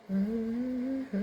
ဂီၤ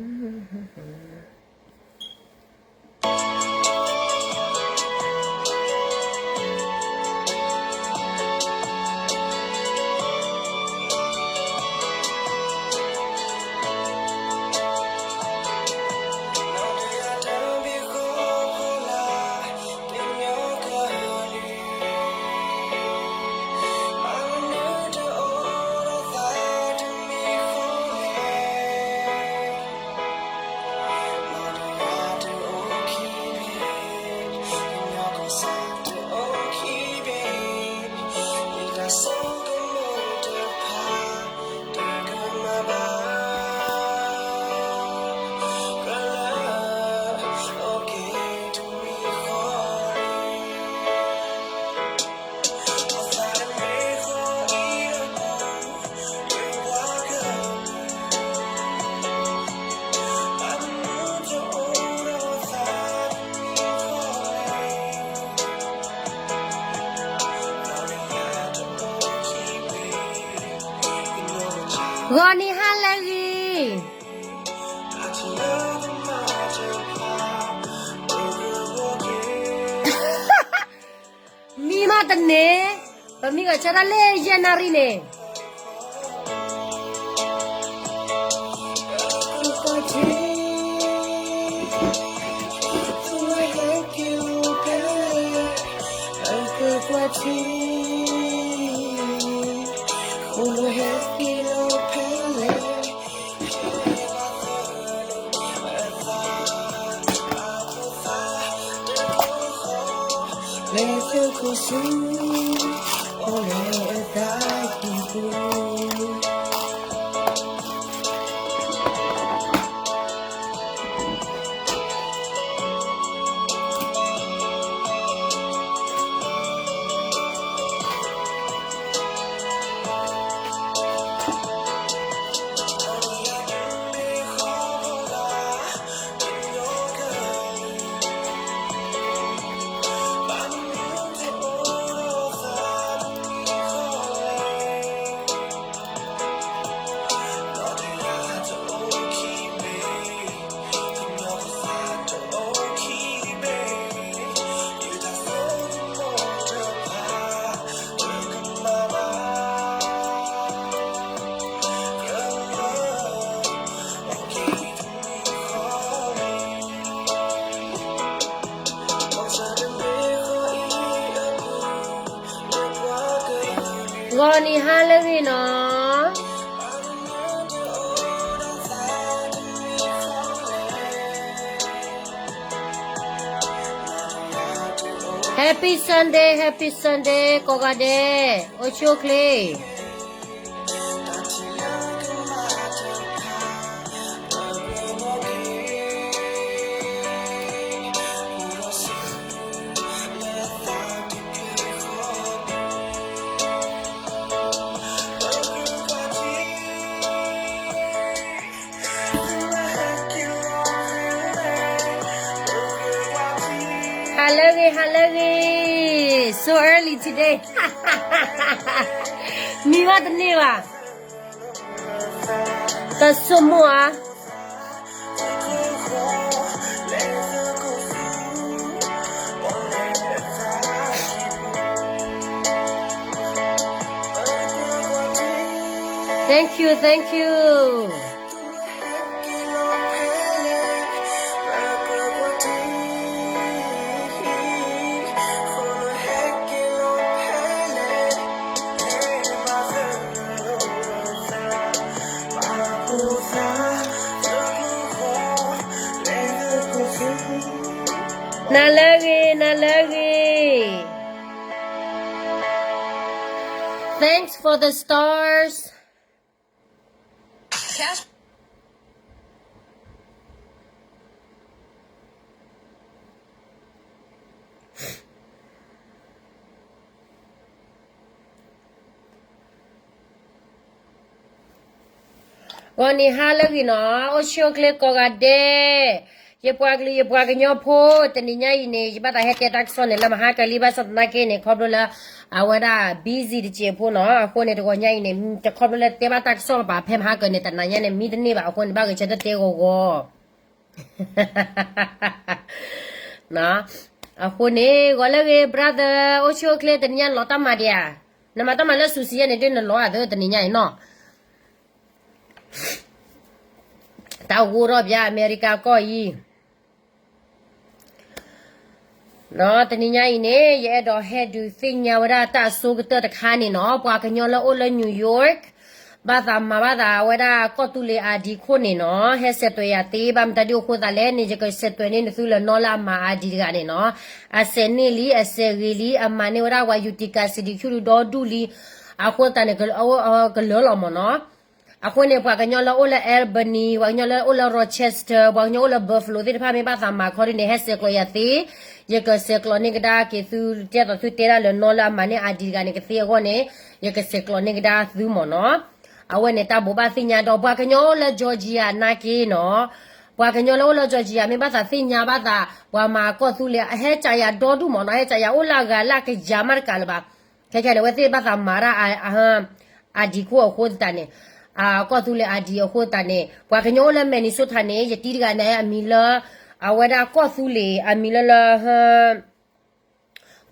နံၤဟါလၢအဂ့ၤ, မံမးတန့ၢ်, ပမံဂီၤဆၢထၢၣ်လၢယဲၢ်နၣ်ရံၣ်န့ၣ်. Happy Sunday, Happy Sunday ကိးဂၤဒဲး, အိၣ်ဆူၣ်အိၣ်ချ့. Hello, hello, so early today. မံဘၣ်တန့ၢ်ဘၣ်. တဆိကမိၣ်ဧါ. Thank you, thank you. Nalagi, nalagi. Thanks for the stars. Happy Sunday, Happy Sunday ကိးဂၤဒဲး. ယပှၤကလုာ်ယပှၤကညီဖိ, တနံၤညါအံၤန့ၣ် ယဘၣ်သးဟဲတဲတၢ်ကစီၣ်န့ၣ် လၢမဟါကလံဘၣ်ဆၣ်သနာ်က့န့ၣ် ခီဖျိလၢ အဝဲဒၣ် busy တစဲးဖိနီၤ. အဃိန့ၣ် တဂီၤညါအံၤန့ၣ် တခီဖျိလၢတဲဘၣ်တၢ်ကစီၣ်ပာ်ဖဲမဟါကလံန့ၣ် တနၤညါန့ၣ် မံတန့ၢ်ဘၣ်. အဃိန့ၣ် ဘၣ်ဂ့ၤဆၢထၢၣ်တဲဂီၤဂီၤ အဃိန့ၣ် ဂီၤလၢအဂ့ၤ brother အိၣ်ဆူၣ်အိၣ်ချ့ တနံၤညါနလီၤတၢ်မၤဒံးဧါ. နမၤတၢ်မၤလၢ Sushi ယဲန့ၣ် ဒ်နလီၤဧါသ့ တနံၤညါအံၤနီၤ. တၢ်ဂိၢ်ထီၣ်ပၠး အမဲရကၤကီၢ်အံၤ တနံၤညါအံၤန့ၣ် ယအဲၣ်ဒိးဟဲဒုးသ့ၣ်ညါဝဲဒၣ်တၢ်အဆိကတၢၢ်တခါန့ၣ်နီၤ, ပှၤကညီလၢအိၣ်လၢ New York ဘၣ်သးမၤဘၣ်သးဝဲဒၣ်ကီၢ်သူလ့ၤ ID ခိၣ်န့ၣ်နီၤ, ဟဲစဲးသွဲးယၤသ့ ဘၣ်မတၤဒ်အဃိသးလဲၣ်န့ၣ် ယကစဲးသွဲးန့ၢ်နသုလၢနီၢ်လၢအမၤ ID တဂၤန့ၣ်နီၤ. အစဲးန့ၢ်လံ အစဲးဂ့ၤလံ အမၤန့ၢ်ဝဲဒၣ်ပှၤ Utica City ဆူၣ်ဒုဒီဒူၣ်လံ, အဃိသတးန့ၣ် ကလၢလီၤမ့ၢ်နီၤ. အဃိန့ၣ် ပှၤကညီလၢအိၣ်လၢ Albany, ပှၤကညီလၢအိၣ်လၢ Rochester, ပှၤကညီအိၣ်လၢ Buffalo သ့ၣ်တဖၣ် မ့ၢ်ဘၣ်သးမၤခီဒ်န့ၣ် ဟဲစဲးကျိးယၤသ့, ယကစဲးကျိးန့ၢ်ကဒါက့ၤသု ဒ်သိးသုတဲဒၣ်လၢနီၢ်လၢအမၤန့ၢ် ID တဂၤန့ၣ် ကသ့အဂီၢ်န့ၣ် ယကစဲးကျိးန့ၢ်ကဒါသုမ့ၢ်နီၤ. အဝဲန့ၣ်တၢ်ဘိးဘၣ်သ့ၣ်ညါဒီး ပှၤကညီအိၣ်လၢ Georgia နာ်က့နီၤ, ပှၤကညီလၢအိၣ်လၢ Georgia မ့ၢ်ဘၣ်သးသ့ၣ်ညါဘၣ်သး ပှၤမၤကီၢ်သူလ့ၤ ဟဲကးယၤဒီဒူၣ်မ့ၢ်နီၤ, ဟဲကးယၤအိၣ်လၢအဂၤလၢအကယၤမးတကးလၢၤဘၣ်. ခဲခဲန့ၣ် အဝဲသ့ၣ်ဘၣ်သးမၤဒၣ် ID ခိၣ်အဃိသတးန့ၣ်, ကီၢ်သူလ့ၤ ID အဃိသတးန့ၣ် ပှၤကညီအိၣ်လၢ Minnesota န့ၣ် ယတံၤတဂၤန့ၣ် အမံၤလၢ အဝဲဒၣ်ကီၢ်သူလ့ၤ အမံၤလၢလၢ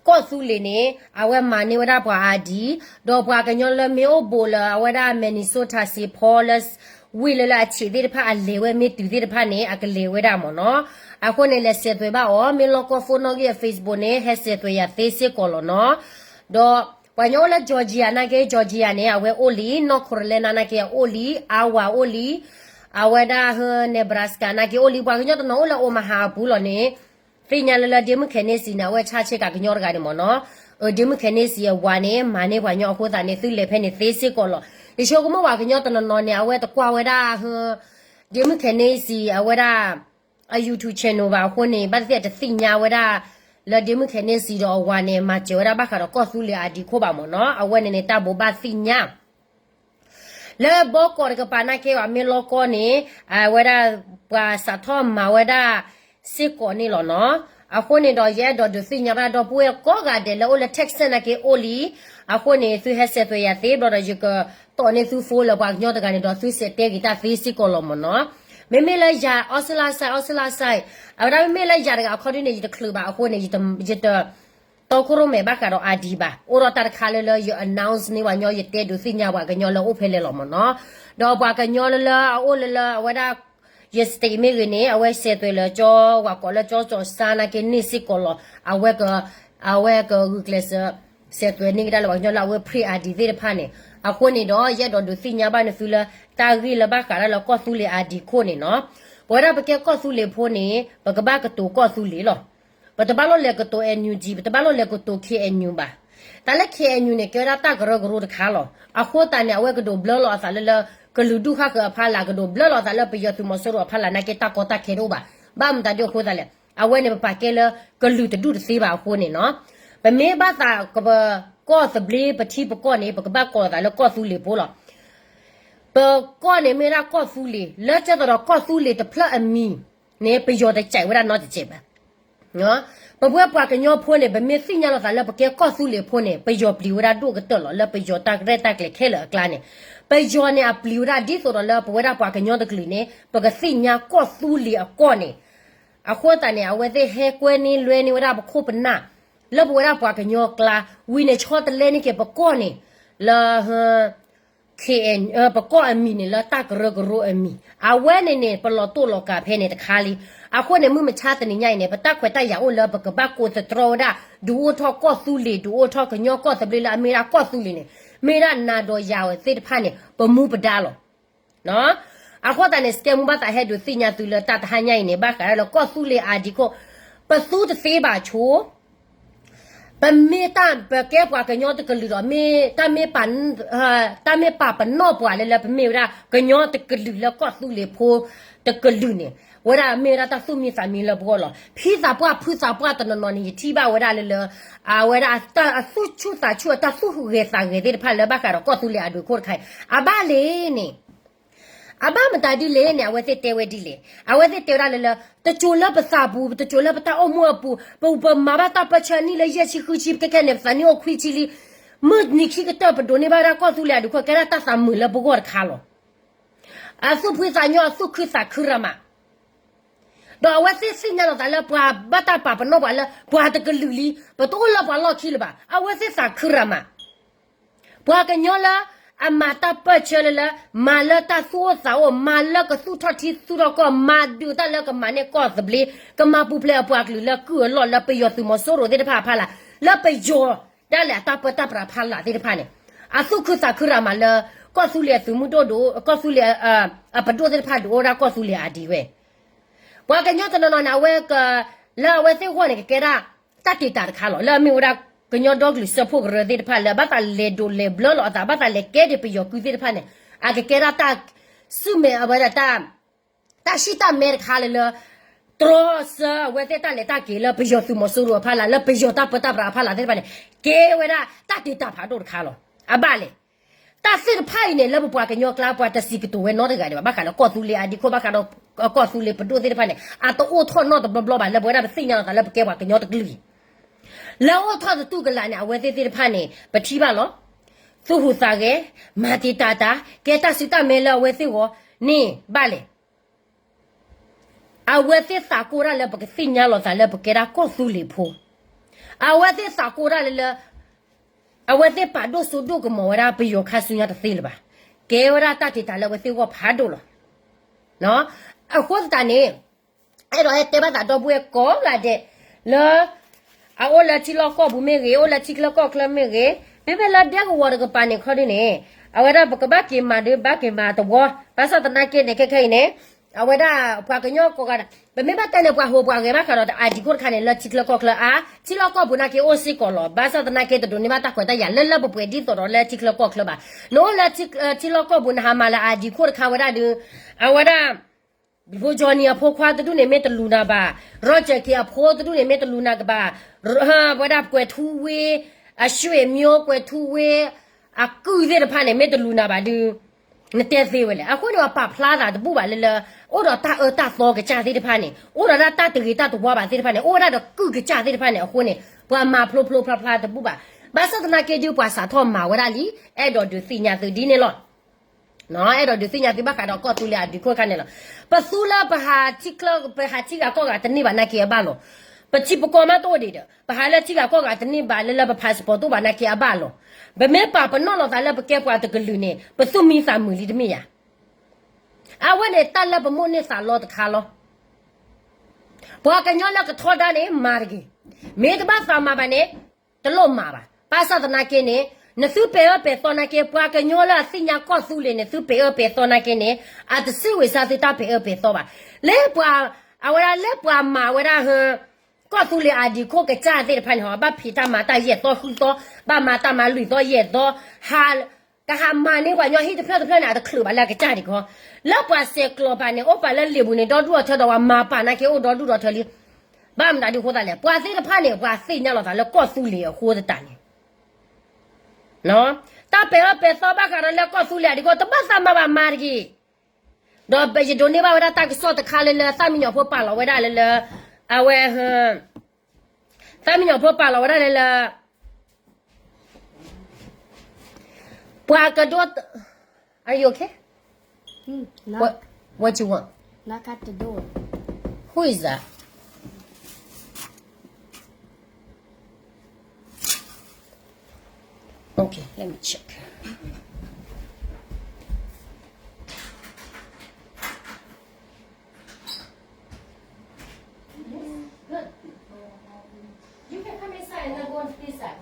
ကီၢ်သူလ့ၤန့ၣ် အဝဲမၤန့ၢ်ဝဲဒၣ်ပှၤ ID, ဒီးပှၤကညီလၢမ့ၢ်အိၣ်ဘူးလၢအဝဲဒၣ် Minnesota Saint Paul လၢ ဝ့ၢ်လၢလၢအဆံးသ့ၣ်တဖၣ် အလဲၤဝဲမ့ၢ်တုၤသ့ၣ်တဖၣ်န့ၣ် အကလဲၤဝဲဒၣ်မ့ၢ်နီၤ. အဃိန့ၣ် လဲၤစဲးသွဲးဘၣ်အီၤ, မ့ၢ်လီၢ်ကီၢ် phone နီၣ်ဂံၢ်အ Facebook န့ၣ် ဟဲစဲးသွဲးယၤသ့စ့ၢ်ကီးလီၤနီၤ. ဒီးပှၤကညီအိၣ်လၢ Georgia နာ်က့ Georgia န့ၣ် အဝဲအိၣ်လံ, North Carolina နာ်က့အအိၣ်လံ, Iowa အိၣ်လံ, အဝဲဒၣ် Nebraska နာ်က့အိၣ်လံ, ပှၤကညီတနီၤအိၣ်လၢ Omaha အပူၤလီၤန့ၣ် သ့ၣ်ညါလၢလၢ Democrat န့ၣ်စံးန့ၣ် အဝဲဆါဆ့ကၤကညီတဂၤန့ၣ်မ့ၢ်နီၤ. Democrat န့ၣ်စံးအဝၤန့ၣ် မၤန့ၢ်ပှၤကညီအဃိသတးန့ၣ် သုလဲၤဖဲန့ၣ်သ့စ့ၢ်ကီးလီၤ. ယဆိကမိၣ်ပှၤကညီတနီၤနီၤန့ၣ် အဝဲတကွၢ်ဝဲဒၣ် Democrat န့ၣ်စံး အဝဲဒၣ် အ YouTube channel ဘၣ်အဃိန့ၣ် ဘၣ်သ့ၣ်သ့ၣ်တသ့ၣ်ညါဝဲဒၣ် လၢ Democrat န့ၣ်စံးဒီးအဝၤန့ၣ် မၤစၢၤဝဲဒၣ်ဘၣ်ဃးဒီးကီၢ်သူလ့ၤ ID ခိၣ်ဘၣ်မ့ၢ်နီၤ. အဝဲန့ၣ်န့ၣ် တၢ်ဘိးဘၣ်သ့ၣ်ညါ လၢဘီကီးတကပၤနာ်က့ ပှၤမ့ၢ်လီၢ်ကီၢ်န့ၣ် အဝဲဒၣ် ပှၤစးထီၣ်မၤဝဲဒၣ်စ့ၢ်ကီးန့ၣ်လီၤနီၤ. အဃိန့ၣ်ဒီး ယအဲၣ်ဒိးဒုးသ့ၣ်ညါဘၣ်ဒီပုၢ်ဝဲၢ်ကိးဂၤဒဲးလၢအိၣ်လၢ Texas နာ်က့အိၣ်လံ. အဃိန့ၣ် သုဟဲစဲးသွဲးယၤသ့ဘျီဒီး ယကတီၢ်န့ၢ်သု phone လၢပှၤကညီတဂၤန့ၣ်ဒီး သုစဲးတဲက့ၤတၢ်သ့စ့ၢ်ကီးလီၤမ့ၢ်နီၤ. မ့မ့ၢ်လၢယၤ အီစလါစဲ အီစလါစဲ အဝဲဒၣ်မ့မ့ၢ်လၢယၤတဂၤအခီဒ်န့ၣ် ယတချုးဘၣ်အဃိန့ၣ် ယတ တီခိၣ်ရိၣ်မဲာ်ဘၣ်ဃးဒီး ID ဘၣ်. အိၣ်ဒီးတၢ်တခါလၢလၢယ announce န့ၢ်ပှၤကညီ ယတဲဒုးသ့ၣ်ညါပှၤကညီလၢအိၣ်ဖဲလဲၣ်လီၤမ့ၢ်နီၤ. ဒီးပှၤကညီလၢလၢအအိၣ်လၢလၢအဝဲဒၣ် ယ state မ့ၢ်ဂ့ၤန့ၣ် အဝဲစဲးသွဲးလၢကၠီဝၤကိးလၢကၠီကၠီစါနာ်က့န့ၣ်စ့ၢ်ကီးလီၤ. အဝဲ အဝဲကဂုာ်ကျဲးစၢး စဲးသွဲးန့ၢ်ကဒါလၢပှၤကညီလၢအဝဲ pre-ID သ့ၣ်တဖၣ်န့ၣ်. အဃိန့ၣ်ဒီး ယအဲၣ်ဒိးဒုးသ့ၣ်ညါဘၣ်န့ၣ်သုလၢ တၢ်ဂ့ၢ်လၢဘၣ်ဃးဒၣ်လၢကီၢ်သူလ့ၤ ID ခိၣ်န့ၣ်နီၤ. ပဝဲဒၣ်ပကဲကီၢ်သူလ့ၤဖိန့ၣ် ပကဘၣ်ကတိၤကီၢ်သူလ့ၤလီၤ. ပတဘၣ်လိၣ်လဲၤကတိၤ NUG, ပတဘၣ်လိၣ်လဲၤကတိၤ KNU ဘၣ်. တၢ်လၢ KNU န့ၣ် ကဲဝဲဒၣ်တၢ်ကရၢကရိတခါလီၤ. အဃိသတးန့ၣ် အဝဲကဒိးဘျၢလီၤအသးလၢလၢ ကလုာ်ဒူၣ်ဃၣ်ဃၢၤအဖီလာ်, ကဒိးဘျၢလီၤအသးလၢပယီၤသုးမီၤစိရိၤအဖီလာ်နာ်က့ တၢ်ကီတၢ်ခဲတအိၣ်ဘၣ်. ဘၣ်မတၤဒ်အဃိသတးလဲၣ်, အဝဲန့ၣ်ပပာ်ကဲလၢကလုာ်တဒူၣ်တသ့ဘၣ်အဃိန့ၣ်နီၤ. ပမ့ၢ်ဘၣ်သးကပကီၢ်သဘျ့ ပထံပကီၢ်န့ၣ် ပကဘၣ်ကိးသးလၢကီၢ်သူလ့ၤဖိလီၤ. ပကီၢ်န့ၣ်မ့ၢ်ဝဲဒၣ်ကီၢ်သူလ့ၤ, လၢကဲသိးဒီးကီၢ်သူလ့ၤတဖျၢၣ်အမံၤန့ၣ် ပယီၤတကးဝဲဒၣ်နီတစဲးဘၣ်. ပဝဲပှၤကညီဖိန့ၣ် ပမ့ၢ်သ့ၣ်ညါလီၤသးလၢပကဲကီၢ်သူလ့ၤဖိန့ၣ် ပယီၤပျံၤဝဲဒၣ်ဒိၣ်ကတၢၢ်လီၤ. လၢပယီၤတၢ်ရဲၣ်တၢ်ကျဲၤခဲလၢာ်အကျါန့ၣ် ပယီၤန့ၣ်အပျံၤဝဲဒၣ်ဒ်သိးဒီးလၢပဝဲဒၣ်ပှၤကညီတကလုာ်န့ၣ် ပကသ့ၣ်ညါကီၢ်သူလ့ၤအကီၢ်န့ၣ်. အဃိသတးန့ၣ် အဝဲသ့ၣ်ဟဲကွဲန့ၢ်လွဲန့ၢ်ဝဲဒၣ်ပခိၣ်ပနၢ် လၢပဝဲဒၣ်ပှၤကညီအကျါ, ဝံၤန့ၣ်ဆီတလဲန့ၢ်က့ၤပကီၢ်န့ၣ် လၢ KN ပကီၢ်အမံၤန့ၣ် လၢတၢ်ကရၢကရိအမံၤ, အဝဲန့ၣ်န့ၣ် ပလီၤတိၢ်လီၤကးဖဲန့ၣ်တခါလံ. အဃိန့ၣ် မုၢ်မဆါတနံၤညါအံၤန့ၣ် ပတၢ်ခွဲးတၢ်ယာ်အိၣ်လၢပကဘၣ်ကိးသတြီဝဲဒၣ် ဒုးအိၣ်ထီၣ်ကီၢ်သူလ့ၤ ဒုးအိၣ်ထီၣ်ကညီကီၢ်သဘျ့လၢအမ့ၢ်ဒၣ်ကီၢ်သူလ့ၤန့ၣ် မ့ၢ်ဒၣ်နၤဒီးယၤဝဲသ့ၣ်တဖၣ်န့ၣ် ပမူပဒါလီၤ. အဃိသတးန့ၣ် စကဲမူဘၣ်သးဟဲဒုးသ့ၣ်ညါသုလၢတၢ်တဟါညါအံၤန့ၣ် ဘၣ်ဃးဒီးကီၢ်သူလ့ၤ ID ခိၣ်, ပသူတသ့ဘၣ်ဆိ ပမ့ၢ်တၢ်ပကဲပှၤကညီတကလုာ်ဒီး မ့ၢ်တၢ်မ့ၢ်ပာ်, တၢ်မ့ၢ်ပာ်ပနီၣ်ပှၤလၢလၢပမ့ၢ်ဝဲဒၣ်ကညီတကလုာ်လၢကီၢ်သူလ့ၤဖိတကလုာ်န့ၣ် ဝဲဒၣ်မ့ၢ်ဝဲဒၣ်တၢ်သူၣ်မံသးမံလၢပဂီၢ်လီၤ. ဖံသးပှၢ်ဖုသးပှၢ်တနီၤနီၤန့ၣ် ယထံၣ်ဘၣ်ဝဲဒၣ်လၢလၢ အဝဲဒၣ်အသူၣ်ဆူၣ်သးဆူၣ် အတၢ်သူၣ်ဂဲၤသးဂဲၤသ့ၣ်တဖၣ်လၢဘၣ်ဃးဒီးကီၢ်သူလ့ၤ ID ခိၣ်တခါအံၤ အဘၣ်လံန့ၣ် အဘၣ်မတၤဒ်လဲၣ်န့ၣ် အဝဲသ့ၣ်တဲဝဲဒ်လဲၣ်, အဝဲသ့ၣ်တဲဝဲဒၣ်လၢလၢ တစိၤလၢပသးပူၤ တစိၤလၢပတၢ်အိၣ်မူအပူၤ ပပမၤဘၣ်တၢ်ပၢၢ်ဆၢနံၣ်လၢယဲၢ်ဆံဃုဆံ ခဲခဲန့ၣ် ပသးနံၣ်အိၣ်ခွံဆံလံ, မုၢ်နံၤခံကတၢၢ် ပဒိးန့ၢ်ဘၣ်ဝဲဒၣ်ကီၢ်သူလ့ၤအဒုးခိၣ် ကဲဒၣ်တၢ်သးမုာ်လၢပဂီၢ်တခါလီၤ. အသူၣ်ဖှံသးညီ အသူၣ်ခုသးခုရၤမး ဒီးအဝဲသ့ၣ်သ့ၣ်ညါလီၤသးလၢပှၤဘၣ်တၢ်ပာ်ပနီၣ်ပှၤလၢ ပှၤတကလုာ်လံ ပတအိၣ်လၢပှၤလီၢ်ခံလၢၤဘၣ်. အဝဲသ့ၣ်သးခုရၤမး ပှၤကညီလၢအမၤတၢ်ပၢၢ်ဆၢလၢလၢ မၤလၢတၢ်သူၣ်အိၣ်သးအိၣ် မၤလၢကသူၣ်ထီၣ်ထံသူၣ်ထီၣ်ကီၢ် မၤဒုးတၢ်လၢကမၤန့ၢ်ကီၢ်သဘျ့ ကမၤပူၤဖျဲးအပှၤကလုာ်လၢကုၢ်အလီၢ်လၢပယီၤသုးမီၤစိရိၤသ့ၣ်တဖၣ်အဖီလာ် လၢပယီၤဒၣ်လဲာ်အတၢ်ပၢတၢ်ပြးအဖီလာ်သ့ၣ်တဖၣ်န့ၣ် အသူၣ်ခုသးခုရၤမးလၢ ကီၢ်သူလ့ၤအသုးမုၢ်ဒိၣ်ဒိၣ် ကီၢ်သူလ့ၤ အပဒိၣ်သ့ၣ်တဖၣ်ဒုးအိၣ်ဒၣ်ကီၢ်သူလ့ၤအါဒံးဝဲ ပှၤကညီတနီၤနီၤန့ၣ် အဝဲက လၢအဝဲသ့ၣ်ဂီၢ်န့ၣ် ကကဲဒၣ် တၢ်တ့တၢ်တခါလီၤ. လၢအမ့ၢ်ဝဲဒၣ် ကညီဒီကလုာ်စၢဖှိၣ်ကရၢသ့ၣ်တဖၣ်လၢ ဘၣ်သးလဲၤဒိးလဲၤဘျၢလီၤအသး ဘၣ်သးလဲၤကဲဒံးပယီၤကုၢ်သ့ၣ်တဖၣ်န့ၣ် အကကဲဒၣ်တၢ် စုမဲာ်အဝဲဒၣ်တၢ် တၢ်ဆံၣ်တၢ်မဲတခါလၢလၢ တြီဆၢအဝဲသ့ၣ်တၢ်လဲၤတၢ်က့ၤလၢပယီၤသုးမီၤစိရိၤအဖီလာ် လၢပယီၤတၢ်ပၢတၢ်ပြးအဖီလာ်သ့ၣ်တဖၣ်န့ၣ် ကဲဝဲဒၣ်တၢ်တ့တၢ်ဖးဒိၣ်တခါလီၤ. အဘၣ်လဲၣ် တၢ်သ့ၣ်တဖၣ်အံၤန့ၣ် လၢပပှၤကညီကျါ ပှၤတစံးကတိၤဝဲနီတဂၤဒံးဘၣ် ဘၣ်ဃးဒီးကီၢ်သူလ့ၤအါဒံးခိၣ် ဘၣ်ဃးဒီးကီၢ်သူလ့ၤပဒိၣ်သ့ၣ်တဖၣ်န့ၣ် အတအိၣ်ထီၣ်နီတဘျီဘျီဘၣ် လၢပဝဲဒၣ်ပသ့ၣ်ညါလီၤသးလၢပကဲပှၤကညီတကလုာ်အံၤ လၢအိၣ်ထီၣ်သတူၢ်ကလာ်န့ၣ် အဝဲသ့ၣ်သ့ၣ်တဖၣ်န့ၣ် ပထံၣ်ဘၣ်လီၤ. သူၣ်ဟူးသးဂဲၤ, မၤတ့တၢ်တၢ်, ကဲတၢ်စုတၢ်မဲလၢအဝဲသ့ၣ်ဂီၢ်န့ၣ်ဘၣ်လဲၣ်. အဝဲသ့ၣ်သးကိၢ်ဒၣ်လၢပကသ့ၣ်ညါလီၤသးလၢပကဲဒၣ်ကီၢ်သူလ့ၤဖိ, အဝဲသ့ၣ်သးကိၢ်ဒၣ်လၢလၢ အဝဲသ့ၣ်ပာ်ဒိၣ်စိဒိၣ်ကမီၤဝဲဒၣ်ပယီၤခါဆူညါတသ့လၢၤဘၣ်. ကဲဝဲဒၣ်တၢ်တ့တၢ်လၢအဝဲသ့ၣ်ဂီၢ်ဖးဒိၣ်လီၤ. အဃိသတးန့ၣ် အဲၣ်ဒိးဟဲတဲဘၣ်သးဒီပုၢ်ဝဲၢ်ကိးဂၤဒဲး လၢ အအိၣ်လၢထံလီၢ်ကီၢ်ပူၤမ့ၢ်ဂ့ၤ, အိၣ်လၢထံချၢကီၢ်ချၢမ့ၢ်ဂ့ၤ, မ့မ့ၢ်လၢဒဲကဝီၤတကပၤန့ၣ်ခီဒုန့ၣ် အဝဲဒၣ်ပကဘၣ်က့ၤမၤဒုးဘၣ်က့ၤမၤတဝီ, ဘၣ်ဆၣ်သနာ်က့န့ၣ် ခဲခဲအံၤန့ၣ် အဝဲဒၣ်ပှၤကညီကိးဂၤဒဲး ပမ့ၢ်ဘၣ်တဲန့ၣ် ပှၤဟူးပှၤဂဲၤဘၣ်ဃးဒီးအါဒံးခိၣ်တခါန့ၣ် လၢထံချၢကီၢ်ချၢအါ ထံလီၢ်ကီၢ်ပူၤနာ်က့အိၣ်စ့ၢ်ကီးလီၤ. ဘၣ်ဆၣ်သနာ်က့ တဒိးန့ၢ်ဘၣ်တၢ်ခွဲးတၢ်ယာ်လၢလၢပှဲၤပှဲၤဒ်သိးဒီးလၢထံချၢကီၢ်ချၢဘၣ်. နအိၣ်လၢထံလီၢ်ကီၢ်ပူၤ နဟးမၤလၢအါဒံးခိၣ်တခါဝဲဒၣ်ဒုး အဝဲဒၣ် ဘံဖိကၠီနံၤအဖိခွါတဒူၣ်န့ၣ်မ့ၢ်တလူၤနၤဘၣ်, ရီကၠဲးက့ၤအဖိတဒူၣ်န့ၣ်မ့ၢ်တလူၤနၤကဘၣ်, ဝဲဒၣ်ကွဲၤထူဝ့, အရွှ့ၣ်မျိုးကွဲၤထူဝ့, အကုၢ်သ့ၣ်တဖၣ်န့ၣ် မ့ၢ်တလူၤနၤဘၣ်ဒုး နတဲသ့ဝဲလဲၣ်. အဃိန့ၣ် ပှၤပာ်ဖျါသးတဘူၣ်ဘၣ်လၢလၢ အိၣ်ဒီးတၢ်အၢတၢ်သီကစၢ်သ့ၣ်တဖၣ်န့ၣ် အိၣ်ဒီးဒၣ်တၢ်တဂ့ၤတၢ်တဝါဘၣ်သ့ၣ်တဖၣ်န့ၣ် အိၣ်ဝဲဒၣ်ဒီးကုၢ်ကစၢ်သ့ၣ်တဖၣ်န့ၣ် အဃိန့ၣ် ပှၤမၤဖျိဖျိဖျါဖျါတဘူၣ်ဘၣ်. ဘၣ်ဆၣ်သနာ်က့ဒုး ပှၤစးထီၣ်မၤဝဲဒၣ်လံ, အဲၣ်ဒိးဒုးသ့ၣ်ညါသုဒ်န့ၣ်လီၤ. အဲၣ်ဒိးဒုးသ့ၣ်ညါသုဘၣ်ဃးဒီးကီၢ်သူလ့ၤအါဒံးခိၣ်တခါန့ၣ်လီၤ. ပသူလၢပဟးထံချၢ ပဟးထံဂၤကီၢ်ဂၤတန့ၢ်ဘၣ်နာ်က့အဘၣ်လီၤ. ပထံပကီၢ်မးတအိၣ်ဒံးဒီး ပဟးလၢထံဂၤကီၢ်ဂၤတန့ၢ်ဘၣ်လၢလၢပ passport တအိၣ်ဘၣ်နာ်က့အဘၣ်လီၤ. ပမ့ၢ်ပာ်ပနီၣ်လိာ်သးလၢပကဲပှၤတကလုာ်န့ၣ် ပသူၣ်မံသးမုာ်လံတမ့ၢ်ဧါ. အဝဲန့ၣ်တၢ်လၢပမိၣ်န့ၢ်သးလီတခါလီၤ. ပှၤကညီလၢကထီဒါန့ၣ် မၤတဂ့ၤ. မ့ၢ်တဘၣ်သးမၤဘၣ်န့ၣ် တလိၣ်မၤဘၣ်. ဘၣ်ဆၣ်သနာ်က့န့ၣ် နသုပဲာ်အၢပဲာ်သီနာ်က့ ပှၤကညီလၢအသ့ၣ်ညါကီၢ်သူလ့ၤန့ၣ် သုပဲာ်အၢပဲာ်သီနာ်က့န့ၣ် အတစံးဝဲစါသုတၢ်ပဲာ်အၢပဲာ်သီဘၣ်. လၢပှၤ အဝဲဒၣ်လၢပှၤမၤဝဲဒၣ် ကီၢ်သူလ့ၤအါဒံးခိၣ်ကစၢ်သ့ၣ်တဖၣ်န့ၣ် ဟီ ဘၣ်ဖံးတၢ်မၤတၢ်ယဲၢ်သီဃုသီ, ဘၣ်မၤတၢ်မၤလွံၢ်သီယဲၢ်သီ, ဟး ကဟးမၤန့ၢ်ပှၤကညီဟံၣ်တဖျၢၣ်တဖျၢၣ်န့ၣ် အတချုးဘၣ်လၢအကစၢ်ဒံးခီ. လၢပှၤဆဲးကျိးပာ်န့ၣ် အိၣ်ပာ်လၢလံာ်ပူၤန့ၣ် ဒီဒူၣ်ဒီထၢဒီး ပှၤမၤပာ်နာ်က့အိၣ်ဒီဒူၣ်ဒီထၢလံ. ဘၣ်မနုၤဒ်အဃိသတးလဲၣ်, ပှၤသ့ၣ်တဖၣ်န့ၣ် ပှၤသ့ၣ်ညါလိာ်သးလၢကီၢ်သူလ့ၤအဃိသတးန့ၣ် တၢ်ပဲာ်အၢပဲာ်သီဘၣ်ဃးဒီးလၢကီၢ်သူလ့ၤအါဒံးခိၣ် တဘၣ်သးမၤဘၣ်မၤတဂ့ၤ. ဒီးယဒိးန့ၢ်ဘၣ်ဝဲဒၣ်တၢ်ကစီၣ်တခါလၢလၢ သၣ်မံညီၤဖိပာ်လီၤဝဲဒၣ်လၢလၢ အဝဲ သၣ်မံညီၤဖိပာ်လီၤဝဲဒၣ်လၢလၢ ပှၤကဒိ Are you okay? Hmm, knock, what, what you want? Knock at the door. Who is that? Okay, let me check. Good. You can come inside and then go on this side.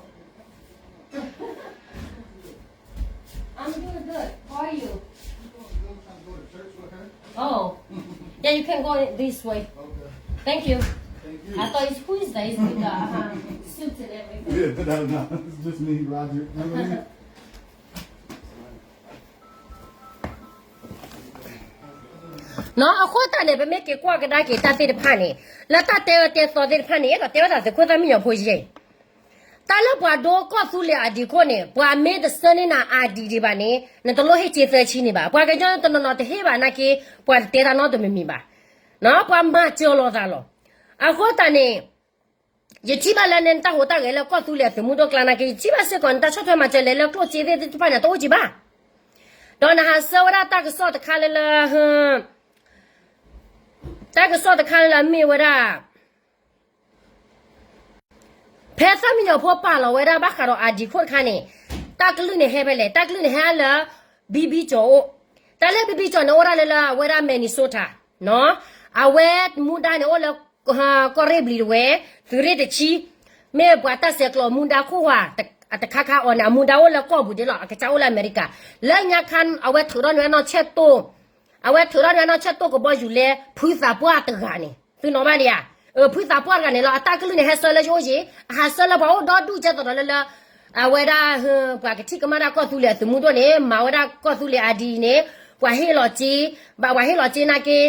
I'm doing good. How are you? Oh. Yeah, you can go this way. Okay. Thank you. Thank you. I thought, it's, who is that? It's with the, uh, suits and everything. Yeah, no, no, no. It's just me, Roger. အဃိသတးန့ၣ် ပမ့ၢ်က့ၤကွၢ်ကဒါက့ၤတၢ်သ့ၣ်တဖၣ်န့ၣ် လၢတၢ်တဲအၢတဲသီသ့ၣ်တဖၣ်န့ၣ် အဲၣ်ဒိးတဲဝဲဒၣ်သုးခိၣ်သၣ်မံညီၤဖိယဲၢ် တၢ်လၢပှၤဒိကီၢ်သူလ့ၤ ID ခိၣ်န့ၣ် ပှၤမ့ၢ်တဆှၢန့ၢ်နၤ ID ဒံးဘၣ်န့ၣ် နတလိၣ်ဟ့ၣ်စ့သၢဆံန့ၣ်ဘၣ်. ပှၤကညီတနီၤနီၤတဟ့ၣ်ဘၣ်နာ်က့ ပှၤတတဲတၢ်နီတမံၤမံၤဘၣ်. ပှၤမၤစၢၤလိာ်သးလီၤ. အဃိသတးန့ၣ် ယထံၣ်ဘၣ်လၢနတၢ်ဟူးတၢ်ဂဲၤလၢကီၢ်သူလ့ၤအသုးမုၢ်ဒိၣ်ကျါနာ်က့ ယထံၣ်ဘၣ်စ့ၢ်ကီးနတၢ်ဆီၣ်ထွဲမၤစၢၤလဲၤလၢကျိၣ်စ့သ့ၣ်တဖၣ်န့ၣ် တအိၣ်က့ၤဘၣ်. ဒီးနဟးဆှၢဝဲဒၣ်တၢ်ကစီၣ်တခါလၢလၢ တၢ်ကစီၣ်တခါလၢလၢမ့ၢ်ဝဲဒၣ် ဖဲသၣ်မံယီၤဖိပာ်လီၤဝဲဒၣ်ဘၣ်ဃးဒီး ID ခိၣ်တခါန့ၣ် တၢ်ကလုၢ်န့ၣ်ဟဲဖဲလဲၣ်, တၢ်ကလုၢ်န့ၣ်ဟဲလၢ ဘံဘံကၠီၤအိၣ်, တၢ်လၢဘံဘံကၠီၤန့ၣ်အိၣ်ဒၣ်လၢလၢအဝဲဒၣ် Minnesota နီၤ, အဝဲမူဒါန့ၣ်အိၣ်လၢ ကီၢ်ရ့ၣ်ဘျံၤတဝဲ, သုးရ့ၣ်တဆံ, မ့ၢ်ပှၤတၢ်ဆဲးကျိးမူဒါခိၣ်ဟါ တခါခါအီၤန့ၣ် အမူဒါအိၣ်လၢကီၢ်ပူၤဒ့လီၤ, အကစၢ်အိၣ်လၢအမဲရကၤ, လၢညါခါ အဝဲထုးထီၣ်န့ၢ်ဝဲနီၢ်ဆဲးတိၢ် အဝဲထုးထီၣ်န့ၢ်နီၢ်ဆဲးတိၢ်ကဘီယူၤလဲ ဖုသးပှၢ်တဂၤန့ၣ် သုနီၣ်ဘၣ်ဒံးဧါ, ဖုသးပှၢ်တဂၤန့ၣ်လီၤ, အတၢ်ကလုၢ်န့ၣ်ဟဲဆှၢလၢယအိၣ်ယ့ၣ်, အဟးဆှၢလၢပှၤအိၣ်ဒီဒူၣ်ကဲသိးဒီးလၢလၢ အဝဲဒၣ် ပှၤကထံၣ်ကမၣ်တၢ်ကီၢ်သူလ့ၤအသုးမုၢ်ဒိၣ်န့ၣ် မၤဝဲဒၣ်ကီၢ်သူလ့ၤ ID န့ၣ်, ပှၤဟ့ၣ်လီၤစ့, ဘၣ်ပှၤဟ့ၣ်လီၤစ့နာ်က့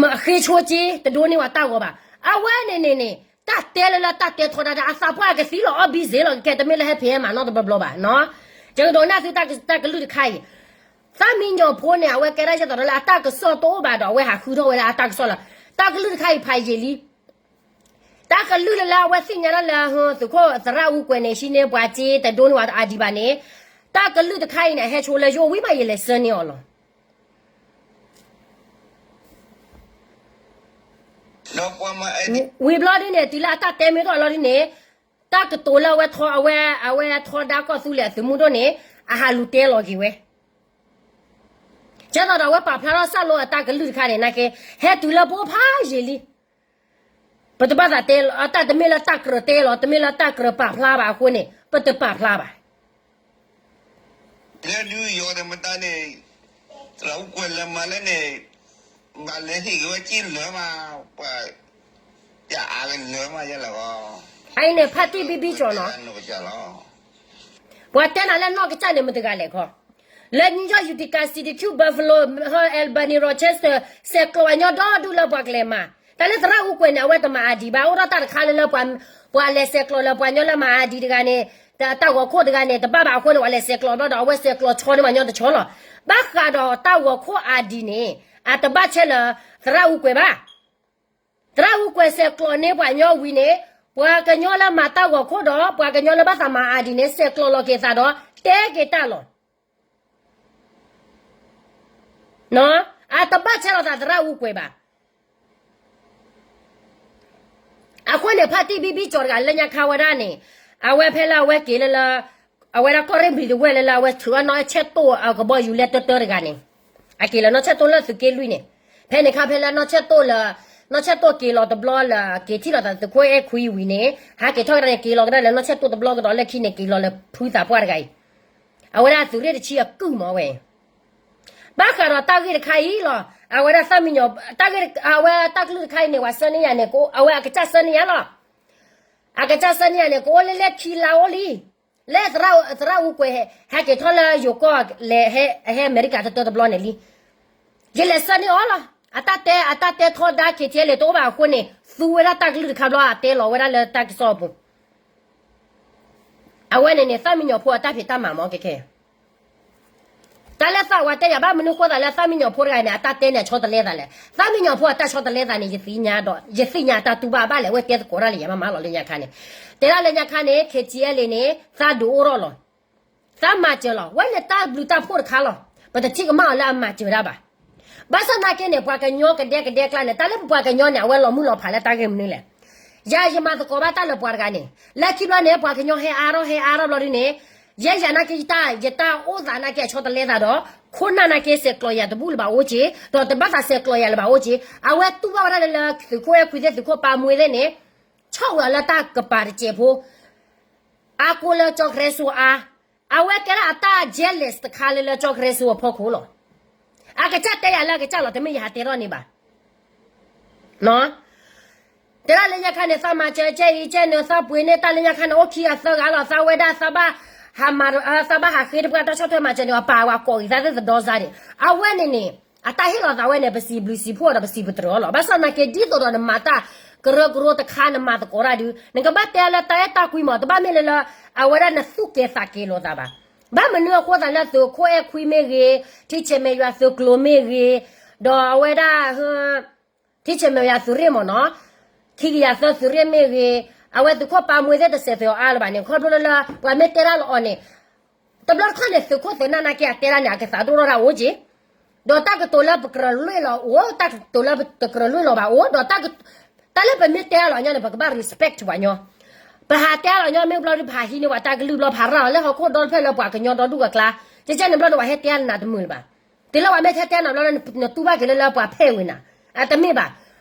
မ့ၢ်အဃ့ဆိက့ တဒိးန့ၢ်ဝဲတၢ်ဂီၤဘၣ်. အဝဲန့ၣ်န့ၣ်န့ၣ် တၢ်တဲလၢလၢတၢ်တဲထီဒါတၢ် အသးပှၢ်ကသံလီၤအီၣ်ဘံစ့လီၤကဲ တမ့ၢ်လၢဟဲဖံးဟဲမၤနီတဘျီဘျီဘၣ်နီၤ. ယကဒိးန့ၢ်သုတၢ်ကလုၢ်တခါအံၤ, သၣ်မံညီၤဖိန့ၣ် အဝဲကဲဒၣ်ယဲသိးဒီးလၢအတၢ်ကစီၣ်တအိၣ်ဘၣ်ဒီး အဝဲဟးဃုထီၣ်ဝဲဒၣ်အတၢ်ကစီၣ်လီၤ. တၢ်ကလုၢ်တခါအံၤဖးယံာ်လံ တၢ်ကလုၢ်လၢလၢအဝဲသ့ၣ်ညါလၢလၢ သုးခိၣ်သရၣ်အူကွဲၤန့ၣ် ဟံးန့ၢ်ပှၤစ့ တဒိးန့ၢ်ဝဲအါဒံးဘၣ်န့ၣ်, တၢ်ကလုၢ်တခါအံၤန့ၣ် အဟဲဆိလၢယအိၣ်ဝံၤမး ယလဲၤဆှၢန့ၢ်အီၤလီၤ. ဝံၤဘျီဒ်န့ၣ် တုၤလၢအတၢ်တဲမ့ၢ်တအိၣ်လီၤဒ်န့ၣ်, တၢ်ကတိၤလၢအဝဲထီ အဝဲ အဝဲထီဒါကီၢ်သူလ့ၤအသုးမုၢ်ဒိၣ်န့ၣ် အဟးလူၤတဲလီၤက့ၤဝဲ ကဲသိးဒီးအဝဲပာ်ဖျါထီၣ်စၢ်လိအတၢ်ကလုၢ်တခါန့ၣ် နာ်က့ ဟဲတုၤလၢပအိၣ်ဖးယံာ်လံ. ပတဘၣ်သးတဲလီၤ တၢ်တမ့ၢ်လၢတၢ်ကြၢးတဲလီၤ တမ့ၢ်လၢတၢ်ကြၢးပာ်ဖျါဘၣ်အဃိန့ၣ် ပတပာ်ဖျါဘၣ်. လၢဒုးယီၤန့ၣ်မတၤန့ၣ် သရၣ်အူကွဲၤလၢမၤလၢန့ၣ် ဘၣ်လဲၤဟ့ၣ်က့ၤဝဲက့လၢမး ပှၤ ယအါလၢမးယဲလၢၤဘၣ်. အအံၤန့ၣ် ဖါတံၢ်ဘံဘံကၠီၤနီၤ. ပှၤတဲနၤလၢနီၢ်ကစၢ်န့ၣ်မတဂၤလဲၣ်ခီ, လၢ New York Utica City Q Buffalo ဟီ Albany Rochester ဆဲးကျိးပှၤညီဒီဒူၣ်လၢပှၤကလဲၤမၤ, တၢ်လၢသရၣ်အူကွဲၤန့ၣ် အဝဲတမၤအါဒံးဘၣ် အိၣ်ဒီးတၢ်တခါလၢလၢ ပှၤလဲၤဆဲးကျိးလၢပှၤညီလၢမၤအါဒံးတဂၤန့ၣ်, တၢ်ဂီၤခိၣ်တဂၤန့ၣ် တဘၣ်ဘၣ်အဃိန့ၣ် ပှၤလဲၤဆဲးကျိးဘျီဒီး အဝဲဆဲးကျိးဆီန့ၢ်ပှၤညီတဆီလီၤ. ဘၣ်ဃးဒီးတၢ်ဂီၤခိၣ်အါဒံးန့ၣ် အတဘၣ်ဆဲးလၢသရၣ်အူကွဲၤဘၣ်. သရၣ်အူကွဲၤဆဲးကျိးန့ၢ်ပှၤညီဝံၤန့ၣ်, ပှၤကညီလၢမၤတၢ်ဂီၤခိၣ်ဒီး ပှၤကညီလၢဘၣ်သးမၤအါဒံးန့ၣ် ဆဲးကျိးလီၤက့ၤသးဒီး တဲက့ၤတၢ်လီၤ. အတဘၣ်ဆဲးလီၤသးသရၣ်အူကွဲၤဘၣ်. အဃိန့ၣ် ဖါတံၢ်ဘံဘံကၠီၤတဂၤလၢညါခါဝဲဒၣ်န့ၣ်, အဝဲဖဲလၢအဝဲက့ၤလၢလၢ, အဝဲဒၣ်ကီၢ်ရ့ၣ်ဘျံၤတဝဲၢ်လၢလၢအဝဲထုးအနီၢ်ဆဲးတိၢ်အကဘီယူၤလဲတၢတၢတဂၤန့ၣ်, အက့ၤလၢနီၢ်ဆဲးတိၢ်လၢသုးက့လွံၢ်န့ၣ်, ဖဲန့ၣ်ခါဖဲလၢနီၢ်ဆဲးတိၢ်လၢ, နီၢ်ဆဲးတိၢ်က့ၤလီၤတဘျီလၢ က့ၤထံၣ်လိာ်သးသုးခိၣ်အဲၣ်ခွံဝံၤန့ၣ် ဟးက့ၤထီၣ်ကဒါန့ၣ် က့ၤလီၤကဒါလၢနီၢ်ဆဲးတိၢ်တဘျီကဒီးလၢခံန့ၣ် က့ၤလီၤလၢဖုသးပှၢ်တဂၤအံၤ, အဝဲဒၣ်သုးရ့ၣ်တဆံအကုၢ်မးဝဲ ဘၣ်ဃးဒီးတၢ်ဂ့ၢ်တခါအံၤလီၤ. အဝဲဒၣ်သၣ်မံညီၤ, တၢ်ဂ့ၢ်, အဝဲတၢ်ကလုၢ်တခါအံၤန့ၣ် ပှၤဆှၢန့ၢ်ယၤန့ၣ်, အဝဲအကစၢ်ဆှၢန့ၢ်ယၤလီၤ. အကစၢ်ဆှၢန့ၢ်ယၤန့ၣ် ကအိၣ်လၢလၢခံလါအိၣ်လံ. လၢသရၣ်အူကွဲၤ ဟဲက့ၤထီၣ်လၢယိၤကီၢ်လဲၤဟဲအမဲရကၤတတၢတဘျီန့ၣ်လံ. ယလဲၤဆှၢန့ၢ်အီၤလီၤ. အတၢ်တဲ, အတၢ်တဲထီဒါ KTLA တအိၣ်ဘၣ်အဃိန့ၣ် သူဝဲဒၣ်တၢ်ကလုၢ်တခါဘျီ အတဲလီၤဝဲဒၣ်လၢတၢ်ကစီၣ်အပူၤ အဝဲန့ၣ်န့ၣ် သၣ်မံညီၤဖိအတၢ်ဖံးတၢ်မၤမ့ၢ်ကဲခဲ, တၢ်လၢသးဝဲတဲယၤဘၣ်မနုၤဃိသးလၢသၣ်မံညီၤဖိတဂၤန့ၣ် အတၢ်တဲန့ၣ်အဆီတလဲသးလဲၣ်. သၣ်မံညီၤဖိအတၢ်ဆီတလဲသးန့ၣ် ယသ့ၣ်ညါဒီး ယသ့ၣ်ညါအတၢ်တူၢ်ဘၣ်ဘၣ်လဲၣ် အဝဲတဲသကိးတၢ်လၢယၤမးမးလီၤလၢညါခါန့ၣ်, တဲဒၣ်လၢညါခါန့ၣ် KTLA န့ၣ် သးဒုးအိၣ်ထီၣ်လီၤ. သးမၤစၢၤလီၤ. ဝဲန့ၣ်တၢ်ဘျုးတၢ်ဖှိၣ်တခါလီၤ. ပတထံၣ်ကမၣ်အီၤလၢအမၤစၢၤတၢ်ဘၣ်. ဘၣ်ဆၣ်နာ်က့န့ၣ် ပှၤကညီကဒဲကဒဲကျါန့ၣ် တၢ်လၢပပှၤကညီန့ၣ် အဝဲလီၤမုၢ်လီၤဖးလၢတၢ်ဂ့ၢ်မနုၤလဲၣ်. ယၤယမၤသကိးဘၣ်တၢ်လၢပှၤတဂၤန့ၣ် လၢခံဘျီန့ၣ် ပှၤကညီဟဲအါထီၣ်ဟဲအါထီၣ်ဘျီဒ်န့ၣ်, ယဲယၤနာ်က့ ယတၢ်, ယတၢ်အိၣ်သးနာ်က့အဆီတလဲသးဒီး ခိၣ်နၢ်နာ်က့ ဆဲးကျိးယၤတဘူၣ်လၢၤဘၣ်အိၣ်က့ၤ, ဒီးတဘၣ်သးဆဲးကျိးယၤလၢၤဘၣ်အိၣ်က့ၤ, အဝဲတူၢ်ဘၣ်ဝဲဒၣ်လၢလၢသုးခိၣ်အဲၣ်ခွံသ့ၣ် သုးခိၣ်ပၢ်မှဲသ့ၣ်န့ၣ် ဆီၣ်ဝဲလၢတၢ်ကပၤတစဲးဖိ အါကိလၢကၠီကရဲစိအါ, အဝဲကဲဒၣ်အတၢ် jealous တခါလၢလၢကၠီကရဲစိအဖီခိၣ်လီၤ. အကစၢ်တဲယၤလၢအကစၢ်လီၤ တမ့ၢ်ယဟးတဲထီၣ်န့ၣ်ဘၣ်. တဲဒၣ်လၢညါခါန့ၣ် သးမၤစၢၤကဲအံၤကဲနုၤ သးပှ့ၤန့ၢ်တၢ်လၢညါခါန့ၣ် အိၣ်ခံဂၤသၢဂၤလီၤ သးဝဲဒၣ် သးဘၣ်ဟးမၤ, သးဘၣ်ဟးဃ့တပှၢ်တၢ်ဆီၣ်ထွဲမၤစၢၤန့ၣ် ပာ်ဝဲကိးဂၤသးသ့ၣ်သဒီစါန့ၣ် အဝဲန့ၣ်န့ၣ် အတၢ်ဟ့ၣ်လီၤသးဝဲန့ၣ် ပစံးဘျုးစံးဖှိၣ်ဒီးပစံးပတြၢၤအီၤလီၤ. ဘၣ်ဆၣ်သနာ်က့ ဒ်သိးဒီးနမၤတၢ် ကရၢကရိတခါနမၤသကိးတၢ်ဒုး နကဘၣ်တဲလၢတၢ်အဲၣ်တၢ်ကွံမး တဘၣ်မ့ၢ်လၢလၢ အဝဲဒၣ်နသူၣ်ကဲၤသးကဲၤလိာ်သးဘၣ်. ဘၣ်မနုၤအဃိသးလၢသုးခိၣ်အဲၣ်ခွံမ့ၢ်ဂ့ၤ, ထံဆဲးမဲာ်ယွၤသုးကျိၤမ့ၢ်ဂ့ၤ, ဒီးအဝဲဒၣ် ထံဆဲးမဲာ်ယွၤသုးရ့ၣ်မ့ၢ်နီၤ, ခံကယၤသၢသုးရ့ၣ်မ့ၢ်ဂ့ၤ, အဝဲသုးခိၣ်ပာ်မှဲသ့ၣ်တစဲးသွဲၣ်အီၤအါလၢၤဘၣ်န့ၣ် ခီဖျိလၢလၢ ပှၤမ့ၢ်တဲတၢ်လၢအီၤန့ၣ် တဘျီတခီၣ်န့ၣ် သုးခိၣ်သုးနၢ်နာ်က့အတဲဒၣ်န့ၣ် အကသးဒိၣ်ထီၣ်ဒၣ်အိၣ်က့ၤ, ဒီးတၢ်ကတိၤလၢပကြၢးလွ့ၢ်လီၤအိၣ်, တၢ်ကတိၤလၢပတကြၢးလွ့ၢ်လီၤဘၣ်အိၣ်, ဒီး တၢ်လၢပမ့ၢ်တဲအလီၤညီန့ၣ် ပကဘၣ် respect ပှၤညီ, ပဟးတဲအလီၤညီမ့ၢ်ဘျီဒုး ပဟးဟံးန့ၢ်ပှၤတၢ်ကလုၢ်ဘျီ ပဟးရၤလီၤလၢဟီၣ်ခိၣ်ဒီတဖျၢၣ်လၢပှၤကညီဒီဒူၣ်အကျါ, ကဲကဲန့ၣ်ဘျီဒုး ပှၤဟဲတဲနၤတမုာ်လၢၤဘၣ်. တုၤလၢပှၤမ့ၢ်ဟဲတဲနၤဘျီလၢ နတူၢ်ဘၣ်က့ၤလၢလၢပှၤဖဲးဝဲနၤ, အတမ့ၢ်ဘၣ်.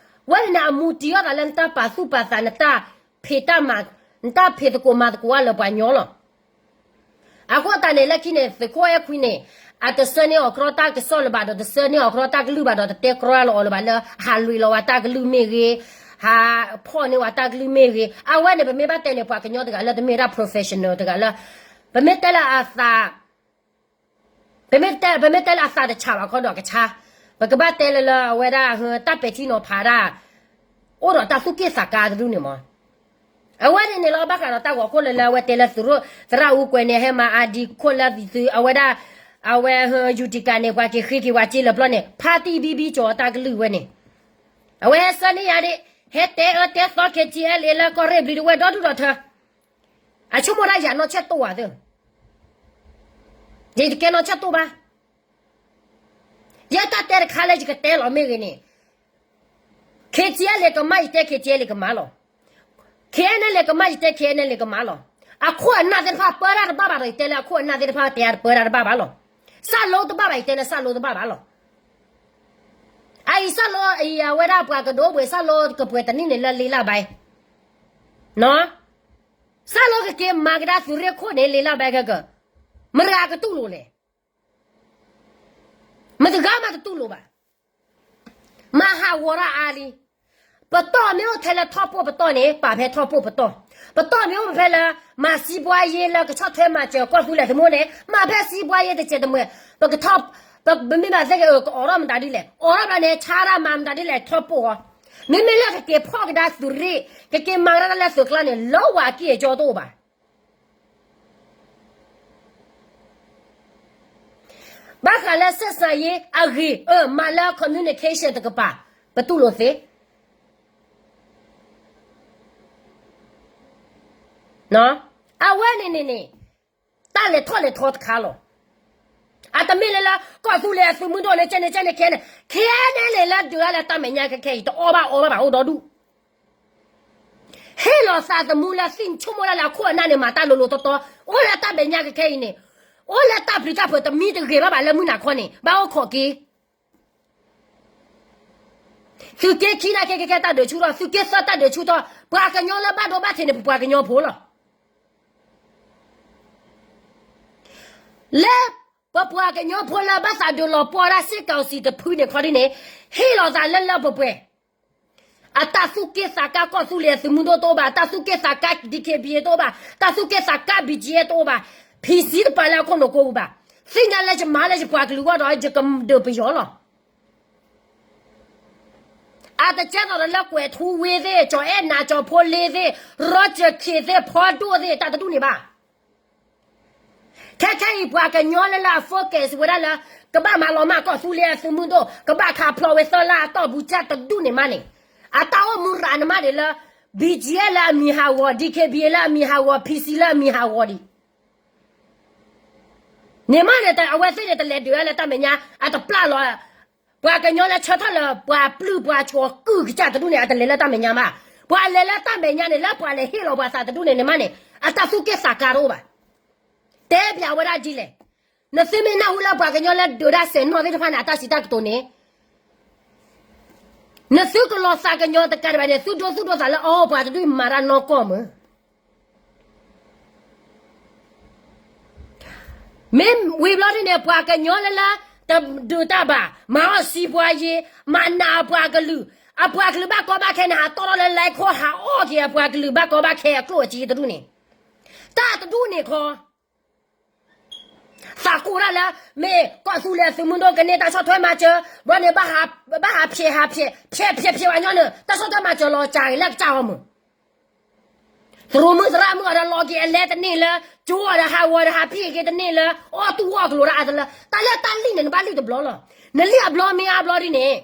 ဝဲန့ၣ်န့ၣ် အမူတံၢ်အီၣ်သးလၢနတၢ်ပာ်သူၣ်ပာ်သး နတၢ်ဖံးတၢ်မၤ, နတၢ်ဖံးသကိးမၤသကိးအါလၢပှၤညီလီၤ. အဃိသတးန့ၣ် လၢခံန့ၣ် သုးခိၣ်အဲၣ်ခွံန့ၣ် အတဆှၢန့ၢ်အီၤကြီတၢ်ကစီၣ်လၢၤဘၣ်ဒီး တဆှၢန့ၢ်အီၤကြီတၢ်ကလုၢ်ဘၣ်ဒီး တတဲကြီလၢအီၤလၢၤဘၣ်လၢ ဟးလွံၢ်လီၤဝဲတၢ်ကလုၢ်မ့ၢ်ဂ့ၤ, ဟးဖီၣ်န့ၢ်ဝဲတၢ်ကလုၢ်မ့ၢ်ဂ့ၤ, အဝဲန့ၣ် ပမ့ၢ်ဘၣ်တဲန့ၣ် ပှၤကညီတဂၤလၢတမ့ၢ်ဒၣ် professional တဂၤလၢ ပမ့ၢ်တဲလၢအသး ပမ့ၢ်တဲ ပမ့ၢ်တဲလၢအသးတဆးဘၣ်ခီဒီးကဆါ, ပကဘၣ်တဲလၢလၢအဝဲဒၣ် တၢ်ပဲာ်ထံနီၤဖးဒၣ် အိၣ်ဒီးတၢ်သူၣ်က့ၣ်သးကါတဒူၣ်န့ၣ်မး. အဝဲန့ၣ်န့ၣ်လီၤ ဘၣ်ဃးဒီးတၢ်ဂီၤခိၣ်လၢလၢအဝဲတဲလၢသုးရိၣ် သရၣ်အူကွဲၤန့ၣ် ဟဲမၤအါဒံခိၣ်လၢသုး အဝဲဒၣ် အဝဲ ယူၤတံကၤန့ၣ် ပှၤက့ၤဃ့က့ၤဝဲက့လၢပျီန့ၣ် ဖါတံၢ်ဘံဘံကၠီၤတၢ်ကလုၢ်ဝဲန့ၣ်, အဝဲဟဲဆှၢန့ၢ်ယၤဒၣ်, ဟဲတဲအၢတဲသီ KTLA လၢကီၢ်ရ့ၣ်ဘျံးဒဝဲၢ်ဒီဒူၣ်ဒီထၢ အဆိကမိၣ်ဒၣ်ယၤနီၢ်ဆၢၣ်တိၢ်ဧါသ့ၣ်, ယတကဲနီၢ်ဆၢၣ်တိၢ်ဘၣ်. ယဲတၢ်တဲတခါလၢယကတဲလီၤမ့ၢ်ဂ့ၤန့ၣ်, KTLA ကမၣ်ယတဲ KTLA ကမၣ်လီၤ. KNLA ကမၣ်ယတဲ KNLA ကမၣ်လီၤ. အခိၣ်အနၢ်သ့ၣ်တဖၣ်ပၢတၢ်တဘၣ်ဘၣ်ဒီး ယတဲလၢအခိၣ်အနၢ်သ့ၣ်တဖၣ်တဲတပၢတၢ်တဘၣ်ဘၣ်လီၤ. စၢ်လိတဘၣ်ဘၣ် ယတဲလၢစၢ်လိတဘၣ်ဘၣ်လီၤ. အအံၤစၢ်လိအံၤ အဝဲဒၣ်ပှၤကဒိးဘှံး စၢ်လိကပှဲၤတနံၣ်န့ၣ်လၢလ့လၢဘဲ စၢ်လိကက့ၤမၤကဒါသုးရ့ၣ်ခိၣ်န့ၣ် လ့လၢဘဲခဲက, မတၤကတူၢ်လိာ်လဲၣ်. မတၤဂၤမးတတူၢ်လိာ်ဘၣ်. မၤဟးဂီၤတၢ်အါလံ. ပတီၢ်မ့ၢ်အိၣ်ထဲလၢထီၣ်ပိၢ်ပတီၢ်န့ၣ် ပာ်ဖဲထီၣ်ပိၢ်ပတီၢ်, ပတီၢ်မ့ၢ်အိၣ်ဖဲလၢ မၤစံးပှၤယ့လၢကဆီၣ်ထွဲမၤစၢၤကီၢ်သူလ့ၤသုးမုၢ်န့ၣ် မၤဖဲစံးပှၤယ့တစဲးတမှဲၤ, ပကထီၣ်, ပမ့ၢ်ဘၣ်သ့ၣ်က့ၤ ကအိးထီၣ်မတၤဒ်လဲၣ် အိးထီၣ်ဘျီန့ၣ် ဆါတၢ်မၤမတၤဒ်လဲၣ်ထီၣ်ပိၢ်အီၤ, မ့မ့ၢ်လၢကက့ၤဖီၣ်ကဒါသုးရ့ၣ် ကက့ၤမၤကဒါတၢ်လၢသုးကျါန့ၣ် လီဝဲအကံၢ်အကီတအိၣ်ဘၣ်. ဘၣ်ဃးလၢဆက်ဆံရေးအဂ့ၤ အၢ မၤလၢ communication တကပၤ ပတူၢ်လိာ်သ့. အဝဲန့ၣ်န့ၣ်န့ၣ် တၢ်လဲၤထီၣ်လဲၤထီတခါလီၤ. အတမ့ၢ်လၢလၢ ကီၢ်သူလ့ၤအသုးမုၢ်ဒိၣ်န့ၣ် ကဲန့ၣ်ကဲန့ၣ် ခဲန့ၣ် ခဲန့ၣ်န့ၣ် လၢဒုးတၢ်လၢတၢ်မဲာ်ညါခဲခဲအံၤ တအီၣ်ဘၣ်အီဘၣ်ဘၣ်အိၣ်ဒီဒူၣ် ဟ့ၣ်လီၤသးသမူလၢသ့ၣ်ဆိကမိၣ်ဒၣ်လၢအခိၣ်အနၢ်န့ၣ် မၤတၢ်လိၤလိၤတီတီ, အိၣ်လၢတၢ်မဲာ်ညါခဲခဲအံၤန့ၣ်, အိၣ်လၢတၢ်ပျံၤတၢ်ဖုးတမံတဂ့ၤဘၣ်ဘၣ်လၢမုၢ်နၤခီန့ၣ် ဘၣ်အိၣ်ခိးက့ၤ. သုးက့ခံနၤက့ၤကဲတၢ်ဒုးဆူၣ်ထီၣ်, သုးက့သၢတၢ်ဒုးဆူၣ်ထီၣ်, ပှၤကညီလၢဘၣ်ဒိဘၣ်ထံးန့ၣ် ပပှၤကညီဖိလီၤ. လၢပပှၤကညီဖိလၢဘၣ်သးဒုးလီၤပှီၢ်ဒၣ်စ့ၢ်ကီးစံးတဖုန့ၣ်ခီဒ်န့ၣ်, ဟ့ၣ်လီၤသးလၢလၢပှဲၤပှဲၤ အတၢ်သူၣ်က့ၣ်သးကါကီၢ်သူလ့ၤအသုးမုၢ်ဒိၣ်တအိၣ်ဘၣ်, တၢ်သူၣ်က့ၣ်သးကါ DKBA တအိၣ်ဘၣ်, တၢ်သူၣ်က့ၣ်သးကါ BGF တအိၣ်ဘၣ်, PC တပာ်လၢအခိၣ်နူာ်ကိးပူၤဘၣ်. သ့ၣ်ညါလၢယမၤလၢယပှၤကလုာ်အဂီၢ်ဒီး ယကဒုးပယီၤလီၤ. အတကဲသိးဒီးလၢကွဲးထူဝ့သ့ၣ်, ကၠီၤအဲၣ်နၤ, ကၠီၤဖိလ့သ့ၣ်, ရီကၠၢၢ်ခ့သ့ၣ်, ဖီဒိၣ်သ့ၣ်, တၢ်တဒူၣ်န့ၣ်ဘၣ်. ခဲခဲအံၤပှၤကညီလၢလၢအ focus ဝဲဒၣ်လၢ ကဘၣ်မၤလီၤမၢ်ကီၢ်သူလ့ၤအသုးမုၢ်ဒိၣ်, ကဘၣ်ခးဖျိးဝဲသၢလါအတီၢ်ပူၤ တၢ်တဒူၣ်န့ၣ်မးန့ၣ်, အတၢ်အိၣ်မူရၤန့ၣ်မးန့ၣ်လၢ BGF လၢအမံၤဟးဂီၤ, DKBA လၢအမံၤဟးဂီၤ, PC လၢအမံၤဟးဂီၤဒံး န့ၣ်မးန့ၣ် အဝဲသ့ၣ်န့ၣ် တလဲၤဒုးလၢတၢ်မဲာ်ညါ, အတပျၢ်လီၤ. ပှၤကညီလၢဆၢထၢၣ်လၢ ပှၤပျုၢ်ပှၤကၠီၤကုၢ်ကစၢ်တဒူၣ်န့ၣ် အတလဲၤလၢတၢ်မဲာ်ညါမး. ပှၤလဲၤလၢတၢ်မဲာ်ညါန့ၣ် လၢပှၤလဲၤဟ့ၣ်လီၤပှၤသးတဒူၣ်န့ၣ်န့ၣ်မးန့ၣ် အတၢ်သူၣ်က့ၣ်သးကါတအိၣ်ဘၣ်. တဲပျးဝဲဒၣ်ဒ်လဲၣ်. နသုမ့ၢ်နၢ်ဟူလၢပှၤကညီလၢဒုးတၢ်စဲးနီၣ်သ့ၣ်တဖၣ်န့ၣ် အတၢ်စံးတၢ်ကတိၤန့ၣ် နသုကလီၤသးကညီၤတကးဒံးဘၣ်န့ၣ် သုဒိသူၣ်ဒိသးလၢအီၤ ပှၤတဒူၣ်မၤတၢ်နီၢ်ကီၢ်မုၢ်. မ့ၢ်ဝံၤဘျီဒ်န့ၣ် ပှၤကညီလၢလၢ တဒုးတၢ်ဘၣ်, မၤအီၣ်စံးပှၤယ့ၤ, မၤနးအပှၤကလုာ်, အပှၤကလုာ်ဘၣ်ကီဘၣ်ခဲန့ၣ် ဟးတီၢ်ထီၣ်လၢလဲၤခိၣ် ဟးအီၣ်က့ၤအပှၤကလုာ်ဘၣ်ကီဘၣ်ခဲအကျိၣ်အစ့တဒူၣ်န့ၣ်, တၢ်တဒူၣ်န့ၣ်ခီ သးကိၢ်ဒၣ်လၢ မ့ၢ်ကီၢ်သူလ့ၤအသုးမုၢ်ဒိၣ်ကန့ၢ်တၢ်ဆီၣ်ထွဲမၤစၢၤ ဘျီန့ၣ် ဘၣ်ဟးဖျဲးဟးဖျဲး ဖျဲးဖျဲးဖျဲးဝဲညီနုၢ် တၢ်ဆီၣ်ထွဲမၤစၢၤလီၤစှၤဂ့ၤလၢကစၢ်ဂီၢ်မုၢ် သရူးမုၣ်သရၣ်မုၣ်အီၤဒီးလီၤက့ၤအလဲတန့ၢ်လၢ ကၠိအီၤဒီးဟးဂီၤဒီးဟးဖံးက့ၤတန့ၢ်လၢ အီၣ်တူၢ်အီၣ်ကလိၤဒၣ်အတလၢ တၢ်လၢတၢ်လံၣ်န့ၣ် နဘၣ်လံၣ်တဘျီလီၤ. နလံၣ်အဘျီမ့ၢ်အါဘျီဒ်န့ၣ်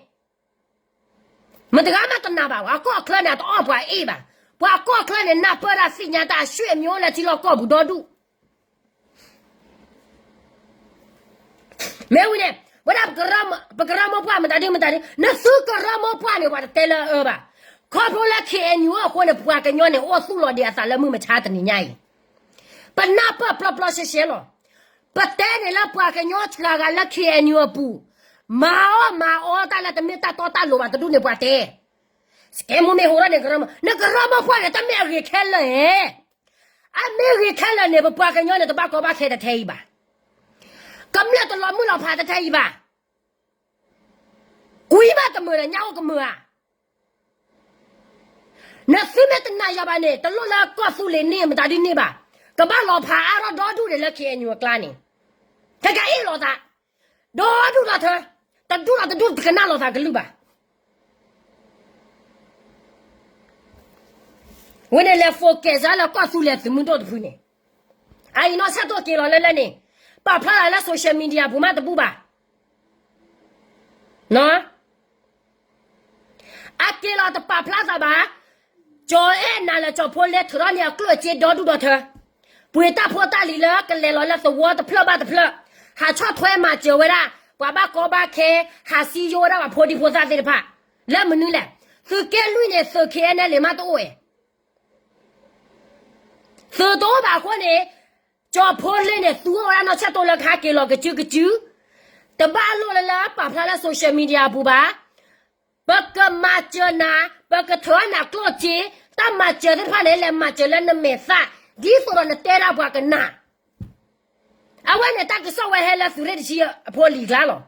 မတဂၤမးတနာ်ဘၣ် ပှၤကီၢ်ချၢန့ၣ် အတအီၣ်ပှၤအ့ၣ်ဘၣ်. ပှၤကီၢ်ချၢန့ၣ် နၢ်ပၢၢ်တၢ်သ့ၣ်ညါတၢ်အဆွေမျိုးလၢထံလီၢ်ကီၢ်ပူၤဒီဒူၣ် မ့ၢ်ဝံၤန့ၣ် ဝဲဒၣ် ပကရၢမိၢ်ပှၢ်မတၤဒုမတၤဒု နသုကရၢမိၢ်ပှၢ်န့ၣ် ပှၤတတဲလၢအအၢဘၣ်. ခီဖျိလၢ ခ့ၣ်အဲၣ်ယူၣ် အဃိန့ၣ် ပှၤကညီန့ၣ် အိၣ်သူၣ်လီၤဒံးအသးလၢမုၢ်မဆါတနံၤညါအံၤ ပနၢ်ပၢၢ်ပျီပျီရှဲရှဲလီၤ. ပတဲန့ၣ်လၢပှၤကညီစှၤဂၤလၢ ခ့ၣ်အဲၣ်ယူၣ် အပူၤ မၤအီၣ်မၤအီတၢ်လၢတမ့ၢ်တၢ်တီတၢ်လိၤဘၣ်တဒူၣ်န့ၣ်ပှၤတဲ စကဲမူမ့ၢ်ဟူထီၣ်န့ၣ် ကရၢမိၢ် နကရၢမိၢ်ပှၢ်န့ၣ် တမ့ၢ်အဂ့ၤခဲလၢာ်ဧါ. အမ့ၢ်ဂ့ၤခဲလၢာ်န့ၣ် ပပှၤကညီန့ၣ် တဘၣ်ကီဘၣ်ခဲတထဲအံၤဘၣ်. ကမျၢၢ်တလီၤမုၢ်လီၤဖးတထဲအံၤဘၣ်. ကွံမးတမုာ်ဒီးညၣ်အိၣ်ကမုာ်ဧါ. နသုမ့ၢ်တနာ်ယွၤဘၣ်န့ၣ် တလိၣ်လၢကီၢ်သူလ့ၤန့ၢ်မတၤဒုန့ၢ်ဘၣ်. ကဘၣ်လီၤဖးအါထီၣ်ဒီဒူၣ်န့ၣ်လၢ ခ့ၣ်အဲၣ်ယူၣ် အကျါန့ၣ် ခဲကနံၣ်အ့ၣ်လိာ်သး ဒီဒူၣ်ဒီထၢ တဒူၣ်ဒီတဒူၣ် တကနၣ်လိာ်သးကလုၢ်ဘၣ်. ဝဲန့ၣ်လဲၤ focus လၢကီၢ်သူလ့ၤသုးမုၢ်ဒိၣ်တဖုန့ၣ် အအံၤနီၢ်ဆၣ်တိၢ်က့ၤလီၤလၢလၢန့ၣ် ပာ်ဖျါလၢ social media ပူၤမးတဘူၣ်ဘၣ်. အက့ၤလီၤတပာ်ဖျါသးဘၣ်. ကၠီၤအဲၣ်နၤလၢကၠီၤဖိလ့ထုးထီၣ်န့ၢ်အကျိၣ်အစ့ဒီဒူၣ်ဒီထၢ ပှ့ၤတၢ်ဖိတၢ်လံၤလၢကလဲၤလီၤလၢသဝီတဖျၢၣ်ဘၣ်တဖျၢၣ် ဟးဆီၣ်ထွဲမၤစၢၤဝဲဒၣ် ပှၤဘၣ်ကီဘၣ်ခဲ ဟးစံယိဝဲဒၣ်ပှၤဖိဒံဖိသၣ်သ့ၣ်တဖၣ် လၢမနုၤလဲၣ်. သုးက့လွံၢ်န့ၣ် သုး ခ့ၣ်အဲၣ်နၣ်လံၣ် မးတအိၣ်ဧါ. သုးတအိၣ်ဘၣ်အဃိန့ၣ် ကၠီၤဖိလ့န့ၣ် သူအိၣ်ဝဲဒၣ်နီၢ်ဆၣ်တိၢ်လၢကဟဲက့ၤလီၤကစုကစု တဘၣ်လိၣ်လၢလၢပာ်ဖျါလၢ social media အပူၤဘၣ်. ပကမၤစၢၤနၤ ပကထုးနၤကျိၣ်စ့ တၢ်မၤစၢၤသ့ၣ်တဖၣ်န့ၣ် လဲၤမၤစၢၤလၢနမဲာ်သၣ် ဒ်သိးဒီးနတဲဒၣ်ပှၤကနၣ် အဝဲန့ၣ်တၢ်ကစီၣ်ဝဲဟဲလၢသုးရ့ၣ်တဆံအဖိလံၤကျါလီၤ.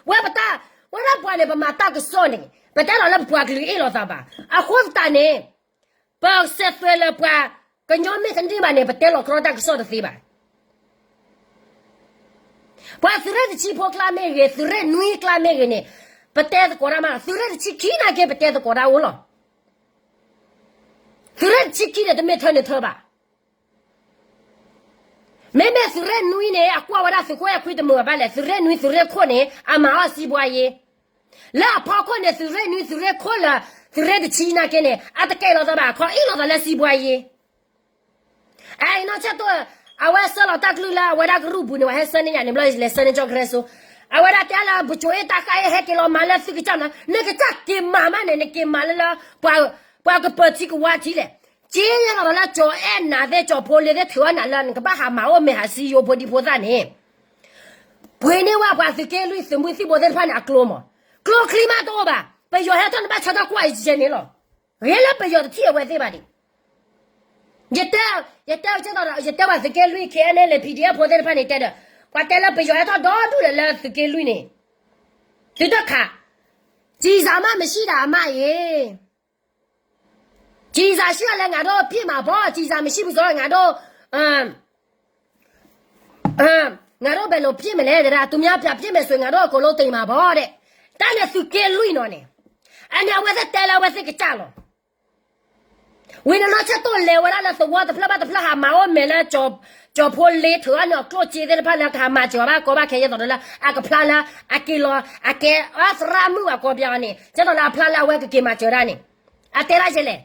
ဝဲပတၢ် ဝဲဒၣ်ပှၤန့ၣ် ပမၤတၢ်ကစီၣ်န့ၣ် ပတဲလီၤလၢပပှၤကလုာ်အ့ၣ်လိာ်သးဘၣ်. အဃိသတးန့ၣ် ပစဲးသွဲးလၢပှၤကညီမ့ၢ်တန့ၢ်ဘၣ်န့ၣ် ပတဲလီၤကြီတၢ်ကစီၣ်တသ့ဘၣ်. ပှၤသုးရ့ၣ်တဆံဖိကျါမ့ၢ်ဂ့ၤ သုးရ့ၣ်နွံကျါမ့ၢ်ဂ့ၤန့ၣ် ပတဲသကိးတၢ်မး သုးရ့ၣ်တဆံခံနာ်က့ ပတဲသကိးတၢ်အိၣ်လီၤ. သုးရ့ၣ်တဆံခံန့ၣ် တမ့ၢ်ထၢန့ၣ်ထၢဘၣ်. မ့မ့ၢ်သုးရ့ၣ်နွံန့ၣ် အကွၢ်ဝဲဒၣ်သုးခိၣ်အဲၣ်ခွံတမုာ်ဘၣ်လဲၣ် သုးရ့ၣ်နွံသုးရ့ၣ်ခိၣ်န့ၣ် အမၤအီၣ်စံးဘှါယ့ လၢအဖီခိၣ်န့ၣ် သုးရ့ၣ်နွံသုးရ့ၣ်ခိၣ်လၢ သုးရ့ၣ်တဆံနာ်က့န့ၣ် အတကဲလီၤသးဘၣ် ခီအ့ၣ်လိာ်သးလၢစံးဘှါယ့ အအံၤနီၢ်ဆၣ်တိၢ် အဝဲဆှၢလီၤတၢ်ကလုၢ်လၢအဝဲဒၣ်ကရူၢ်ပူၤန့ၣ် ပှၤဟဲဆှၢန့ၢ်ယၤန့ၣ်ဘျီလဲၤဆှၢန့ၢ်ကၠီကရဲစိ အဝဲဒၣ်တဲလၢပစိၤအ့ၣ်တၢ်ဃၣ်အ့ၣ်ဟဲက့ၤလီၤမၤလၢသုကစၢ်နၤ နကစၢ်က့ၤမၤမးန့ၣ် နက့ၤမၤလၢလၢ ပှၤကပၢၤထံကဝါထံလဲၣ်. က့ၤယဲလီၤဒီးလၢကၠီၤအဲၣ်နၤသ့ၣ်ကၠီၤဖိလ့သ့ၣ်ထုးအီၣ်နၤလၢနကဘၣ်ဟးမၤအိၣ်မဲာ်ဟးစံယိဖိဒံဖိသၣ်န့ၣ် ပှ့ၤန့ၢ်ဝဲပှၤသုးက့လွံၢ်သုးမုၢ်သံၣ်ဘိသ့ၣ်တဖၣ်န့ၣ်အကျိမး ကျိချံမးတအိၣ်ဘၣ် ပယီၤဟဲထီၣ်နဘၣ်ဆၢထၢၣ်ကွၢ်အံၤကဲန့ၣ်လီၤ. ဂ့ၤလၢပယီၤတထံၣ်အဝဲသ့ၣ်ဘၣ်ဒံး ယတဲ ယတဲကဲသိးဒီး ယတဲပှၤသုးက့လွံၢ် ခ့ၣ်အဲၣ်နၣ်လံၣ် ပီၣ်ဒံဖိသ့ၣ်တဖၣ်န့ၣ်တဲဒီး ပှၤတဲလၢပယီၤဟဲထီၣ်ဒီဒူၣ်ဒီးလၢသုးက့လွံၢ်န့ၣ် သုတခး ကျည်ဆံမ့ၢ်မရှိတာအမှန်ရေ ကျည်ဆံရှိလဲၣ် ငါတို့ပစ်မှာပေါ့ ကျည်ဆံမရှိဘူးဆိုတော့ ငါတို့ ငါတို့ဘယ်လိုပစ်မလဲ တဲဒၣ် သူများပြန်ပစ်မယ်ဆိုရင် ငါတို့အကုန်လုံးသေမှာပေါ့ တဲ တၢ်န့ၣ်သုးက့လွံၢ်နီၤန့ၣ် အန့ၣ်အဝဲသ့ၣ်တဲလၢအဝဲသ့ၣ်ကစၢ်လီၤ. ဝံၤန့ၣ်နီၢ်ဆၢတိၢ်လဲၤဝဲဒၣ်လၢသဝီတဖျၢၣ်ဘၣ်တဖျၢၣ်ဟးမၤအိၣ်မဲာ်လၢ ကၠီၤဖိလ့ထုးအီၣ်န့ၣ်အကျိၣ်စ့သ့ၣ်တဖၣ်လၢကဟးမၤစၢၤဘၣ်ကီဘၣ်ခဲ ဒ်သိးဒီးလၢ အကဖျါလၢ အက့ၤလီၤ အကဲအသရၣ်မုၣ်အကီပျါအီၤန့ၣ် ဒ်သိးလၢအဖျါလၢအဝဲကက့ၤမၤစၢၤဒၣ်န့ၣ် အတဲဒၣ်ယဲလဲၣ်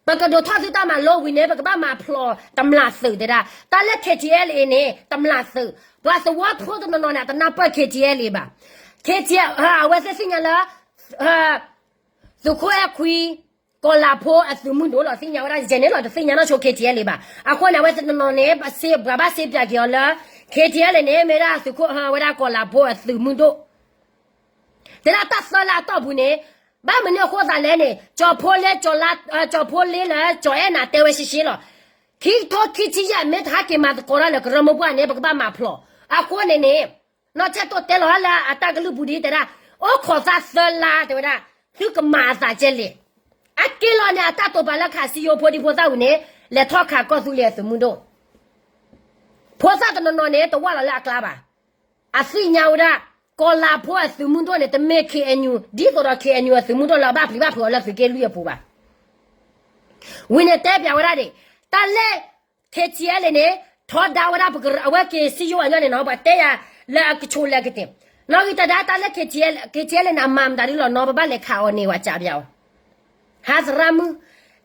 ပကဒိးထီၣ်သုတၢ်မၤလိဝံၤန့ၣ် ပကဘၣ်မၤဖျိးတမျၢ်သုးတဲဒၣ် တၢ်လၢ ခ့ၣ်ထံၣ်အဲၣ်လ့ၣ်န့ၣ် တမျၢ်သုး ပှၤသဝီဖိတနီၤနီၤန့ၣ် အတနၢ်ပၢၢ် ခ့ၣ်ထံၣ်အဲၣ်လ့ၣ်ဘၣ် ခ့ၣ်ထံၣ်အဲၣ် အဝဲသ့ၣ်သ့ၣ်ညါလၢ သုးခိၣ်အဲၣ်ခွံ ကီၤလၤဖိအသုးမုၢ်ဒိၣ်လီၤ သ့ၣ်ညါဝဲဒၣ်ယဲန့ၣ်လီၤ တသ့ၣ်ညါနီၢ်ဆိ ခ့ၣ်ထံၣ်အဲၣ်လ့ၣ်ဘၣ် အဃိန့ၣ် အဝဲသ့ၣ်တနီၤန့ၣ် ပှၤဘၣ်စ့ပၠးက့ၤအီၤလၢ ခ့ၣ်ထံၣ်အဲၣ်လ့ၣ်န့ၣ် မ့ၢ်ဒၣ်သုးခိၣ်ဝဲဒၣ်ကီၤလၤဖိအသုးမုၢ်ဒိၣ် တဲဒၣ်တၢ်သၢလါအတီၢ်ပူၤန့ၣ် ဘၣ်မနုၤအဃိသးလဲၣ်န့ၣ် ကၠီၤဖိလ့ ကၠီၤအဲၣ်နၤတဲဝဲရှဲရှဲလီၤ ခံကထိခံဆံယဲၢ် မ့ၢ်တဟဲက့ၤမၤသကိးတၢ်လၢကရၢမိၢ်ပှၢ်န့ၣ် ပကဘၣ်မၤဖျိး အဃိန့ၣ်န့ၣ် နီၢ်ဆၢတိၢ်တဲလီၤလၢအတၢ်ကလုၢ်ပူၤဒ်တဲဒၣ် အိၣ်ခိးသးသၢလါတဲဝဲဒၣ် သုကမၤအသးကဲလဲၣ် အက့ၤလီၤန့ၣ် အတၢ်တိာ်ပာ်လၢကဟးစံယိဖိဒံဖိသၣ်ဝံၤန့ၣ် လဲၤထီၣ်ခးကီၢ်သူလ့ၤအသုးမုၢ်ဒိၣ် ဖိသၣ်တနီၤနီၤန့ၣ် တဝၢ်လီၤလၢအကျါဘၣ်. အသ့ၣ်ညါဝဲဒၣ် ကီၤလၤဖိအသုးမုၢ်ဒိၣ်န့ၣ် တမ့ၢ် ခ့ၣ်အဲၣ်ယူၣ် ဒ်သိးဒီး ခ့ၣ်အဲၣ်ယူၣ် အသုးမုၢ်ဒိၣ်လၢအဘၣ်ပျံၤဘၣ်ဖုးအီၤလၢသုးက့လွံၢ်အပူၤဘၣ်. ဝံၤန့ၣ်တဲပၠးဝဲဒၣ်န့ၣ် တၢ်လၢ ခ့ၣ်ထံအဲလ့ၣ်န့ၣ် ထီဒါဝဲဒၣ်ပက အဝဲက့ၤစံယိၤအညီန့ၣ်နီၤ ပှၤတဲယၤလၢအကဆိးလၢကတ့ၢ် နီၣ်ဂံၢ်တဒါ တၢ်လၢ ခ့ၣ်ထံအဲလ့ၣ်န့ၣ် အမၤမတၤဒ်လီၤနီၤ ပဘၣ်လဲၤခးအီၤန့ၣ် ပှၤကးပၠးအီၤ ဟးသရၣ်မုၣ်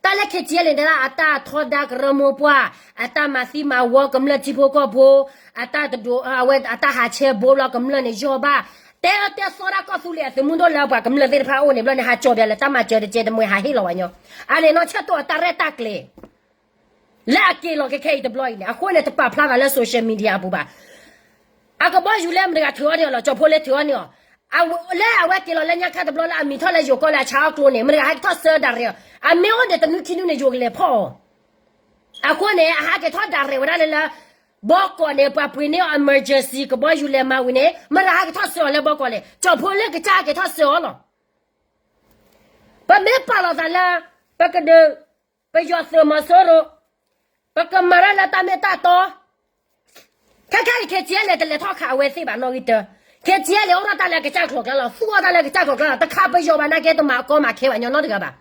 တၢ်လၢ ခ့ၣ်ထံအဲလ့ၣ်န့ၣ် အတၢ်ထီဒါကရၢမိၢ်ပှၢ် အတၢ်မၤသံမၤဝီကမျၢၢ်ထံဖိကီၢ်ဖိ အတၢ်တဒိး အဝဲအတၢ်ဟးဆဲဘိဘျီကမျၢၢ်န့ၣ် ယီၢ်ဘၣ် တဲအၢတဲသီဒၣ်ကီၢ်သူလ့ၤအသုးမုၢ်ဒိၣ်လၢပှၤကမျၢၢ်သ့ၣ်တဖၣ်အအိၣ်န့ၣ်ဘျီန့ၣ် ဟးကၠီၤပၠးလၢတၢ်မၤစၢၤတကဲတမှဲၤ ဟးဟ့ၣ်လီၤဝဲညီ အန့ၣ်နီၢ်ဆၢၣ်တိၢ်အတၢ်ရဲၣ်တၢ်ကျဲၤ လၢအက့ၤလီၤခဲခဲအံၤတဘျီအံၤန့ၣ် အဃိန့ၣ် တပာ်ဖျါသးလၢ social media အပူၤဘၣ်. အကဘီယူၤလၢမတၤတဂၤထုးအီၣ်န့ၢ်အီၤလီၤ ကၠီၤဖိလ့ထုးအီၣ်န့ၢ်အီၤ လၢအဝဲက့ၤလီၤလၢညါခါတဘျီလၢအမံၤထီၣ်လၢယိၤကီၢ်လၢအဆါအီၣ်ကျိန့ၣ် မတၤတဂၤဟဲက့ၤထီၣ်စၢဒၣ်ရဲၣ်အီၤ အမ့ၢ်အိၣ်န့ၣ်တနွံခံနွံန့ၣ် ယိၤကလဲၤဖီၣ်အီၤ အဃိန့ၣ် အဟးက့ၤထီၣ်ဒၣ်ရဲၣ်ဝဲဒၣ်လၢလၢ ဘီကီးန့ၣ် ပှၤပှ့ၤန့ၢ်အီၤ emergency ကဘီယူၤလဲၤမၤဝံၤန့ၣ် မတၤတဂၤဟဲက့ၤထီၣ်စၢအီၤလၢဘီကီးလဲၣ် ကၠီၤဖိလ့ကစၢ်ဟဲက့ၤထီၣ်စၢအီၤလီၤ. ပမ့ၢ်ပာ်လီၤသးလၢ ပကဒုး ပယီၤသုးမီၤစိရိၤ ပကမၤတၢ်လၢတၢ်မ့ၢ်တၢ်တီ ခဲခဲအံၤ ခ့ၣ်ထံအဲလ့ၣ် တလဲၤထီၣ်ခးအဝဲသ့ၣ်ဘၣ်နီၣ်ဂံၢ်တၢ ခ့ၣ်ထံအဲလ့ၣ် အိၣ်ထီၣ်တၢ်လၢကစၢ်ကျိၤကျါလီၤ သူၣ်ထီၣ်တၢ်လၢကစၢ်ကျိၤကျါလီၤ တခးပယီၤဘၣ်နာ်က့ တမၤကီမၤခဲဘၣ်ညီနီတဂၤဘၣ်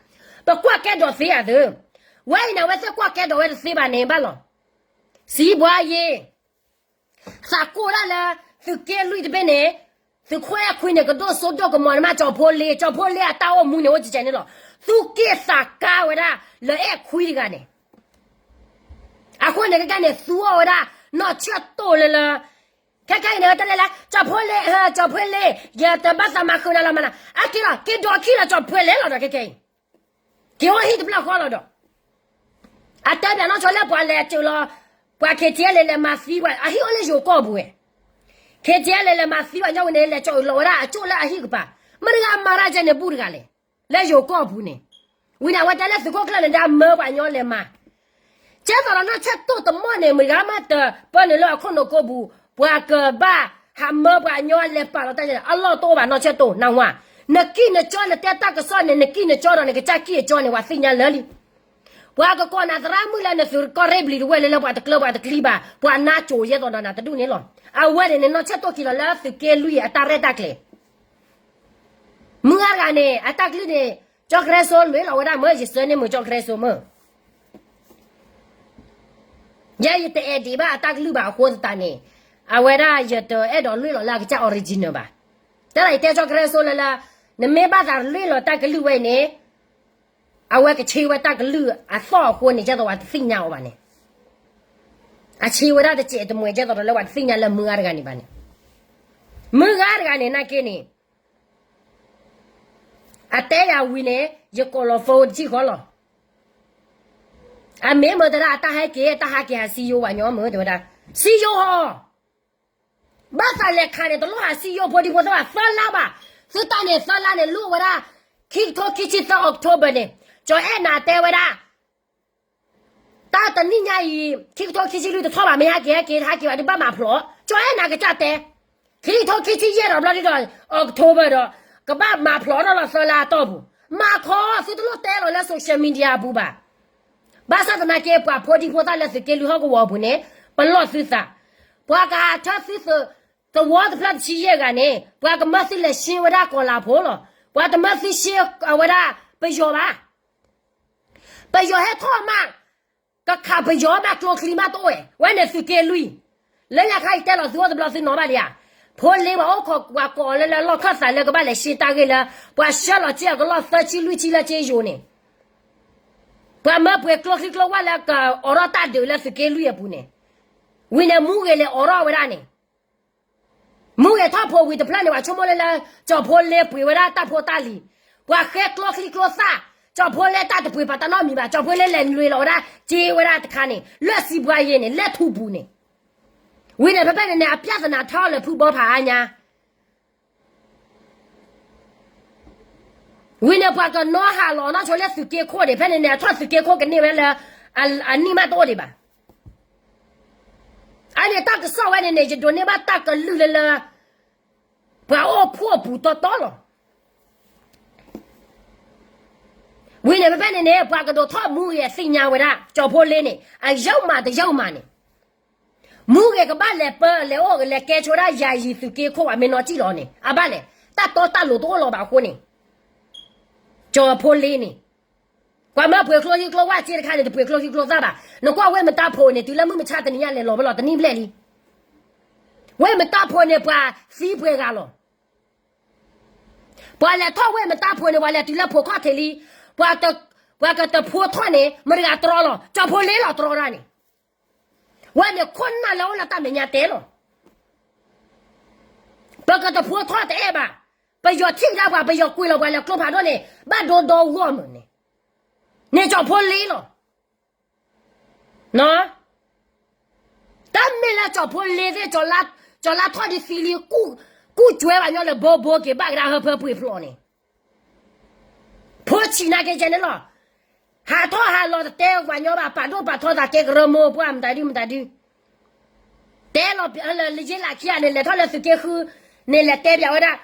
ပကွၢ်ကဲဒိးသ့ဧါသု ဝဲအံၤန့ၣ် အဝဲသ့ၣ်ကွၢ်ကဲဒိးဝဲတသ့ဘၣ်န့ၣ်ဘၣ်လီၤ စံးဘှါယ့ သးကိၢ်ဒၣ်လၢ သုးက့လွံၢ်တဘ့ၣ်န့ၣ် သုးခိၣ်အဲၣ်ခွံန့ၣ် ကဒိၣ်စိဒိၣ်ကမီၤန့ၣ်မး ကၠီၤဖိလ့ ကၠီၤဖိလ့အတၢ်အိၣ်မူန့ၣ် အိၣ်ကကဲန့ၣ်လီၤ သူၣ်က့ၣ်သးကါဝဲဒၣ် လၢအဲၣ်ခွံတဂၤန့ၣ် အဃိန့ၣ် ခဲခဲန့ၣ် သူအီၤဝဲဒၣ် နီၢ်ဆၢၣ်တိၢ်လၢလၢ ခဲခဲအံၤန့ၣ် တလဲၤလၢ ကၠီၤဖိလ့ ကၠီၤဖိလ့ ယတဘၣ်သးမၤဃုာ်နၤလီၤမးနၤ အက့ၤလီၤ က့ၤဒိးခံလီၤ ကၠီၤဖိလ့လီၤဒီး ခဲခဲအံၤ က့ၤအိၣ်ဟံၣ်တဖျၢၣ်ဃီလီၤဒီး အတဲဘၣ်နီၢ်ဆိလၢပှၤလဲၤစၢၤလီၤ ပှၤ ခ့ၣ်ထံအဲလ့ၣ် လဲၤမၤသံပှၤ အဟံၣ်အိၣ်လၢယိၤကီၢ်ပူၤဝဲ ခ့ၣ်ထံအဲလ့ၣ် လဲၤမၤသံပှၤညီဝံၤန့ၣ် လဲၤကၠီၤအုးလီၤဝဲဒၣ်အကၠိၣ်လၢအဟံၣ်ကပၤ မတၤတဂၤမၤတၢ်ကဲန့ၣ်ဘူၣ်တဂၤလဲၣ် လၢယိၤကီၢ်ပူၤန့ၣ် ဝံၤန့ၣ် အဝဲတဲလၢသုးခိၣ်ကျၢၢ်န့ၣ် ဒၣ်မၢပှၤညီလဲၤမၤ ကဲသိးဒီးနီၢ်ဆၢၣ်တိၢ်တမီၢ်န့ၣ် မတၤတဂၤမးတပၢနုာ်လၢအခိၣ်နူာ်ကိးပူၤ ပှၤကဘၣ်ဟးမၢပှၤညီလဲၤပာ်လီၤတၢ်န့ၣ် အလီၢ်တအိၣ်ဘၣ်နီၢ်ဆၢၣ်တိၢ် နဝၤ နကံၢ်နကၠီနတဲတၢ်ကစီၣ်န့ၣ် နကံၢ်နကၠီဒီးနကစၢ်ကံၢ်အကၠီန့ၣ် ပှၤသ့ၣ်ညါလၢာ်လံ ပှၤကကိးနၤသရၣ်မုၣ်လၢနသုးကီၢ်ရ့ၣ်ဘျံၤတဝဲၢ်လၢလၢပှၤတကျၢၤပှၤတကျံဘၣ် ပှၤနါကိၤယဲသိးဒီးနၤတဒူၣ်န့ၣ်လီၤ. အဝဲန့ၣ်န့ၣ် နီၢ်ဆၢၣ်တိၢ်က့ၤလီၤလၢသုးက့လွံၢ်အတၢ်ရဲၣ်တၢ်ကျဲၤ မုၢ်ဂၤတဂၤန့ၣ် အတၢ်ကလုၢ်န့ၣ် ကၠီကရဲစိလွဲၢ်လီၤဝဲဒၣ်မ့ၢ် ယဆၢန့ၢ်မုၢ်ကၠီကရဲစိမ့ၢ် ယဲယတအဲၣ်ဒိးဘၣ်အတၢ်ကလုၢ်ဘၣ်အဃိသတးန့ၣ် အဝဲဒၣ်ယတအဲၣ်ဒိးလွဲၢ်လီၤလၢအကစၢ် original ဘၣ်. တၢ်လၢယတဲကၠီကရဲစိလၢလၢ နမ့ၢ်ဘၣ်သးလွဲၢ်လီၤတၢ်ကလုၢ်ဝဲအံၤန့ၣ် အဝဲကဆ့ဝဲတၢ်ကလုၢ်အသီၣ်အဃိန့ၣ် ကဲသိးပှၤတသ့ၣ်ညါအီၤဘၣ်န့ၣ် အဆ့ဝဲဒၣ်တစဲးတမှဲး ကဲသိးဒီးလၢပှၤတသ့ၣ်ညါလၢမုၢ်ဂၤတဂၤန့ၣ်ဘၣ်န့ၣ် မုၢ်ဂၤတဂၤန့ၣ် နာ်က့န့ၣ် အတဲယၤဝံၤန့ၣ် ယကိးလီၤ phone တထံၣ်ဃီလီၤ. အမ့ၢ်မ့ၢ်တဒၣ်အတၢ်ဟဲက့ၤ တၢ်ဟဲက့ၤဟးစံယိဝဲညီမ့ၢ်တဲဝဲဒၣ် စံယိဟီ ဘၣ်သးလဲၤခးန့ၣ် တလိၣ်ဟးစံယိဖိဒံဖိသၣ်ဘၣ် သၢလါဘၣ်. သုတၢ်န့ၣ် သၢလါန့ၣ် လိၣ်ဝဲဒၣ် ခံကထိခံဆံသၢ October န့ၣ် ကၠီအဲၣ်နၤတဲဝဲဒၣ် တၢ်တနံၣ်ညါအံၤ ခံကထိခံဆံလွံၢ်တထီၣ်ဘၣ် မ့ၢ်ဟဲက့ၤဟဲက့ၤ ဟဲက့ၤဘၣ်ဒုးဘၣ်မၤဖျိး ကၠီအဲၣ်နၤကစၢ်တဲ ခံကထိခံဆံယဲၢ်ဒီးဘျီဒုဒီး October ဒီး ကဘၣ်မၤဖျိးထီၣ်လီၤသၢလါအတီၢ်ပူၤ မၤခီ သုတလိၣ်တဲလီၤလၢ social media အပူၤဘၣ်. ဘၣ်ဆၣ်သနာ်က့ ပှၤဖိဒံဖိသၣ်လၢသုးက့လွံၢ်ဟီၣ်ကဝီၤအပူၤန့ၣ် ပလီၢ်သုသး ပှၤကဟးထၢသုသဝီတဖျၢၣ်တဆံယဲၢ်ဂၤန့ၣ် ပှၤကမၢသုလဲၤရှ့ဝဲဒၣ်ကီၤလၤဖိလီၤ. ပှၤတမၢသုရှ့အဝဲဒၣ်ပယီၤဘၣ်. ပယီၤဟဲထီၣ်မး ကခးပယီၤမး ကျိချံမးတအိၣ်ဝဲ ဝဲန့ၣ်သုးက့လွံၢ် လၢညါခါအံၤတဲလီၤသုအိၣ်တဘျီသုနီၤဘၣ်လံဧါ. ဖိလ့ပှၤအိၣ်ခိးပှၤကိးအီၤလၢလၢလီၢ်ခၢၣ်သးလၢကဘၣ်လဲၤရှ့တၢ်ဂ့ၢ်လၢ ပှၤဆှၢလီၤစ့အကလီၢ်သၢဆံလွံၢ်ဆံလၢစ့ယိၤန့ၣ် ပှၤမၢပှ့ၤကျိချံကျိဝၢ်လၢကအိးထီၣ်တၢ်ဒုးလၢသုးက့လွံၢ်အပူၤန့ၣ် ဝံၤန့ၣ်မူဂ့ၤလဲၤအိးထီၣ်ဝဲဒၣ်န့ၣ် မူဂ့ၤထီၣ်ဖိဝံၤတဖျၢၣ်န့ၣ် ပှၤဆိကမိၣ်လၢလၢ ကၠီၤဖိလ့ပှ့ၤဝဲဒၣ်တၢ်ဖိတၢ်လံၤ ပှၤဃဲကျိချံကျိသၣ် ကၠီၤဖိလ့တၢ်တပှ့ၤပာ်တၢ်နီတမံၤဘၣ် ကၠီၤဖိလ့လဲၤနုာ်လီၤဝဲဒၣ် စ့ဝဲဒၣ်တခါန့ၣ် လၢစံးဘှါယ့န့ၣ် လၢထူပူၤန့ၣ် ဝံၤန့ၣ် ဖဲဖဲန့ၣ်န့ၣ် အပြဿနာထီၣ်လၢဖုဘီဖးအါညါ ဝံၤန့ၣ် ပှၤကနီၤဟးလီၤနီၢ်ဆိလၢသုးက့ခိၣ်န့ၣ် ဖဲန့ၣ်န့ၣ် အထီၣ်သုးက့ခိၣ်ကန့ၢ်ဝဲလၢ အနံၣ်မးတအိၣ်ဒံးဘၣ်. အန့ၣ်တၢ်ကစီၣ်ဝဲန့ၣ်န့ၣ် ယဒိးန့ၢ်ဘၣ်တၢ်ကလုၢ်လၢလၢ ပှၤအိၣ်ဖှိၣ်အပူၤတီတီလီၤ. ဝံၤန့ၣ် ဖဲဖဲန့ၣ်န့ၣ် ပှၤကဒိးထီၣ်မူဂ့ၤအသ့ၣ်ညါဝဲဒၣ် ကၠီၤဖိလ့န့ၣ် အယုၢ်မးတယုၢ်မးန့ၣ် မူဂ့ၤကဘၣ်လဲၤပၢ လဲၤအိၣ် လဲၤကဲဆိဒၣ်ယၤယံၤသုးက့ခိၣ်ဘၣ် မ့ၢ်နီၢ်ကံၣ်လီၤန့ၣ် အဘၣ်လဲၣ်. တၢ်တီတၢ်လိၤတအိၣ်လီၤဘၣ်အဃိန့ၣ် ကၠီၤဖိလ့န့ၣ် ပှၤမၢပှ့ၤကျိဟံၣ်ကျိဝၣ်စ့တခါန့ၣ် တပှ့ၤကျိဟံၣ်ကျိသၣ်ဘၣ်. နကွၢ်ဝ့ၢ်မတၢ်ဖိးန့ၣ် တုၤလၢမုၢ်မဆါတနံၤညါလဲၤလီၤဝဲလီၤ တနံၣ်ဘျဲၣ်လံ. ဝ့ၢ်မတၢ်ဖိးန့ၣ် ပှၤသံပှဲၤဂၤလီၤ. ပှၤလဲၤထီၣ်ဝ့ၢ်မတၢ်ဖိးန့ၣ် ပှၤလဲၤတုၤလၢဖိးခီၣ်ထံးလံ. ပှၤကတဖိးထီၣ်န့ၣ် မတၤတဂၤတြီလီၤ ကၠီၤဖိလ့လီၤတြီဒၣ်န့ၣ်. ဝဲန့ၣ်ခိၣ်နၢ်လၢအိၣ်လၢတၢ်မဲာ်ညါတဲလီၤ. ပကတဖိးထီၣ်တအဲၣ်ဘၣ်. ပယီၤထံၣ်ကဒါပှၤ ပယီၤကွံာ်လီၤပှၤလၢကျိဖးဒိၣ်န့ၣ် ဘၣ်ဒိဒီဂီၢ်မုၢ်န့ၣ် န့ၣ်ကၠီၤဖိလ့လီၤ. တၢ်မ့ၢ်လၢကၠီၤဖိလ့သ့ၣ် ကၠီၤလါထီၣ်ဒ်သံလံ ကူၣ်ကွဲဝဲညီလၢဘိဘိက့ၤဘၣ်ကဒါဟၢဖၢပှ့ၤဖျိးန့ၣ် ဖိဆံးနာ်က့ကဲန့ၣ်လီၤ. ဟးထီၣ်ဟးလီၤတတဲပှၤညီဘၣ် ပာ်ဒိၣ်ပာ်ထီသးကဲကရၢမိၢ်ပှၢ်မတၤဒုမတၤဒု တဲလီၤလၢယ့လးခံဂၤန့ၣ် လဲၤထီၣ်လၢသုးက့ဃုန့ၣ် လဲၤတဲပၠးဝဲဒၣ်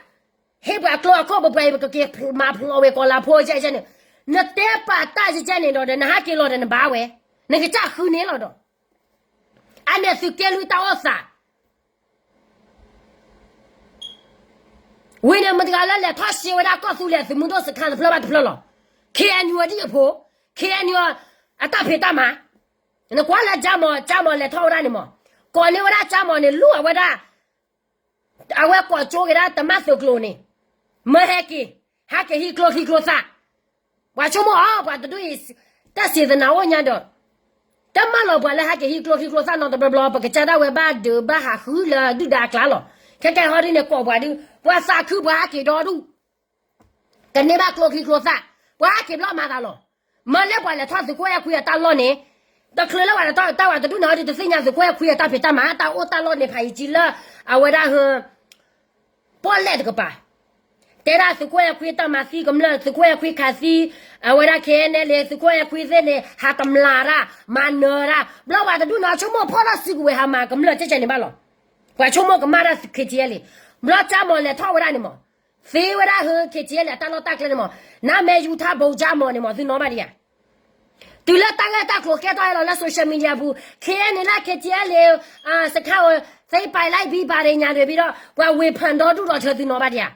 ဟ့ၣ်ပှၤကျိအခိၣ်ပှဲၤပှဲၤ ပကက့ၤမၤဖျိးဝဲကီးလါဖိကဲကဲန့ၣ် နတဲပာ်တၢ်ကဲကဲန့ၣ်ဒီး နဟဲက့ၤလီၤဒီးနဘါဝဲ နကစၢ်ဃုန့ၣ်လီၤဒီး အန့ၣ်သုးက့လွံၢ်တၢ်အိၣ်သး ဝံၤန့ၣ် မတၤတဂၤလၢလဲၤထီၣ်ရှဲဝဲဒၣ်ကီၢ်သူလ့ၤသုးမုၢ်ဒိၣ်စခါတဖျၢၣ်ဘၣ်တဖျၢၣ်လီၤ. ခ့ၣ်အဲၣ်ယူၣ်အဒံၣ်အဖိ, ခ့ၣ်အဲၣ်ယူၣ်အတၢ်ဖံးတၢ်မၤ, နကွၢ်လၢကၠါမီၤ, ကၠါမီၤလဲၤထီၣ်ဝဲဒၣ်န့ၣ်မး, ကိးန့ၢ်ဝဲဒၣ်ကၠါမီၤန့ၣ် လူၢ်အဝဲဒၣ်, အဝဲကိးကၠိက့ၤဒၣ်တမၣ်သုးကျိၤန့ၣ်, မၢဟဲက့ၤ, ဟဲက့ၤဟံးကျိချံကျိသၣ်, ပှၤဆိကမိၣ်အီၤ ပှၤတဒူၣ်အံၤ, တၢ်စံးသနာ်အိၣ်ညါဒီး တမၣ်လီၤပှၤလၢဟဲက့ၤဟံးကျိချံကျိသၣ်နီတဘျီဘျီ, ပကစၢ်ဒၣ်ဝဲဘၣ်ဒုးဘၣ်ဟးဃုလၢဒုၣ်ဒါအကျါလီၤ. ခဲကဲဟီဒ်န့ၣ် ကိးပှၤဒုး, ပှၤသးခုပှၤဟဲက့ၤဒီဒူၣ်, ကန့ၢ်ဘၣ်ကျိချံကျိသၣ်, ပှၤဟဲက့ၤဘျီမၤသးလီၤ. မ့ၢ်လၢပှၤလဲၤထီၣ်သုးခိၣ်အဲၣ်ခွံအတၢ်လီၢ်န့ၣ်, တချုးလၢပှၤလဲၤထီၣ်တၢ်ဝဲတဒူၣ်န့ၣ်ဟီဒ် တသ့ၣ်ညါသုးခိၣ်အဲၣ်ခွံအတၢ်ဖံးတၢ်မၤ တၢ်အိၣ်တၢ်လီၢ်န့ၣ်ဖးယံၤကံလၢ အဝဲဒၣ်ဟၢ ပီၣ်လဲၣ်တကပၤ, တဲဒၣ်သုးခိၣ်အဲၣ်ခွံတၢ်မၤသံကမျၢၢ်, သုးခိၣ်အဲၣ်ခွံခးသံ, အဝဲဒၣ် ခဲအံၤန့ၣ်လံ သုးခိၣ်အဲၣ်ခွံသ့ၣ်န့ၣ် ဟးတမျးတၢ်, မၤနၢၤတၢ်, ဘျီပှၤတဒူၣ်န့ၣ် ဆိကမိၣ်ဖီၣ်ထီၣ်စုကဝဲၤဟးမၤကမျၢၢ်ကဲကဲန့ၣ်ဘၣ်လီၤ. ပှၤဆိကမိၣ်ကမၣ်တၢ် ခ့ၣ်ထံအဲလံ, ဘျီကၠါမီၤလဲၤထီၣ်ဝဲဒၣ်န့ၣ်မး, သ့ဝဲဒၣ်ဟၢ ခ့ၣ်ထံအဲလံ အတၢ်လီၢ်တၢ်ကျဲန့ၣ်မး, နမ့ၢ်ယူၤထါဘိကၠါမီၤန့ၣ်မး သုနီၣ်ဘၣ်ဒံးဧါ. တုၤလၢတၢ်ဂ့ၢ်တၢ်ကျိၤကဲထီၣ်ဟဲလီၤလၢ social media ပူၤ, ခဲအံၤန့ၣ်လၢ ခ့ၣ်ထံအဲလံ စခါအီၤ သ့ပာ်လၢဘံပာ်ရ့ၣ်ညါရ့ၣ်ဘံဒီး ပှၤဝ့ၤဖးဒီဒူၣ်ဒီးထၢသုနီၣ်ဘၣ်ဒံးဧါ.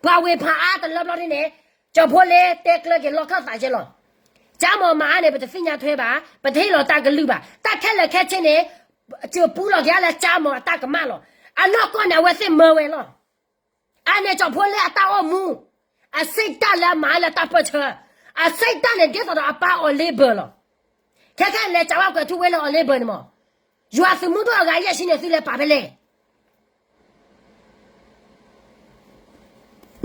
ပှၤဝ့ၤဖးအါတလၢဘျီဒ်န့ၣ်, ကၠီၤဖိလ့တဲကျၢၤက့ၤလီၢ်ခၢၣ်သးကဲလီၤ. ကၠါမီၤမၤအါန့ၣ် ပတသ့ၣ်ညါထွဲဘၣ်, ပတဟ့ၣ်လီၤတၢ်ကလုၢ်ဘၣ်, တၢ်ခဲလၢာ်ခဲဆ့န့ၣ်, စၢၤပူလီၤက့ၤအါလၢကၠါမီၤအတၢ်ကမၣ်လီၤ. အနီၢ်ကီၢ်န့ၣ် အဝဲသ့ၣ်မၢဝဲလီၤ. အန့ၣ်ကၠီၤဖိလ့အတၢ်အိၣ်မူ, အဆ့ၣ်တၢ်လၢအမၤလၢတၢ်ပၢၢ်ဆၢ, အဆ့ၣ်တၢ်န့ၣ်ဒ်သိးဒီးအပၢ်အီၤလ့ဘၢၣ်လီၤ. ခဲခဲလဲၤကးဝဲကွဲးထူဝ့လၢအီၤလ့ဘၢၣ်န့ၣ်မး, ယွၤသုးမုၢ်ဒိၣ်အဂၤယဲၢ်ဆံန့ၣ် သုလဲၤပာ်ဖဲလဲၣ်.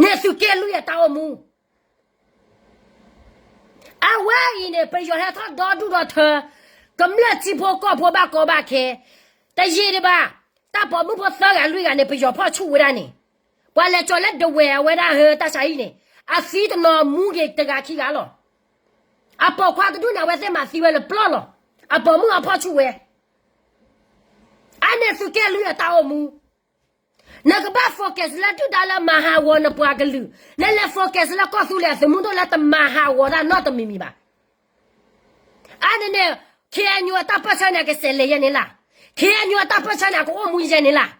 န့ၣ်သုးက့လွံၢ်အတၢ်အိၣ်မူ အဝဲအံၤန့ၣ် ပယီၤဟဲထီၣ်ဒီဒူၣ်ဒီထၢ, ကမျၢၢ်ထံဖိကီၢ်ဖိဘၣ်ကီဘၣ်ခဲ, တယံာ်ဒံးဘၣ်, တၢ်ပိာ်မုၣ်ဖိသၢဂၤလွံၢ်ဂၤန့ၣ် ပယီၤဖီၣ်ဆူၣ်ဝဲဒၣ်န့ၣ်, ပှၤလဲၤကၠီၤလၢဒဝဲၢ်အဝဲဒၣ်ဟၢတၢ်ဆါဟံၣ်န့ၣ်, အသံတနီၤမူက့ၤတဂၤခံဂၤလီၤ. အပိာ်ခွါတဒူၣ်န့ၣ် အဝဲသ့ၣ်မၤသံဝဲလၢပျီလီၤ. အပိာ်မုၣ်အဖီၣ်ဆူၣ်ဝဲ အန့ၣ်သုးက့လွံၢ်အတၢ်အိၣ်မူ နကဘၣ် focus လၢဒုၣ်ဒါလၢမၤဟးဂီၤနပှၤကလုာ်, နလဲၤ focus လၢကီၢ်သူလ့ၤအသုးမုၢ်ဒိၣ်လၢတမၤဟးဂီၤတၢ်နီတမံၤမံၤဘၣ်. အန့ၣ်န့ၣ်, ခ့ၣ်အဲၣ်ယူၣ် အတၢ်ပၢၢ်ဆၢန့ၣ် အကစဲးလဲၤယဲန့ၣ်လၢ်, ခ့ၣ်အဲၣ်ယူၣ် အတၢ်ပၢၢ်ဆၢန့ၣ် အကအိၣ်မူယဲန့ၣ်လၢ်,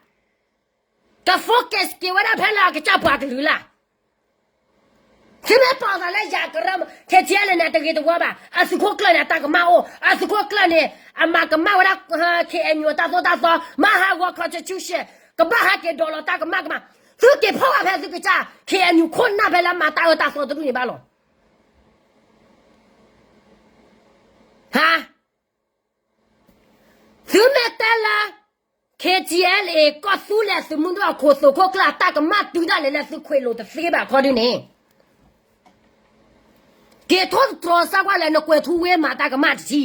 က focus က့ၤဝဲဒၣ်ဖဲလၢအကစၢ်ပှၤကလုာ်လၢ် သုမ့ၢ်ပိာ်သးလၢယၤကရၢ ခ့ၣ်ထံအဲလ့န့ၣ် တဂ့ၤတဝါဘၣ်. အသုးခိၣ်ကျၢၢ်န့ၣ် အတၢ်ကမၣ်အိၣ်, အသုးခိၣ်ကျၢၢ်န့ၣ် အမၤကမၣ်ဝဲဒၣ် ခ့ၣ်အဲၣ်ယူၣ် အတၢ်သိၣ်တၢ်သီ, မၤဟးဂီၤ constitution, ကဘၣ်ဟဲက့ၤဒိးလီၤတၢ်ကမၣ်ကမၣ်. သုက့ၤဖီၣ်ဘၣ်ဖဲသုကစၢ် ခ့ၣ်အဲၣ်ယူၣ် ခိၣ်နၢ်ဖဲလၢမၤတၢ်အၢတၢ်သီတဒူၣ်န့ၣ်ဘၣ်လီၤ. ဟါ သုမ့ၢ်တဲလၢ ခ့ၣ်ထံအဲလ့ ကီၢ်သူလ့ၤသုးမုၢ်ဒိၣ်အခိၣ်သုးခိၣ်ကျၢၢ် အတၢ်ကမၣ်တုၤဒၣ်လဲာ်လၢသုခွဲးလိာ်တသ့ဘၣ်ခီဒုန့ၣ်, က့ၤထိၣ်သတြီၤစၢ်ကွၢ်လၢနကွဲးထူဝ့မၤတၢ်ကမၣ်တထံ,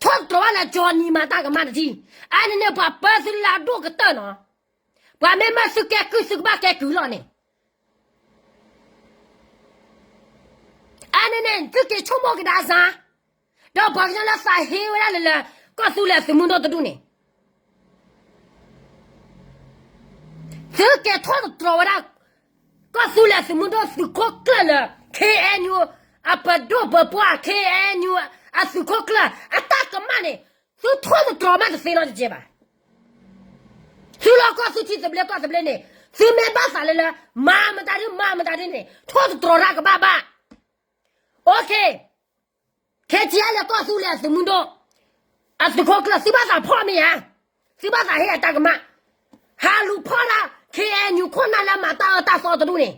ထိၣ်သတြီၤဘၣ်လၢ Johnny မၤတၢ်ကမၣ်တထံ, အန့ၣ်န့ၣ် ပှၤပၢသုလၢအဒိၣ်ကတၢၢ်နီၤ, ပှၤမ့ၢ်မၢသုကဲကုၢ်သုကဘၣ်ကဲကုၢ်လီၤန့ၣ် အန့ၣ်န့ၣ် သုက့ၤဆိကမိၣ်ကဒါစၢ်, ဒီးပှၤကညီလၢသးဟ့ဝဲဒၣ်လၢလၢ ကီၢ်သူလ့ၤသုးမုၢ်ဒိၣ်တဒူၣ်န့ၣ်, သုက့ၤထိၣ်သတြီၤဝဲဒၣ် ကီၢ်သူလ့ၤသုးမုၢ်ဒိၣ်သုးခိၣ်ကျၢၢ်လၢ ခ့ၣ်အဲၣ်ယူၣ် အပဒိၣ်ပပှၢ် ခ့ၣ်အဲၣ်ယူၣ် အသုးခိၣ်ကျၢၢ် အတၢ်ကမၣ်န့ၣ်, သုထိၣ်သတြီၤမးတသ့နီတကဲဘၣ်. သုလီၢ်ကီၢ်သုထံသဘျ့ကီၢ်သဘျ့န့ၣ်, သုမ့ၢ်ဘၣ်သးလၢလၢ မၤမတၤဒု မၤမတၤဒုန့ၣ် ထိၣ်သတြီၤတၢ်ကဘၣ်ဘၣ်. အိၣ်ခ့, ခဲထံအါလဲၣ် ကီၢ်သူလ့ၤအသုးမုၢ်ဒိၣ်, အသုးခိၣ်ကျၢၢ် သုဘၣ်သးဖီၣ်မ့ၢ်ဧါ, သုဘၣ်သးဟ့ၣ်အတၢ်ကမၣ်, ဟးလူၤဖီၣ်ဒၣ် ခ့ၣ်အဲၣ်ယူၣ် ခိၣ်နၢ်လၢမၤတၢ်အၢတၢ်သီတဒူၣ်န့ၣ်,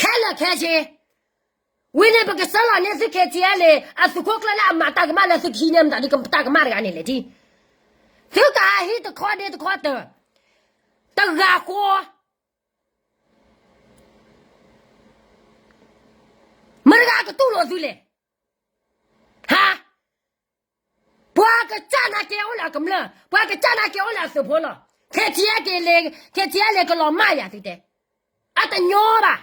ခဲလၢာ်ခဲဆ့ ဝံၤန့ၣ် ပကဆှၢလီၤန့ၢ်သု ခ့ထံအါလဲၣ် အသုးခိၣ်ကျၢၢ်လၢအမၤတၢ်ကမၣ်လၢသုကဟံးန့ၢ်မတၤဒုတၢ်ကမၣ်တဂၤန့ၣ်လဲၣ်ထံ, သုကဟးဟံးတခီဒ့တခီတၢၢ်, တဂၤဃီ မတၤတဂၤကတူၢ်လိာ်သုလဲၣ်. ဟါ, ပှၤကစၢ်နာ်က့အိၣ်လၢအကမျၢၢ်, ပှၤကစၢ်နာ်က့အိၣ်လၢအသုးဖိလီၤ. ခ့ထံအါလဲၣ်, ခ့ထံအါလဲၣ်ကလီၤမၢ်ယၤသုတဲ, အတညီဘၣ်.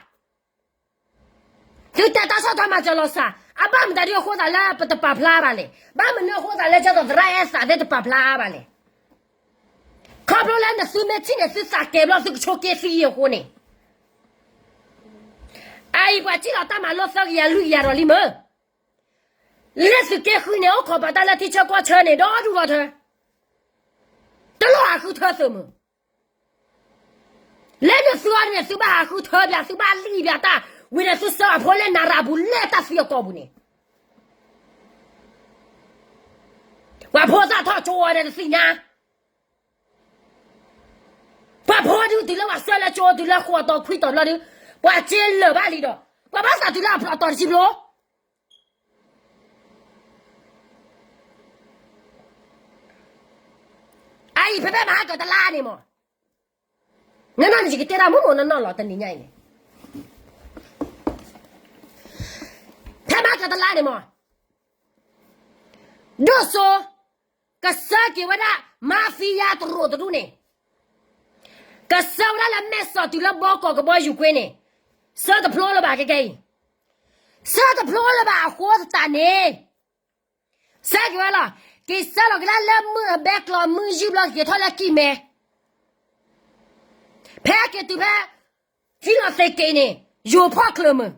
သုတဲတၢ်ဆီၣ်ထွဲမၤစၢၤလီၤစၢ်, အဘၣ်မတၤဒုအဃိသးလၢပတပာ်ဖျါဘၣ်လဲၣ်, ဘၣ်မနုၤအဃိသးလၢကဲသိးသရၣ်အဲၣ်သးသ့ၣ်တပာ်ဖျါဘၣ်လဲၣ်. ခီဖျိလၢနသုမ့ၢ်ထံၣ်န့ၣ် သုသးကဲၤဘျီ သုကဆိးက့သုအံၤအဃိန့ၣ်, အအံၤပှၤထံၣ်လီၤတၢ်မၤလိသၢကယၤလွံၢ်ကယၤဒီးလံမ့ၢ်, လၢသုးက့ဃုန့ၣ် အိၣ်ခိးပာ်တၢ်လၢထံဆၢကီၢ်ဆၢန့ၣ် ဒီဒူၣ်ဒီထၢ, တလိၣ်ဟးဃုထၢသုးမုၢ် လၢနသုအီၤန့ၣ် သုဘၣ်ဟးဃုထၢပၠး, သုဘၣ်လံၣ်ပၠးတၢ်, ဝံၤဒီးသုဆှၢအဖိလၢနၤရၤပူၤလၢတၢ်သံအကိာ်ပူၤန့ၣ်, ပှၤဖိသၣ်ထီၣ်ကၠိဝဲဒီးတသ့ၣ်ညါ, ပှၤဖိဒုတုၤလၢပှၤဆှၢလၢကၠိတုၤလၢဃိးတီၤခွံတီၤဘျီဒု, ပှၤစ့လၢာ်ဘၣ်လံဒီး, ပှၤဘၣ်သးတုၤလၢအဖျိးတီၤတဆံဘျီ အအံၤဖဲဖဲမဟါကတလါန့ၣ်မး, နနီၢ်န့ၣ်ယကတဲဒၣ်မ့ၢ်မ့ၢ်နီၢ်နီၢ်လီၤတနံၤညါအံၤန့ၣ်, ဖဲမဟါကတလါန့ၣ်မး, ဒိၣ်စိ ကဆှၢက့ၤဝဲဒၣ် mafia တရူးတဒူၣ်န့ၣ်, ကဆှၢဝဲဒၣ်လၢမဲၢ်ဆီးတုၤလၢဘီကီးကဘီယူၤကွ့န့ၣ်, ဆှၢတဖျိလၢၤဘၣ်ခဲကနံၣ်အံၤ, ဆှၢတဖျိလၢၤဘၣ်အဃိသတးန့ၣ် ဆှၢက့ၤဝဲလီၤ. က့ၤဆှၢလီၤက့ၤဒၣ်လၢမုၢ်အဘဲကျီးမုၢ်ယုၢ်ဘျီ က့ၤထီၣ်လၢကံၢ်မဲ, ဖဲက့ၤတုၤဖဲ ထံလီၤသ့က့ၤန့ၣ် ယိၤဖီၣ်ချၢမုၢ်,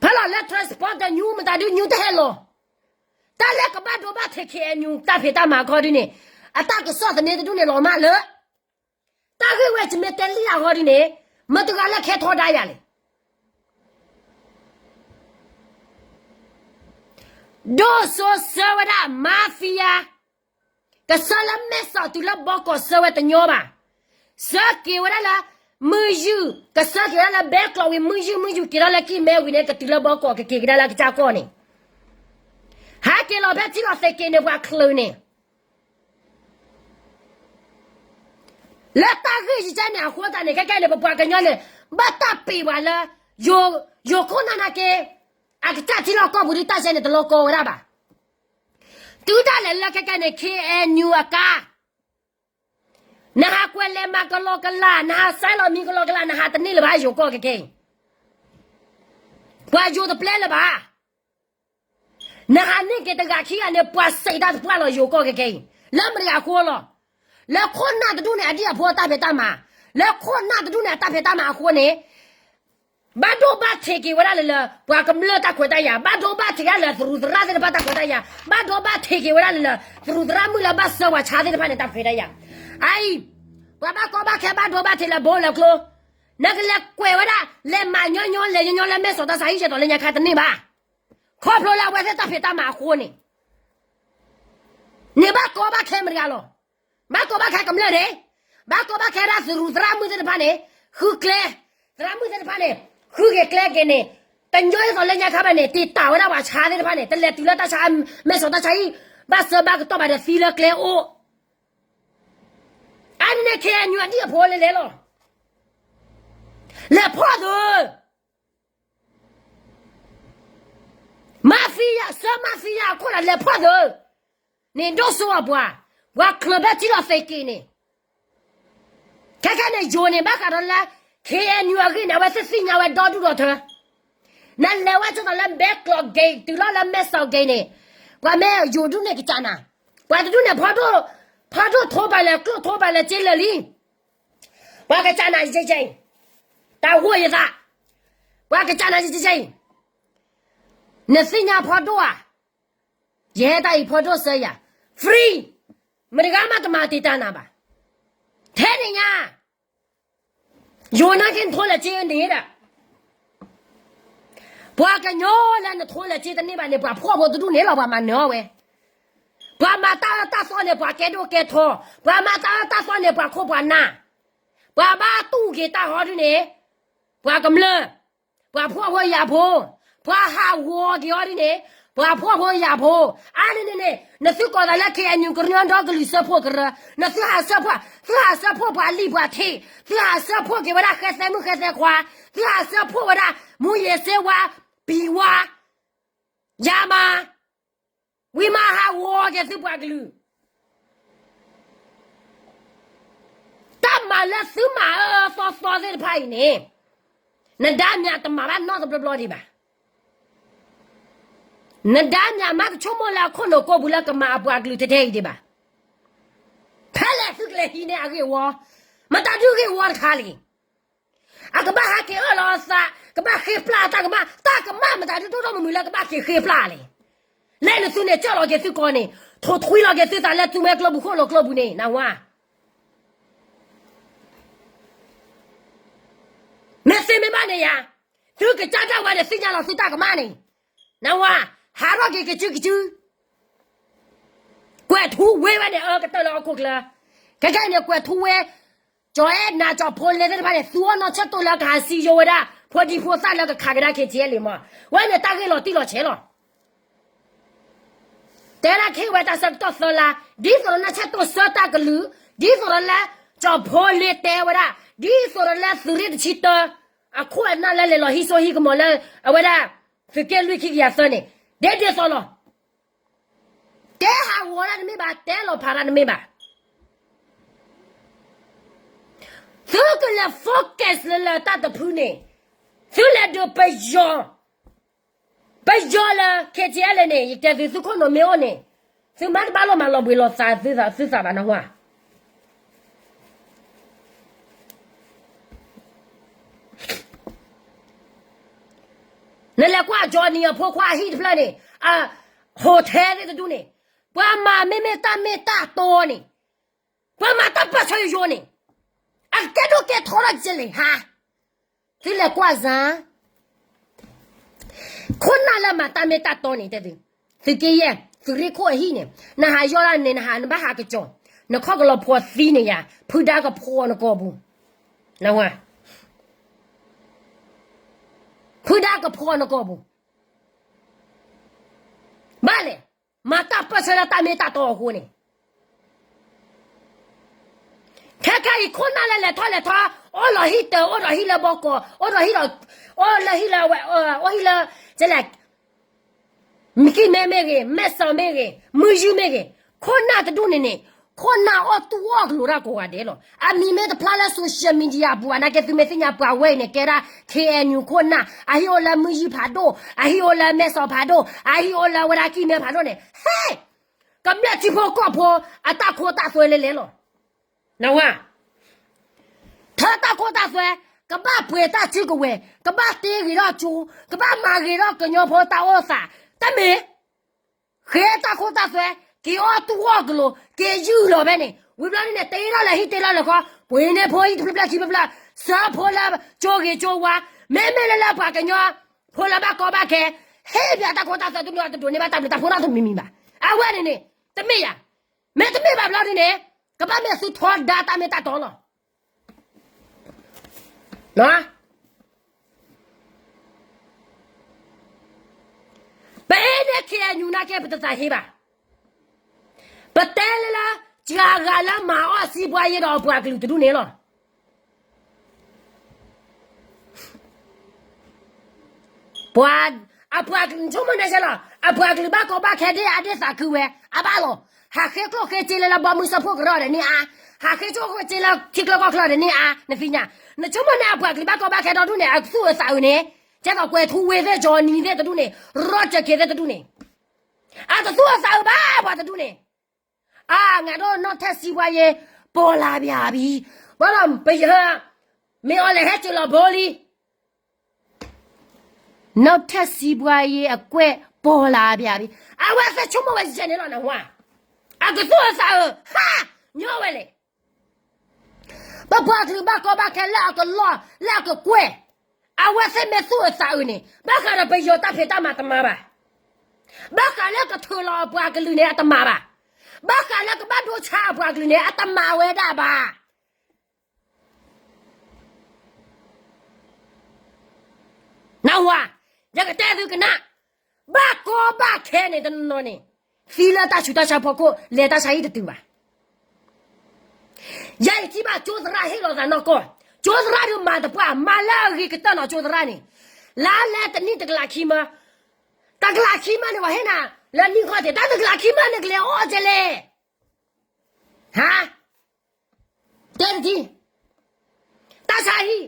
ဖဲလီၤလၢ transport တညူမတၤဒုညူတဟဲလီၤ, တၢ်လၢကဘၣ်ဒိဘၣ်ထံး ခ့ၣ်အဲၣ်ယူၣ် တၢ်ဖံးတၢ်မၤခီဒုန့ၣ်, အတၢ်ကစီၣ်သန့တဒူၣ်န့ၣ်လီၤမၢ်လၢ တၢ်ဂ့ၢ်ဝဲယမ့ၢ်တဲလံအဂီၢ်ဒုန့ၣ်, မတၤတဂၤလၢခဲထီဒါယၤလဲၣ်. ဒိၣ်စိဆှၢဝဲဒၣ် mafia, ကဆှၢလၢမဲၢ်ဆီးတုၤလၢဘီကီးဆှၢဝဲတညီဘၣ်, ဆှၢက့ၤဝဲဒၣ်လၢ မုၢ်ယုၢ်, ကဆှၢက့ၤဝဲဒၣ်လၢဘဲကျီးဝံၤ မုၢ်ယုၢ် မုၢ်ယုၢ်က့ၤထီၣ်လၢကံၢ်မဲဝံၤန့ၣ် ကတုၤလၢဘီကီး ကက့ၤကဒါလၢကစၢ်ကီၢ်န့ၣ်, ဟဲက့ၤလီၤဖဲထံလီၤသ့က့ၤန့ၣ် ပှၤချၢန့ၣ် လၢတၢ်ဂ့ၢ်ယကဲန့ၣ်အဃိသတးန့ၣ် ခဲကဲန့ၣ် ပပှၤကညီန့ၣ် ဘၣ်တၢ်ပ့ၤပှၤလၢ ယိၤခိၣ်နၢ်နာ်က့ အကစၢ်ထံလီၢ်ကီၢ်ပူၤဒုး တၢ်ဆဲန့ၣ် တလီၤကီဝဲဒၣ်ဘၣ်. တုၤဒၣ်လဲာ်လၢခဲကဲန့ၣ် ခ့ၣ်အဲၣ်ယူၣ်အကါ နဟးကွဲးလဲၤမၤကလီကလး, နဟးဆဲးလီၤမံၤကလီကလး, နဟးတန့ၢ်လၢၤဘၣ် ယိၤကီၢ်ခဲကဲအံၤ, ပှၤယိၤတပျဲလၢၤဘၣ်. နဟးန့ၢ်က့ၤတဂၤခံဂၤန့ၣ် ပှၤစံးတၢ်တပှၢ်လီၤ ယိၤကီၢ်ခဲကဲအံၤ, လၢမတၤအဃိလီၤ. လၢခိၣ်နၢ်တဒူၣ်န့ၣ် အဒံၣ်အဖိအတၢ်ဖံးတၢ်မၤ, လၢခိၣ်နၢ်တဒူၣ်န့ၣ် အတၢ်ဖံးတၢ်မၤအဃိန့ၣ် ဘၣ်ဒိဘၣ်ထံးက့ၤဝဲဒၣ်လၢ လၢပှၤကမျၢၢ်တၢ်ခွဲးတၢ်ယာ်, ဘၣ်ဒိဘၣ်ထံးဒၣ်လၢသရူးသရၣ်သ့ၣ်တဖၣ်တၢ်ခွဲးတၢ်ယာ်, ဘၣ်ဒိဘၣ်ထံးက့ၤဝဲဒၣ်လၢ လၢသရူးသရၣ်မုၣ်လၢဘၣ်ဆှၢပှၤဆါသ့ၣ်တဖၣ်န့ၣ် တၢ်ခွဲးတၢ်ယာ်. အအံၤ ပှၤဘၣ်ကီဘၣ်ခဲဘၣ်ဒိဘၣ်ထံးလၢဘိလၢကျိ, နကလဲၤကွဲးဝဲဒၣ် လဲၤမၤညီညီလဲၤညီညီလၢမဲၢ်ဆီးတၢ်ဆါဟံၣ် ယဲၢ်တီၤလၢညါခါတန့ၢ်ဘၣ်. ခီဖျိလၢအဝဲသ့ၣ်တၢ်ဖံးတၢ်မၤအဃိန့ၣ် န့ၣ်ဘၣ်ကီဘၣ်ခဲမတၤတဂၤလီၤ. ဘၣ်ကီဘၣ်ခဲကမျၢၢ်န့ၣ်, ဘၣ်ကီဘၣ်ခဲဒၣ်သရူးသရၣ်မုၣ်သ့ၣ်တဖၣ်န့ၣ်, ဃုကျဲ, သရၣ်မုၣ်သ့ၣ်တဖၣ်န့ၣ်, ဃုက့ၤကျဲက့ၤန့ၣ်, တညီယဲၢ်တီၤလၢညါခါဘၣ်န့ၣ် တံာ်တာ်ဝဲဒၣ်ပှၤဆါသ့ၣ်တဖၣ်န့ၣ် တလဲၤတုၤလၢတၢ်ဆါ, မဲၢ်ဆီးတၢ်ဆါဟံၣ်, ဘၣ်ဆၢဘၣ်ကတီၢ်ဘၣ်ဒီးသံလၢကျဲအိၣ်. အါန့ၣ်န့ၣ် ခ့ၣ်အဲၣ်ယူၣ် အဒံၣ်အဖိလဲၤလဲၤလီၤ. လဲၤဖီၣ်သု mafia, ဆှၢ mafia အခိၣ်ဒီးလဲၤဖီၣ်သု, န့ၣ်ဒိၣ်စိအပှၤ, ပှၤချၢဖဲထံလီၤသ့က့ၤန့ၣ်, ခဲခဲန့ၣ် ယိၤန့ၣ် ဘၣ်ဃးဒီးလၢ ခ့ၣ်အဲၣ်ယူၣ် အဂ့ၢ်န့ၣ် အဝဲသ့ၣ်သ့ၣ်ညါဝဲဒီဒူၣ်ဒီထၢ. နလဲၤဝဲကၠိဒီးလၢဘဲကျီးက့ၤ တုၤလီၤလၢမဲၢ်ဆီးက့ၤန့ၣ်, ပှၤမ့ၢ်ယိၤဒူၣ်န့ၣ်ကစၢ်နၤ, ပှၤတဒူၣ်န့ၣ် ဖီဒိၣ်, ဖီဒိၣ်ထိဘၣ်လဲၤကျိၣ်ထိဘၣ်လဲၤစ့လၢာ်လံ. ပှၤကစၢ်နၤယကဲအံၤ, တၢ်ဂိၢ်ယသး, ပှၤကစၢ်နၤယကဲအံၤ, နသ့ၣ်ညါဖီဒိၣ်ဧါ, ယဟဲတၢ်အံၤဖီဒိၣ်စၢယၤ, free, မတဂၤမးတမၤတံာ်တာ်နၤဘၣ်. ထဲန့ၣ်ညါ, ယိၤနာ်က့နထိလဲၤစ့န့ၣ်ဒီး, ပှၤကညီလၢနထိလဲၤစ့တန့ၢ်ဘၣ်န့ၣ် ပှၤဖှီၣ်ဖိတဒူၣ်န့ၣ်လီၤ ပှၤမၤနၢၤအီၤဝဲ. ပှၤမၤတၢ်အၢတၢ်သီန့ၣ် ပှၤကဲဒိၣ်ကဲထီ, ပှၤမၤတၢ်အၢတၢ်သီန့ၣ် ပှၤခိၣ်ပှၤနၢ်, ပှၤဘၣ်တူၢ်က့ၤတၢ်ဟီဒ်န့ၣ်, ပှၤကမျၢၢ်, ပှၤဖှီၣ်ဖိယာ်ဖိ, ပှၤဟးဂီၤက့ၤအီၤဒ်န့ၣ်, ပှၤဖှီၣ်ဖိယာ်ဖိ, အါန့ၣ်န့ၣ်န့ၣ် နသုကိးသးလၢ KNU ကညီဒီကလုာ်စၢဖှိၣ်ကရၢ, နသုဟးစၢဖှိၣ်, သုဟးစၢဖှိၣ်ပှၤလံၣ်ပှၤထံး, သုဟးစၢဖှိၣ်က့ၤဝဲဒၣ်ဃဲသဲမုၣ်ဃဲသဲခွါ, သုဟးစၢဖှိၣ်ဝဲဒၣ် မူးယစ်ဆေးဝါး, ပံၤဝါ, ယၤမး, ဝံၤမးဟးဂီၤက့ၤသုပှၤကလုာ် တၢ်မၤလၢသုမၤအၢအၢသီသီသ့ၣ်တဖၣ်အံၤန့ၣ်, နဒါမၠးတမၤဘၣ်နီတဘျီဘျီဒံးဘၣ်. နဒါမၠးမးတဆိကမိၣ်လၢအခိၣ်နူာ်ကိးပူၤလၢကမၤအပှၤကလုာ်ထဲထဲအံၤဒံးဘၣ်. ဖဲလဲၣ်သုကလဲၤဟံးန့ၢ်အဂ့ၢ်အဝီ, မတၤဒုးဂ့ၢ်ဝီတခါလံ. အကဘၣ်ဟးက့ၤအၢၣ်လီၤအသး, ကဘၣ်ဃ့ပျၢ်အတၢ်ကမၣ်, တၢ်ကမၣ်မတၤဒုးဒိၣ်ထီၣ်မုၢ်မုၢ်လၢကဘၣ်က့ၤဃ့ပျၢ်လံ. လဲၤနသုန့ၣ် ကၢၢ်လီၤက့ၤသုကိးန့ၣ်, ထိၣ်ထွံလီၤက့ၤသုသးလၢသုဝဲကျိပူၤခိၣ်လိာ်ကျိပူၤန့ၣ် နဝၤ မ့ၢ်သ့မ့ၢ်ဘၣ်န့ၣ်ယၤ, သုကစၢ်ဒၣ်ဝဲန့ၣ် သ့ၣ်ညါလီၤသုတၢ်ကမၣ်န့ၣ်, နဝၤ, ဟးထီၣ်က့ၤကစုကစု, ကွဲးထူဝ့ဝဲန့ၣ် အၢကတၢၢ်လၢဟီၣ်ခိၣ်ချၢ, ခဲကနံၣ်န့ၣ် ကွဲးထူဝ့, ကၠီၤအဲၣ်နၤ ကၠီၤဖိလဲသ့ၣ်တဖၣ်န့ၣ် သူအီၣ်နီၢ်ဆၢၣ်တိၢ်လၢကဟးစံယိဝဲဒၣ် ဖိဒံဖိသၣ်လၢကခးကဒါ KTLA မး, ဝဲန့ၣ်တၢ်ဂ့ၢ်လီၤတံၢ်လီၤဆဲးလီၤ. တဲဒၣ်ခဲဝဲတၢ်ဆၢကတီၢ်သၢလါ, ဒ်သိးဒီးနီၢ်ဆၢၣ်တိၢ်ဆၢတၢ်ကလုာ်, ဒ်သိးဒီးလၢ ကၠီၤဖိလဲတဲဝဲဒၣ်, ဒ်သိးဒီးလၢသုးရ့ၣ်တဆံတၢ, အခိၣ်အနၢ်လၢလဲၤလီၤဟံးစိဟံးကမီၤလၢ အဝဲဒၣ် သုးက့လွံၢ်ခံကယၤသၢန့ၣ်, ဒ်ဒ်သိးလီၤ. တဲဟးဂီၤတၢ်တမ့ၢ်ဘၣ်, တဲလီၤဖးတၢ်တမ့ၢ်ဘၣ်. သုကလဲၤ focus လၢလၢတၢ်တဖုန့ၣ်, သုလဲၤဒုးပယီၤ, ပယီၤလၢ KTLA န့ၣ် ယတဲသု သုခိၣ်နူာ်မ့ၢ်အိၣ်န့ၣ်, သုမါတဘၣ်လိၣ်မၤလီၤဘှံးလီၤသးသုသးဘၣ်နဝၤ. နလဲၤကွၢ် Johnny အဖိခွါအဟံၣ်တဖျၢၣ်န့ၣ်, အ hotel သ့ၣ်တဒူၣ်န့ၣ်, ပှၤမၤမ့မ့ၢ်တၢ်မ့ၢ်တၢ်တီန့ၣ်, ပှၤမၤတၢ်ပၢၢ်ဆၢယိယိန့ၣ်, အကဲဒိၣ်ကဲထီထီၣ်ကလဲၤဟါ, သုလဲၤကွၢ်စၢ် ခိၣ်နၢ်လၢမၤတၢ်မ့ၢ်တၢ်တီန့ၣ်တဲသု, သုးက့ယဲၢ်, သုးရ့ၣ်ခိၣ်အဟံၣ်န့ၣ်, နဟးယီၢ်ဒၣ်န့ၣ် နဟးနဘၣ်ဟးကစီၤ, နခီၣ်ကလီၤဖိသံန့ၣ်ယၤ, ဖုဒါကဖီနကိာ်ပူၤ, နဝၤ, ဖုဒါကဖီနကိာ်ပူၤ, ဘၣ်လဲၣ်, မၤတၢ်ပၢၢ်ဆၢလၢတၢ်မ့ၢ်တၢ်တီအဃိန့ၣ် ခဲခါအံၤခိၣ်နၢ်လၢလဲၤထီၣ်လဲၤထီ, အိၣ်လီၤဟံၣ်တၢ, အိၣ်ဒီးဟံၣ်လၢဘီကီး, အိၣ်ဒီးဟံၣ်ဒီး, အိၣ်လၢဟံၣ်လၢဝဲ, အိၣ်ဟံၣ်လၢ, ကဲလဲၣ်, မကံၢ်မဲမ့ၢ်ဂ့ၤ, မဲၢ်စီၤမ့ၢ်ဂ့ၤ, မုၢ်ယုၢ်မ့ၢ်ဂ့ၤ, ခိၣ်နၢ်တဒူၣ်န့ၣ်န့ၣ်, ခိၣ်နၢ်အီၣ်တူၢ်အီၣ်ကလိာ်တၢ်ကိးဂၤဒဲးလီၤ. အမံၤမ့ၢ်တဖျါလၢ social media အပူၤ နာ်က့သုမ့ၢ်သ့ၣ်ညါပှၤဝဲအံၤန့ၣ် ကဲဒၣ် KNU ခိၣ်နၢ်, အဟံၣ်အိၣ်လၢမုၢ်ယုၢ်ဖးဒိၣ်, အဟံၣ်အိၣ်လၢမဲၢ်စီၤဖးဒိၣ်, အဟံၣ်အိၣ်လၢဝဲဒၣ်ကံၢ်မဲဖးဒိၣ်န့ၣ်, ဟဲ ကမျၢၢ်ထံဖိကီၢ်ဖိ အတၢ်ခိတၢ်သွဲလဲၤလဲၤလီၤ. နဝၤ, ထၢတၢ်ခိတၢ်သွဲ, ကဘၣ်ပှဲၤတၢ်စုကဝဲၤ, ကဘၣ်တ့ဂ့ၤထီၣ်ကၠိ, ကဘၣ်မၤဂ့ၤထီၣ်ကညီဖိတၢ်အိၣ်သး, တမ့ၢ်, ဃ့တၢ်ခိတၢ်သွဲ, က့ၤအီၣ်တူၢ်အီၣ်ကလိာ်, က့ၤယုၢ်လီၤဖဲန့ၣ်, ဝံၤဘျီန့ၣ် တ့ထီၣ်လၢဟံၣ်တ့ထီၣ်လၢဃီ, ပှ့ၤန့ၢ်ဖိဟံၣ်တဖျၢၣ်ဖျၢၣ်ခံဖျၢၣ်ဖျၢၣ်, စၢဖိလၢကၠိဂ့ၤကၠိဝါ, မ့မ့ၢ်လၢလၢပှၤကညီဖိလၢဘၣ်ကီဘၣ်ခဲ, ဟ့ၣ်ပှၤတၢ်ခိတၢ်သွဲတဒူၣ်န့ၣ် တဒိးန့ၢ်ဘၣ်တၢ်ဘျုးတၢ်ဖှိၣ်နီတမံၤမံၤဘၣ်. အဝဲန့ၣ်န့ၣ်, တမ့ၢ်ယၤ, မ့ၢ်တမ့ၢ်ဘၣ်ဘျီဒ်န့ၣ်, ကဘၣ်မ့ၢ်သုထီဒါတၢ်မ့ၢ်တၢ်တီလီၤ. ပအဲၣ်ဒိး KNU နာ်က့ ပတသးဟ့ဘၣ်. ပတဲလၢလၢ စှၤဂၤလၢမၤအီၣ်စံးပှၤယဲဒီးအပှၤကလုာ်တဒူၣ်န့ၣ်လီၤ. ပှၤ, အပှၤကလုာ်ဆိကမိၣ်န့ၣ်စဲလီၤ, အပှၤကလုာ်ဘၣ်ကီဘၣ်ခဲဒ်အဒ့ၣ်သးခုဝဲ, အဘၣ်လီၤ, ဟးဃ့ကျိၣ်ဃ့စ့လၢလၢဘီမုၢ်စၢဖှိၣ်ကရၢဒီးန့ၣ်အါ, ဟးဃ့ကျိၣ်ဃ့စ့လၢထံကျၢကီၢ်ချၢဒီးန့ၣ်အါ, နသ့ၣ်ညါ, နဆိကမိၣ်န့ၣ်အပှၤကလုာ်ဘၣ်ကီဘၣ်ခဲဒီဒူၣ်န့ၣ် အသူၣ်အသးအုးန့ၣ်, ကဲသိးကွဲၤထူဝ့သ့ၣ် ကၠီနံၤသ့ၣ်တဒူၣ်န့ၣ်, ရီၣ်ကၠၢၣ်က့ၤသ့ၣ်တဒူၣ်န့ၣ်, အတသူၣ်အသးအုးဘၣ်ပှၤတဒူၣ်န့ၣ် အါ, ငါတို့ နောက်ထပ် စီးပွားရေး ပေါ်လာပြန်ပြီ. ဘၣ်ဒီး ပယီၤ မ့ၢ်အီၤလဲၤဟဲက့ၤလီၤဘိလံ. နောက်ထပ် စီးပွားရေး အကွက် ပေါ်လာပြန်ပြီ. အဝဲသ့ၣ်ဆိကမိၣ်ဝဲယဲၢ်န့ၣ်လီၤနဝၤ. အကသူၣ်အသးအုး ဟး, ညီဝဲလဲၣ်. ပပှၤကလုာ်ဘၣ်ကီဘၣ်ခဲလၢအကလီၢ် လၢအကကွဲၢ်, အဝဲသ့ၣ်မ့ၢ်သူၣ်အသးအုးန့ၣ် ဘၣ်ဃးဒီးပယီၤတၢ်ဖံးတၢ်မၤတမၤဘၣ်. ဘၣ်ဃးလၢကထုးလီၤအပှၤကလုာ်န့ၣ် အတမၤဘၣ်. ဘၣ်ဃးလၢကဘၣ်ဒိဆါအပှၤကလုာ်န့ၣ် အတမၤဝဲဒၣ်ဘၣ်. နၢ်ဟူဧါ, ယကတဲသုကနၣ်, ဘၣ်ကီဘၣ်ခဲန့ၣ် တနီၤနီၤန့ၣ် သံလၢတၢ်ဆူးတၢ်ဆါဖီခိၣ် လဲၤတၢ်ဆါဟံၣ်တတုၤဘၣ်. ယဲယထံၣ်ဘၣ်ကၠိသရၣ်ဟ့ၣ်လီၤသးနီၢ်ကီၢ်, ကၠိသရၣ်ဒုးမၤတပှၢ် မၤလၢအဂ့ၤကတၢၢ်နီၤ ကၠိသရၣ်န့ၣ်, လါလဲတနံၣ်တကလးခံမၢ, တကလးခံမၢန့ၣ် ပှၤဟ့ၣ်နၤလၢနံၣ်ခီၣ်ထံး တၢ်တကလးခံမၢန့ၣ် ကလဲၤအီၣ်ကဲလဲၣ်. ဟါ, တဲတထံၣ်, တၢ်ဆါဟံၣ်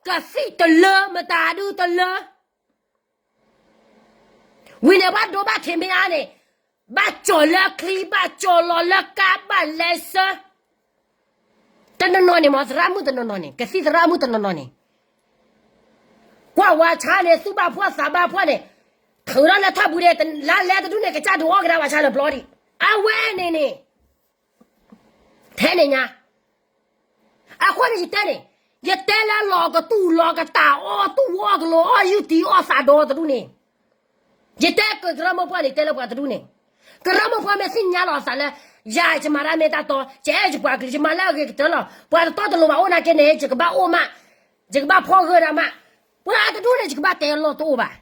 ကသံၣ်တလၢ မတၤဒုတလၢ ဝံၤန့ၣ် ဘၣ်ဒိဘၣ်ထံးမ့ၢ်အါန့ၣ်, ဘၣ်ကၠီၤလၢချံ ဘၣ်ကၠီၤလီၤလၢကါ ဘၣ်လဲဆှၢ, တနီၤနီၤန့ၣ် မ့ၢ်သရၣ်မုၣ်တနီၤနီၤန့ၣ် ကသံၣ်သရၣ်မုၣ်တနီၤနီၤန့ၣ်, ကွၢ်ဝါဆါန့ၣ် သူၣ်ဘၣ်ဖှီၣ်သးဘၣ်ဖှီၣ်န့ၣ်, ထုးထီၣ်လၢထီၣ်ပူၤန့ၣ် လါလဲတဒူၣ်န့ၣ် ကစၢ်ဒုးအီၣ်ကဒါပှၤဆါလၢပျီဒံး, အဝဲန့ၣ်န့ၣ် ထဲန့ၣ်ညါ, အဃိန့ၣ်ယတဲန့ၣ်, ယတဲလၢလီၤကတူၢ်လီၤကတၢ် အီၣ်တူၢ်အီၣ်ကလိၤ အီၣ်ယူၢ်တံၢ်အီၣ်သးဒီတဒူၣ်န့ၣ်, ယတဲကရၢမိၢ်ပှၢ်န့ၣ် တဲလၢပှၤတဒူၣ်န့ၣ်, ကရၢမိၢ်ပှၢ်မ့ၢ်သ့ၣ်ညါလီၤအသးလၢ ယၤယမၤတၢ်မ့ၢ်တၢ်တီ, ယအဲၣ်ယပှၤကလုာ် ယမၤလၢအဂ့ၤကတၢၢ်လီၤ, ပှၤတတီတလိၤဘၣ်အိၣ်နာ်က့န့ၣ် ယကဘၣ်အိၣ်မး, ယကဘၣ်ဖီၣ်ဂၢၢ်ဒၣ်မး, ပှၤတဒူၣ်န့ၣ် ယကဘၣ်တဲအလီၢ်တအိၣ်ဘၣ်.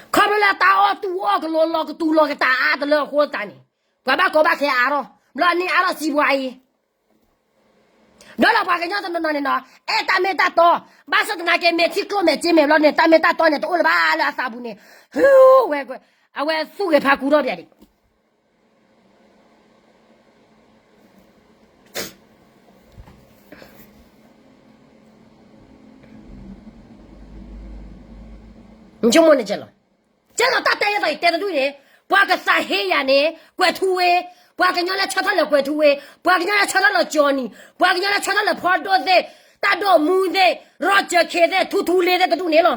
ခီဖျိလၢတၢ်အီၣ်တူၢ်အီၣ်ကလိၤ လီၤကတူၢ်လီၤကတၢ်အါတလၢအဃိသတးန့ၣ်, ပှၤဘၣ်ကီဘၣ်ခဲအါထီၣ်, ဘျီန့ၣ်အါထီၣ်စံးပှၤအံၤ, ဒီးလၢပှၤကညီတနီၤနီၤန့ၣ်နီၤ အဲၣ်တၢ်မ့ၢ်တၢ်တီ, ဘၣ်ဆၣ်သနာ်က့ မ့ၢ်ထံကျိမ့ၢ်စ့မ့ၢ်ဘျီန့ၣ် တၢ်မ့ၢ်တၢ်တီန့ၣ် တအိၣ်လၢၤဘၣ်လၢအသးပူၤန့ၣ်, ဟူဝဲ, အဝဲသူၣ်ဂ့ၤဖးကူထီၣ်ပၠးဒံး နဆိကမိၣ်န့ၣ်ကဲလီၤ, ကဲလီၤတၢ်တဲယဲသိးအံၤတဲတဒူၣ်န့ၣ်, ပှၤကသးဟ့ယၤန့ၣ် ကွဲၤထူဝ့, ပှၤကညီလၢဆၢထၢၣ်လၢကွဲၤထူဝ့, ပှၤကညီလၢဆၢထၢၣ်လၢကၠီၤနံၤ, ပှၤကညီလၢဆၢထၢၣ်လၢဖီဒိၣ်သ့ၣ်, တၢ်ဒိၣ်မူသ့ၣ်, ရီၣ်ကၠၢၣ်ခ့သ့ၣ်, ထူထူလ့သ့ၣ်တဒူၣ်န့ၣ်လီၤ.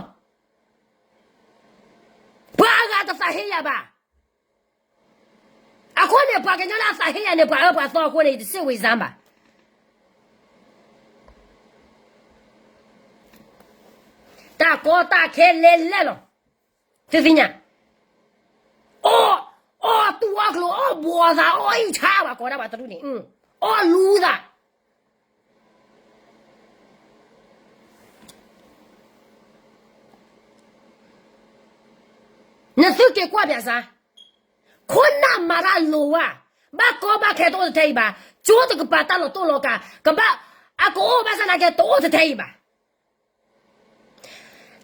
ပှၤအဂၤတသးဟ့ယၤဘၣ်. အဃိန့ၣ် ပှၤကညီလၢအသးဟ့ယၤန့ၣ် ပှၤအၢပှၤသီအဃိန့ၣ် ယတစ့ၣ်ဝံၤစၢ်ဘၣ်. တၢ်ကီတၢ်ခဲလဲၤလဲၣ်လီၤ. သုသ့ၣ်ညါ, အီၣ်, အီၣ်တူၢ်အီၣ်ကျိၤ အီၣ်ဘှီသး အီၣ်အံၣ်ဆါဘၣ် ကိးဒၣ်ပှၤတဒူၣ်န့ၣ်, အီၣ်လူသး နသုက့ၤကွၢ်ပၠးစၢ်, ခိၣ်နၢ်မၤတၢ်လိၤဝဲ, ဘၣ်ကီဘၣ်ခဲတအိၣ်တထဲအံၤဘၣ်, ကၠိတကပၤတၢ်လီၤတိၢ်လီၤကး, ကဘၣ်, အကအိၣ်ဘၣ်ဆၣ်သနာ်က့တအိၣ်တထဲအံၤဘၣ်.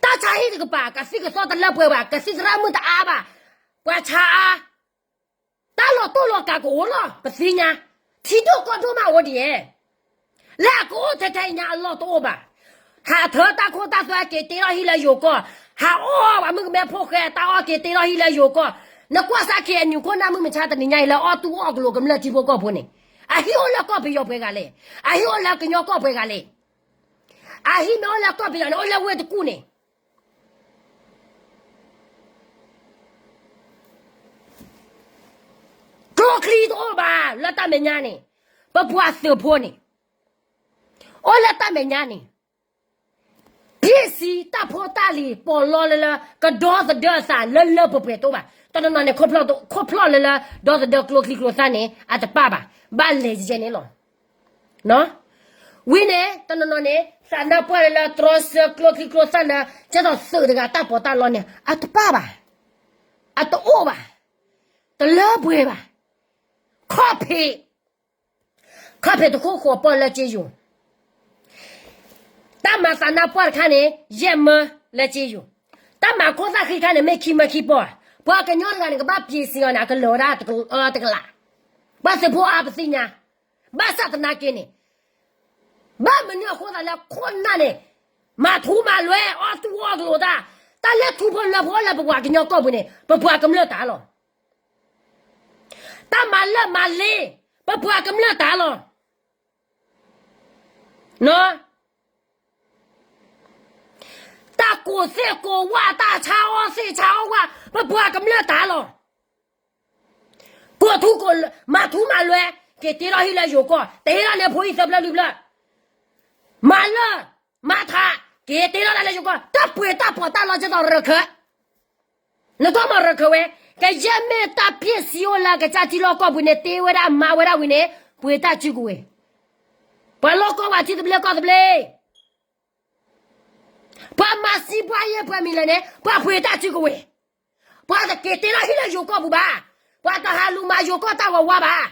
တၢ်ဆါဟံၣ်တကပၤ ကသံၣ်ကသီတလၢပှဲၤဘၣ်, ကသံၣ်သရၣ်မုၣ်တအါဘၣ်, ပှၤဆါအါ တၢ်လီၤတိၢ်လီၤကးကအိၣ်လီၤ ပသ့ၣ်ညါ, ထံဒိၣ်ကီၢ်ဒိၣ်မးအိၣ်ဒံးဧါ, လၢအကအိၣ်ထဲထဲအံၤညါအလီၢ်တအိၣ်ဘၣ်. ဟးထၢတၢ်ခိၣ်တၢ်သွဲက့ၤတ့ထီၣ်ဟံၣ်လၢယိၤကီၢ်, ဟးအီၣ်ပှၤမုၣ်ကမဲဖိဃဲတၢ်အီၣ်က့ၤတ့ထီၣ်ဟံၣ်လၢယိၤကီၢ်, နကွၢ်စၢ် KNU ခိၣ်နၢ်မုၢ်မဆါတနံၤညါအံၤလၢအီၣ်တူၢ်အီၣ်ကလိၤကမျၢၢ်ထံဖိကီၢ်ဖိန့ၣ်, အဟံၣ်အိၣ်လၢကီၢ်ပယီၤပှဲၤဂၤလဲၣ်, အဟံၣ်အိၣ်လၢကညီကီၢ်ပှဲၤဂၤလဲၣ်, အဟံၣ်မ့ၢ်အိၣ်လၢကီၢ်ပယီၤန့ၣ် အိၣ်လၢဝ့ၢ်တကူၣ်န့ၣ် ကျိချံတအိၣ်ဘၣ် လၢတၢ်မဲာ်ညါန့ၣ်, ပပှၤသုးဖိန့ၣ်, အိၣ်လၢတၢ်မဲာ်ညါန့ၣ်, ပျ့ၢ်စံတၢ်ဖိတၢ်လံၤ ပီးလီလၢလၢ ကဒီသဒၢအသးလၢလၢပှဲၤပှဲၤတအိၣ်ဘၣ်. တနီၤနီၤန့ၣ် ခိၣ်ဖျီၣ်လၢလၢ ဒီသဒၢကျိချံကျိသၣ်န့ၣ် အတပၣ်ဘၣ်. ဘၣ်လဲၤယဲန့ၣ်လီၤ. ဝံၤန့ၣ် တနီၤနီၤန့ၣ် သးနါပှၢ်လၢလၢ တြီဆၢကျိချံကျိသၣ်လၢ ကဲသိးသုးတဂၤတၢ်ပီးတၢ်လီန့ၣ် အတပၣ်ဘၣ်, အတအိၣ်ဘၣ်, တလၢပှဲၤဘၣ်. ခီၣ်ဖံး, ခီၣ်ဖံးတခိၣ်ဃိးပီၢ်လၢက့ယိၤ တၢ်မၤသးနါပှၢ်တခါန့ၣ် ယဲၢ်မၢလၢက့ယိၤ, တၢ်မၤခိၣ်သၣ်ဃံတခါန့ၣ် မ့ၢ်ခံမၢခံပီၢ်ဧါ. ပှၤကညီတဂၤန့ၣ် ကဘၣ်ပျ့ၤစံအီၤန့ၣ် အကလၢၤဝဲဒၣ်တကလး, ပှၤသုးဖိအါပသ့ၣ်ညါ, ဘၣ်ဆၣ်သနာ်က့န့ၣ် ဘၣ်မနုၤအဃိသတးလၢခိၣ်နၢ်န့ၣ် မၤထူမၤလွဲ အီၣ်တူၢ်အီၣ်ကလိၤတၢ်, တၢ်လၢထူဖိလၢဖိလၢပပှၤကညီကီၢ်ပူၤန့ၣ် ပပှၤကမျၢၢ်တၢ်လီၤ. တၢ်မၤလၢမၤလ့ ပပှၤကမျၢၢ်တၢ်လီၤ. တၢ်ကိးသ့ၣ်ကိးဝၣ် တၢ်ဆါအီၣ်သ့ၣ်ဆါအီၣ်ဝၣ် ပပှၤကမျၢၢ်တၢ်လီၤ. ကိးထူကိး, မၤထူမၤလွဲ, က့ၤတ့ထီၣ်ဟံၣ်လၢယိၤကီၢ်, တဟ့ၣ်ထီၣ်န့ၢ်ဖိအံၤသၢဖျၢၣ်လွံၢ်ဖျၢၣ်, မၤလၢ, မၤထး, က့ၤတ့ထီၣ်တၢ်လၢယိၤကီၢ်, တၢ်ပှ့ၤတၢ်ဖီၣ်တၢ်လီကဲသိးရခၢ, နကွၢ်မးရခၢဝဲ, ကယဲၢ်မ့ၢ်တၢ်ပျဲၢ်စံအိၣ်လၢကစၢ်ထံလီၢ်ကီၢ်ပူၤန့ၣ် တ့ဝဲဒၣ်မၤဝဲဒၣ်ဝံၤန့ၣ်, ပှ့ၤတၢ်စုကဝဲၤ, ပှၤလီၢ်ကီၢ်ဝဲထံသဘျ့ကီၢ်သဘျ့ ပှၤမၤစံပှၤယဲၢ်ပှၤမံၤလၢာ်န့ၣ် ပှၤပှ့ၤတၢ်စုကဝဲၤ, ပှၤတက့ၤတ့ထီၣ်ဟံၣ်လၢယိၤကီၢ်ပူၤဘၣ်, ပှၤတဟးလူၤမၤယိၤကီၢ်တၢ်ဂီၤဝါဘၣ်.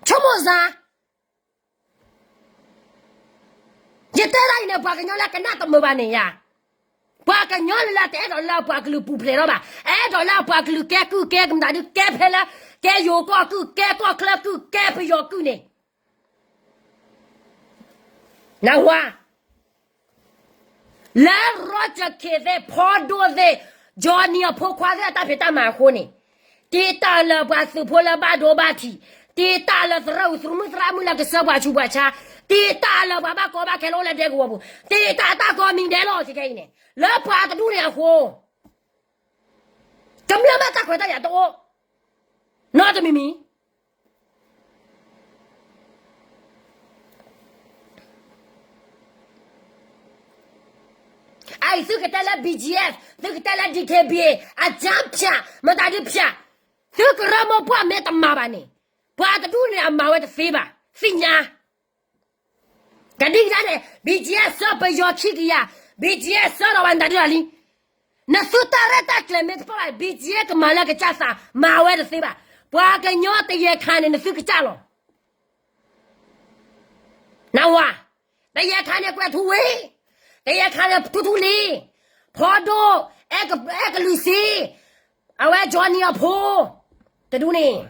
ဆိကမိၣ်စ့ၢ်, ယတဲဒၣ်အံၤန့ၣ် ပှၤကညီလၢကနၣ်တမုာ်ဘၣ်န့ၣ်ယါ, ပှၤကညီလၢတအဲၣ်ဒိးလၢအပှၤကလုာ်ပူၤဖျဲးထီၣ်ဘၣ်, အဲၣ်ဒိးလၢအပှၤကလုာ်ကဲကုၢ်ကဲကမတၤဒုးကဲဖဲလၢ, ကဲယိၤကီၢ်ကုၢ်, ကဲကီၢ်ချၢကုၢ်, ကဲပယီၤကုၢ်န့ၣ် နၢ်ဟူဧါ, လၢ Roger Khin သ့ၣ်, ဖီဒိၣ်သ့ၣ်, Johnny အဖိခွါသ့ၣ်အတၢ်ဖံးတၢ်မၤအဃိန့ၣ်, တ့တၢ်လၢပှၤသုးဖိလၢဘၣ်ဒိဘၣ်ထံး, တ့တၢ်လၢသရၣ်အူသရူးမုၣ်သရၣ်မုၣ်လၢကဆှၢပှၤဆူးပှၤဆါ, တ့တၢ်လၢပှၤဘၣ်ကီဘၣ်ခဲလၢအိၣ်လၢဒဲကဝီၤပူၤ, တ့တၢ်တၢ်ကိးမံၤဒဲးလီၤ ခဲခဲအံၤန့ၣ်, လၢပှၤတဒူၣ်န့ၣ်အဃိ, ကမျၢၢ်မ့ၢ်တၢ်ခွဲးတၢ်ယာ်တအိၣ်, နီတမံၤမံၤ အအံၤသုကတဲလၢ BGF, သုကတဲလၢ DKBA, အကြမ်းဖျား, မတၤဒုးဖျား, သုကရၢမိၢ်ပှၢ်မ့ၢ်တမၤဘၣ်န့ၣ်, ပှၤတဒူၣ်န့ၣ်အမၤဝဲတသ့ဘၣ်, သ့ၣ်ညါ ကဒံကဒါန့ၣ် BGF ဆှၢပယီၤခံကယၤ, BGF ဆှၢဒီးပှၤမတၤဒုးလီၤလံ, နသုတၢ်ရဲၣ်တၢ်ကျဲၤမ့ၢ်တပၣ်ဘၣ် BGF ကမၤလၢကစၢ်သး မၤဝဲတသ့ဘၣ်, ပှၤကညီတယဲၢ်ခါန့ၣ် နသုကစၢ်လီၤ နၢ်ဟူဧါ, တယဲၢ်ခါန့ၣ်ကွဲးထူဝ့ၣ်, တယဲၢ်ခါန့ၣ်ထူထူလံ, ဖီဒိၣ်, အဲၣ်ကလုာ်စ့, အဝဲ Johnny အဖိ, တဒူၣ်န့ၣ်,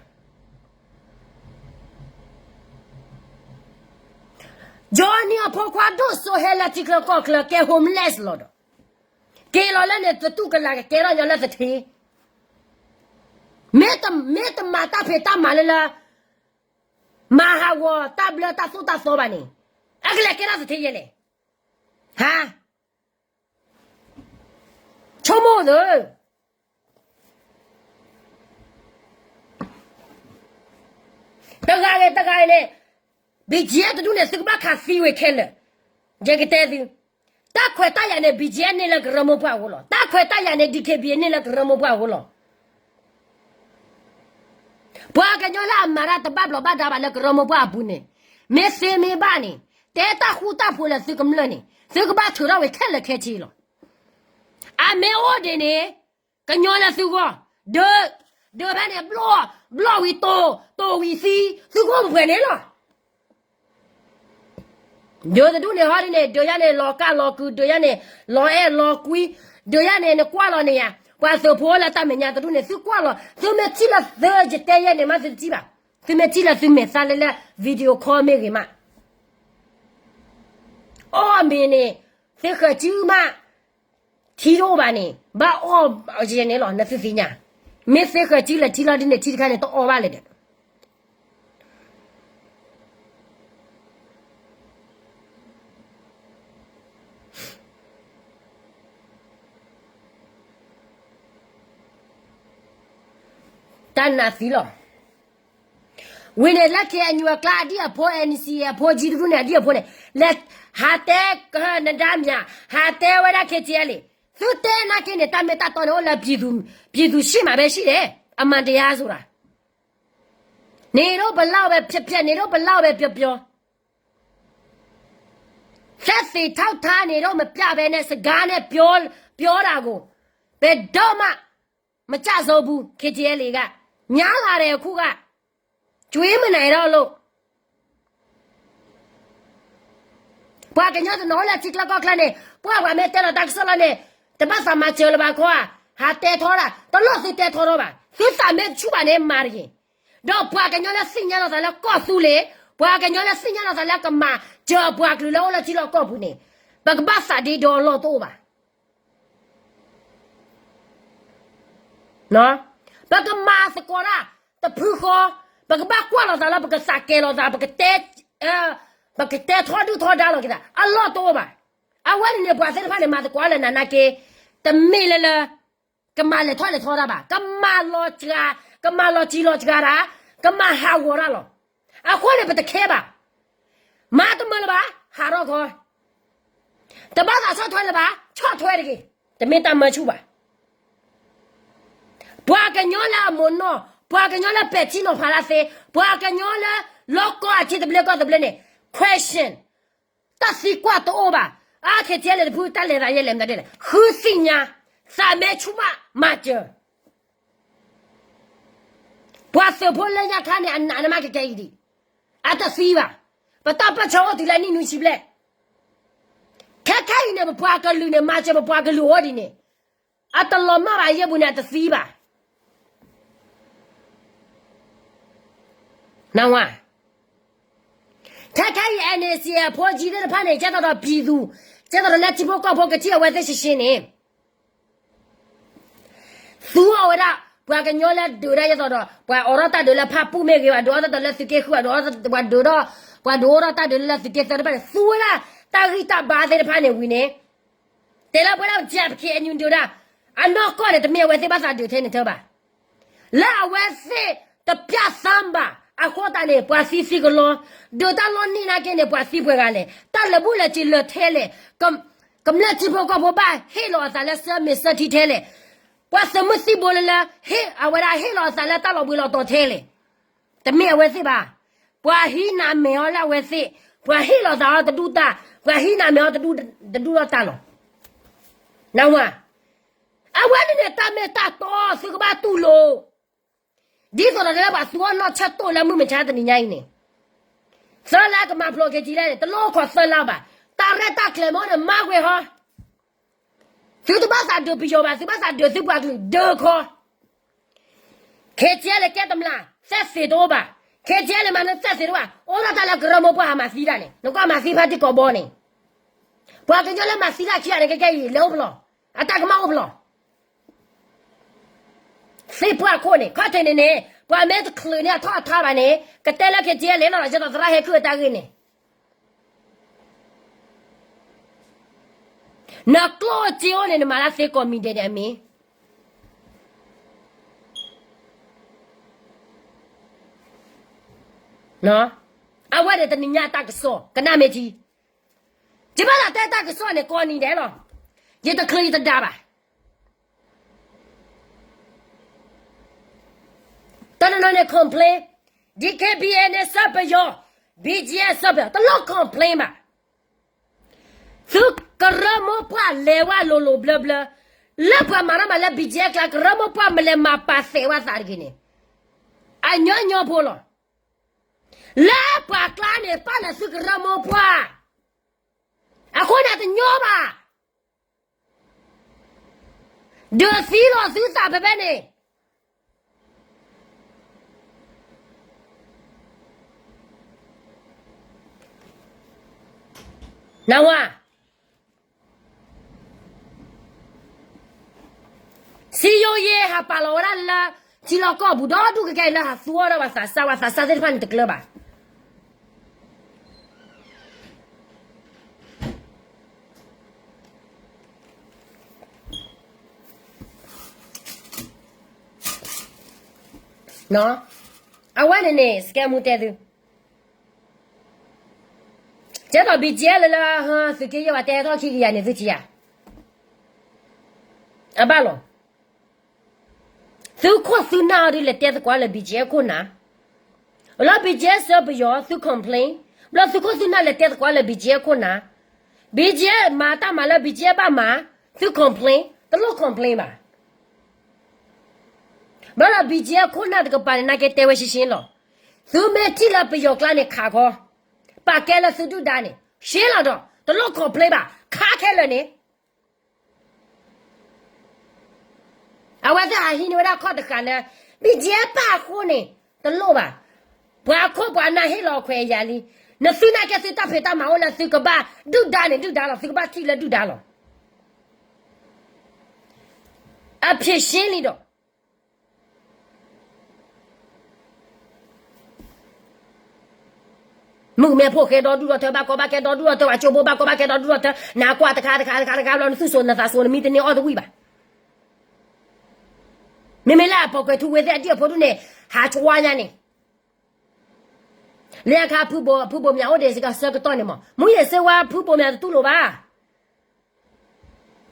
Johnny အဖိခွါဒိၣ်စိဟဲလၢထံချၢကီၢ်ချၢ ကဲ homeless လီၤဒီး, က့ၤလီၤလၢန့ၣ်သတူၢ်ကလာ်ကကဲထီၣ်ညီလၢသထ့, မ့ၢ်တမၤတၢ်ဖံးတၢ်မၤလၢလၢ မၤဟးဂီၤတၢ်ဘျၢတၢ်သိၣ်တၢ်သီဘၣ်န့ၣ်, အကလဲၤကဲထီၣ်သထ့ယဲလဲၣ်, ဟါ, ဆိကမိၣ်သၢ, တဂၤဂ့ၤတဂၤဂ့ၤန့ၣ်, BGF တဒူၣ်န့ၣ် သုကဘၣ်ခးသံဝဲခဲလၢာ်, ယကတဲသု, တၢ်ခွဲးတၢ်ယာ်န့ၣ် BGF န့ၢ်လၢကရၢမိၢ်ပှၢ်အဃိလီၤ, တၢ်ခွဲးတၢ်ယာ်န့ၣ် DKBA န့ၢ်လၢကရၢမိၢ်ပှၢ်အဃိလီၤ. ပှၤကညီလၢအမၤတၢ်တဘၣ်ဘျီးဘၣ်ဒါဘၣ်လၢကရၢမိၢ်ပှၢ်အပူၤန့ၣ်, မ့ၢ်သ့မ့ၢ်ဘၣ်န့ၣ်, တဲတၢ်ဃူတၢ်ဖိးလၢသုကမျၢၢ်န့ၣ်, သုကဘၣ်ထုးထီၣ်ဝဲခဲလၢာ်ခဲဆ့လီၤ. အမ့ၢ်အိၣ်ဒံးန့ၣ်, ကညီလၢသုဂီၢ်, ဒၢး, ဒၢးဖဲန့ၣ်, ဘျီၣ်ဝံၤတိၢ်, တိၢ်ဝံၤသံ, သုကအိၣ်ပှဲၤန့ၣ်လီၤ. ဒၢးတဒူၣ်န့ၣ်ဟီဒ်န့ၣ်, ဒၢးယါန့ၣ် လီၤကၢ်လီၤကုာ်, ဒၢးယါန့ၣ်, လီၤအဲၣ်လီၤကွံ, ဒၢးယါန့ၣ် နကွၢ်လီၤန့ၣ်ယါ, ပှၤသုးဖိလၢတၢ်မဲာ်ညါတဒူၣ်န့ၣ် သုကွၢ်လီၤ, သုမ့ၢ်ထံၣ်လၢသုယတဲယဲန့ၣ်မးသုတထံၣ်ဘၣ်, သုမ့ၢ်ထံၣ်လၢသုမဲာ်သၣ်လၢလၢ video call မ့ၢ်ဂ့ၤမး, အီၣ်မ့ၤန့ၣ်, သုဃၢၤစုမး, ထံတအိၣ်ဘၣ်န့ၣ် ဘၣ်အီၣ်ယဲန့ၣ်လီၤ နသုသ့ၣ်ညါ, မ့ၢ်သုဃၢၤစုလၢထံလီၤဒ်န့ၣ် ထံတခါန့ၣ် တအီၣ်ဘၣ်လၢၤဒီး တၢ်နးသံလီၤ. ဝံၤန့ၣ်လၢ KNU အကျါ အဒံၣ်အဖိ NCA အဖိ G တဒူၣ်န့ၣ် အဒံၣ်အဖိန့ၣ် လဲၤဟးတဲကဟၢနဒါမၠး, ဟးတဲဝဲဒၣ် KTLA, သုတဲနာ်က့န့ၣ် တၢ်မ့ၢ်တၢ်တီန့ၣ် အိၣ်လၢ ပြည်သူ့ရှေ့မှာပဲရှိတယ်, အမှန်တရားဆိုတာ, နေတော့ဘယ်လောက်ပဲဖြစ်ဖြစ်, နေတော့ဘယ်လောက်ပဲပြောပြော, သက်သေထောက်ထားနေတော့မပြဘဲနဲ့ စကားနဲ့ပြော, ပြောတာကို ဘယ်တော့မှ မကြိုက်ဘူး KTLA က, များလာတယ်အခုက, ကြွေးမနိုင်တော့လို့ ပှၤကညီတနီၤလၢထံချၢကီၢ်ချၢန့ၣ် ပှၤပှၤမ့ၢ်တဲလီၤတၢ်ကစီၣ်လီၤန့ၣ် တဘၣ်သးမၤစၢၤလၢၤဘၣ်ခီဧါ, ဟးတဲထီဒၣ်, တလိၣ်သုတဲထီထီၣ်ဘၣ်, သုသးမ့ၢ်တဆူၣ်ဘၣ်န့ၣ်မၤတဂ့ၤ. ဒီးပှၤကညီလၢသ့ၣ်ညါလီၤသးလၢကီၢ်သူလ့ၤ, ပှၤကညီလၢသ့ၣ်ညါလီၤသးလၢကမၤစၢၤပှၤကလုာ်လၢအိၣ်လၢထံလီၢ်ကီၢ်ပူၤန့ၣ်, ပကဘၣ်သးဒ့ဒီအလီၢ်တအိၣ်ဘၣ်. ပကမၤသကိးတၢ်တဖုဃီ, ပကဘၣ်ကွၢ်လီၤသးလၢပကသးကဲလီၤသး, ပကတဲထီဒုၣ်ထီဒါလီၤက့ၤသး အလီၢ်တအိၣ်ဘၣ်. အဝဲန့ၣ်န့ၣ် ပှၤသ့ၣ်တဖၣ်န့ၣ် မၤသကိးလၢနၤနာ်က့, တမ့ၢ်လၢလၢ ကမၤလဲၤထီၣ်လဲၤထီတၢ်ဘၣ်, ကမၤလီၤစှၤ, ကမၤလီၤစှၤလီၤစှၤတၢ်, ကမၤဟးဂီၤတၢ်လီၤ. အဃိန့ၣ် ပတခဲဘၣ်, မၤတမုာ်လၢၤဘၣ်, ဟးထီၣ်ခီ, တဘၣ်သးဆီၣ်ထွဲလၢၤဘၣ်, ဆီၣ်ထွဲတဂ့ၤ, တမ့ၢ်တၢ်မၢဆူၣ်ဘၣ်. ပှၤကညီလၢအမိၢ်နီၢ်, ပှၤကညီလၢပဲာ်ထံနီၤဖးလၢသ့, ပှၤကညီလၢ လီၢ်ကီၢ်အထံသဘျ့ကီၢ်သဘျ့န့ၣ် question, တၢ်သံကွၢ်တအိၣ်ဘၣ်. အါ ခဲကဲလၢတဖုတၢ်လဲၤသးယဲလဲၣ်မတၤဒ်လဲၣ်, ဃုသ့ၣ်ညါ, သးမဲဆူၣ်မးမၤစၢၤ ပှၤသုးဖိလၢညါခါန့ၣ် အနးန့ၣ်မးကကဲအံၤဒံး, အတသံဘၣ်. ပတၢ်ပၢၢ်ဆၢအိၣ်တုၤလၢနံၣ်နွံဆံဘျဲၣ်, ခဲခဲအံၤန့ၣ် ပပှၤကလုာ်န့ၣ် မၤစၢၤပပှၤကလုာ်အိၣ်ဒံးန့ၣ်, အတလီၤမၢ်ဘၣ်အယဲၢ်ပူၤန့ၣ် အတသံဘၣ်. နဝၤ, ခဲခဲအံၤ NCA အဖိကၠံသ့ၣ်တဖၣ်န့ၣ် ကဲသိးဒီးပံၤသူ, ကဲသိးဒီးလၢထံဖိကီၢ်ဖိကထံၣ်အဝဲသ့ၣ်ရှဲရှဲန့ၣ် သူအီၤဝဲဒၣ် ပှၤကညီလၢဒုးဒၣ်ယဲသိးဒီး ပှၤအိးထီၣ်တၢ်ဒုးလၢဖၣ်ပူၣ်မ့ၢ်ဂ့ၤ, ပှၤဒုးအိၣ်ထီၣ်တၢ်ဒုးလၢသုးက့ဃု, ပှၤဒုး, ပှၤဒုးအိၣ်ထီၣ်တၢ်ဒုးလၢသုးက့သၢတဖၣ်န့ၣ် သူဝဲဒၣ် တၢ်ဂံၢ်တၢ်ဘါသ့ၣ်တဖၣ်န့ၣ်ဝံၤန့ၣ်, တဲလၢပဝဲဒၣ် KNU ဒုးဒၣ်, အနီၢ်ကီၢ်န့ၣ် တမ့ၢ်အဝဲသ့ၣ်ဘၣ်သးဒုးထဲန့ၣ်တဘၣ်. လၢအဝဲသ့ၣ်တပျၢ်သးဘၣ်အဃိသတးန့ၣ် ပှၤသံသံကလီ, ဒုးတၢ်လီၢ်နံၣ်နာ်က့န့ၣ် ပှၤသံပှဲၤဂၤလဲၣ်, တၢ်လၢာ်ဘူၣ်လၢာ်စ့ၤလၢာ်ထဲလဲၣ်, ကမျၢၢ်ထံဖိကီၢ်ဖိဘၣ်ဟ့ၣ်လီၤအသးလၢဆၢမ့ၢ်ဆၢထံထဲလဲၣ်, ပှၤသုးမုၢ်သံၣ်ဘိလၢလၢ ဟ့ၣ်အဝဲဒၣ်ဟ့ၣ်လီၤအသးလၢတၢ်လီၤဘှံးလီၤတီၤထဲလဲၣ်, တမ့ၢ်အဝဲသ့ၣ်ဘၣ်. ပှၤဟံးနၤမဲာ်အီၤလၢအဝဲသ့ၣ်, ပှၤဟ့ၣ်လီၤသးအီၤတဒူၣ်တၢ်, ပှၤဟံးနၤမဲာ်အီၤတဒူၣ်တၢ်လီၤ. နဝၤ, အဝဲန့ၣ်န့ၣ် တၢ်မ့ၢ်တၢ်တီ သုကဘၣ်တူၢ်လိာ်, ဒ်သိးဒီးလၢပှၤသူအီၣ်နီၢ်ဆၢတိၢ်လၢမုၢ်မဆါတနံၤညါအံၤန့ၣ်, သၢလါကမၤဖျိးက့ၤထံလဲၣ်န့ၣ် တလိၣ်ခိးသၢလါဘၣ်, တၢ်ရဲၣ်တၢ်ကျဲၤမ့ၢ်အိၣ်န့ၣ် မၤဝဲဟီ သုတဘၣ်သးဒုးပယီၤဘၣ်, သုဘၣ်သးဒုးသုပှၤကလုာ်ဒုးခီ, ခဲကဲလၢကဲတမျၢ် သဲသ့တအိၣ်ဘၣ်, ခဲကဲလၢမၤလၢသဲသ့တအိၣ်ဘၣ်, အိၣ်ဒၣ်တၢ်လၢကရၢမိၢ်ပှၢ်ဟးမၤသံတၢ်န့ၣ်, နကွၢ်မၤသံဖါတံၢ်ကိးဘီန့ၣ်, ပှၤကညီလၢမၤသံတၢ်ခံဂၤန့ၣ် ကဲကဲအံၤ လဲၤအိၣ်ဖျိး, အတၢ်ကမၣ်အိၣ်ဖျိး သ့ၣ်ပှၢ်ခိၣ်န့ၣ် ခီၣ်ထံးန့ၣ်န့ၣ် ပှၤမ့ၢ်တချုးန့ၢ်အထီၣ်အထါဘၣ်န့ၣ် ကတဲလၢခဲကဲလဲၣ်နီၤ ယဲသိးသရၣ်ဟဲခုၣ်အတၢ်ဂ့ၢ်န့ၣ်, နကျိၣ်စ့အိၣ်န့ၣ် နမၤလၢသ့ကိးမံၤဒဲးန့ၣ်အမ့ၢ် အဝဲန့ၣ်တနံၤညါအတၢ်ကစီၣ် ကနၣ်မ့ၢ်ထံ, ယဘၣ်သးတဲတၢ်ကစီၣ်န့ၣ် ကိးနံၤဒဲးလီၤ, ယတချုးယတဒါဘၣ်. တနီၤနီၤန့ၣ် complain, DKBA န့ၣ် ဆှၢပယီၤ, BGF ဆှၢပယီၤ, တလိၣ် complain ဘၣ်. သုကရၢမိၢ်ပှၢ်လဲၤဝဲလိၤလိၤဘျၢဘျၢ, လၢပှၤမၤတၢ်မၤလၢ BGF ကျါ ကရၢမိၢ်ပှၢ်မ့ၢ်လဲၤမၤပာ်သးဝဲသးတဂ့ၤန့ၣ်, အညီညီဖိလီၤ. လၢပှၤကျါန့ၣ် ပာ်လၢသုကရၢမိၢ်ပှၢ် အဃိန့ၣ်တညီဘၣ်. ဒုးသံလီၤသုသးဖဲဖဲန့ၣ် နဝၤ, စံယိယဲဟးပာ်လီၤဝဲဒၣ်လၢ ထံလီၢ်ကီၢ်ပူၤဒီဒူၣ်ကကဲအံၤလၢဟးသူအီၤဒီးပှၤသးစၢ် ပှၤသးစၢ်သ့ၣ်တဖၣ်န့ၣ်တကျၢၤဘၣ်. အဝဲန့ၣ်န့ၣ် စကဲမူတဲသု, ကဲသိး BGF လၢလၢ သုးက့ယဲၢ်ဝဲတဲထီၣ်ခံကယၤန့ၣ်သုထံၣ်ဧါ. အဘၣ်လီၤ. သုခိၣ်သုနၢ်အီၤဒ်လဲၣ်တဲသကိးလၢ BGF ခိၣ်နၢ်, လၢ BGF ဆှၢပယီၤသု complain, ဘျီသုခိၣ်သုနၢ်လဲၣ်တဲသကိးလၢ BGF ခိၣ်နၢ်, BGF မၤတၢ်မၤလၢ BGF ဘၣ်မၤ, သု complain, တလိၣ် complain ဘၣ်. ဘျီဒီး BGF ခိၣ်နၢ်တကပၤန့ၣ် နာ်က့တဲဝဲရှဲရှဲလီၤ. သုမ့ၢ်ထံၣ်လၢပယီၤကျါန့ၣ်ခးခီ, ပာ်ကဲလၢသုဒုၣ်ဒါန့ၣ် ရှဲလီၤဒီး တလိၣ် complain ဘၣ်, ခးခဲလၢာ်န့ၣ် အဝဲသ့ၣ်ဟးဟံးန့ၢ်ဝဲဒၣ်ခီၣ်တဃာ်လၢ BGF ပာ်အဃိန့ၣ် တလိၣ်ဘၣ်. ပှၤခိၣ်ပှၤနၢ်ဟ့ၣ်လီၤအခွဲးအယာ်လံ. နသုနာ်က့သုတၢ်ဖံးတၢ်မၤအိၣ်လၢသုကဘၣ်ဒုၣ်ဒါန့ၣ်ဒုၣ်ဒါလီၤ. သုကဘၣ်ထံၣ်လၢဒုၣ်ဒါလီၤ. အဖြေရှင်းလံဒီး မုၣ်ကမဲဖိဃဲဒီဒူၣ်ဒီထၢ ဘၣ်ကီဘၣ်ခဲဒီဒူၣ်ဒီထၢ, ပှၤကၠိဖိဘၣ်ကီဘၣ်ခဲဒီဒူၣ်ဒီထၢ, နကွၢ်တခါတခါတခါတခါဘျီ နသူၣ်စိၤနသးစိၤနမံတန့ၢ်အီၣ်တဝံၣ်ဘၣ်. ပှၤကွဲးထူဝ့သ့ၣ်အဒံၣ်အဖိဒူၣ်န့ၣ် ဟးကွၢ်ညါန့ၣ် လၢအခါဖုဘိ ဖုဘိမၠးအိၣ်ဒံးစ့ၢ်ကီးဆၢကတီၢ်န့ၣ်မး မူယံာ်စ့ဝါဖုဘိမၠးတတူၢ်လိာ်ဘၣ်.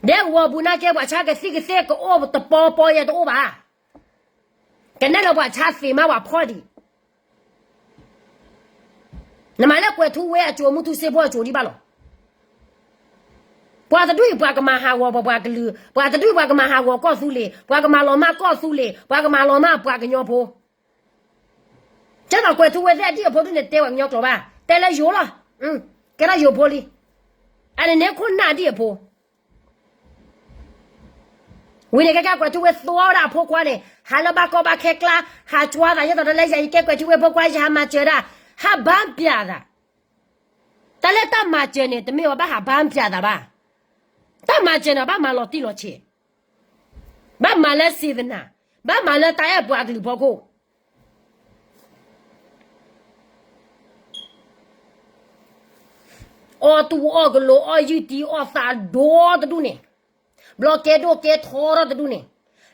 ဒဲကဝီၤပူၤနာ်က့ ပှၤဆါကသံၣ်ကသ့ၣ်ကအိၣ်တပီပီယဲတအိၣ်ဘၣ်. ကနဲၣ်လၢပှၤဆါသ့ၣ်မးပှၤဖီၣ်ဒံး နမၤလၢကွဲးထူဝ့အစိၤ မူထူစ့ဖိအစိၤဒံးဘၣ်လီၤ. ပှၤတဒူၣ်အံၤ ပှၤကမၤဟးဂီၤပှၤပှၤကလုာ်, ပှၤတဒူၣ်အံၤ ပှၤကမၤဟးဂီၤကီၢ်သူလ့ၤ, ပှၤကမၤလီၤမၢ်ကီၢ်သူလ့ၤ, ပှၤကမၤလီၤမၢ်ပှၤကညီဖိ. ကဲသိးကွဲးထူဝ့သ့ၣ်အဒံၣ်အဖိဒူၣ်န့ၣ် တဲဝဲကညီကျိာ်ဘၣ်, တဲလၢယိၤလီၤ. ကဲထီၣ်ယိၤဖိလံ. အန့ၣ်န့ၣ်ခိၣ်နၢ်ဒံၣ်အဖိ ဝံၤန့ၣ် ကဲကဲကွဲးထူဝ့သိဝဲဒၣ်အဖိခွါန့ၣ် ဟးလၢဘၣ်ကီဘၣ်ခဲကျါ, ဟးကွၢ်သး ယဲသိးတၢ်လၢယၤ ယကဲကွဲးထူဝ့ဖိခွါ ယဟးမၤစၢၤဒၣ်, ဟးဘၣ်ပျဲသး. တၢ်လၢတၢ်မၤစၢၤန့ၣ် တမ့ၢ်ဝဲဘၣ်ဟးဘၣ်ပျဲသးဘၣ်. တၢ်မၤစၢၤန့ၣ် ဘၣ်မၤလီၤတံၢ်လီၤဆဲး, ဘၣ်မၤလၢစံသနၤ, ဘၣ်မၤလၢတၢ်အဲၣ်ပှၤကလုာ်ဖီခိၣ် အီၣ်တူၢ်အီၣ်ကလိၤ အီၣ်ယုၢ်တံၢ်အီၣ်သးဒိတဒူၣ်န့ၣ်, ဘျီကဲဒိၣ်ကဲထီထီၣ်တဒူၣ်န့ၣ်,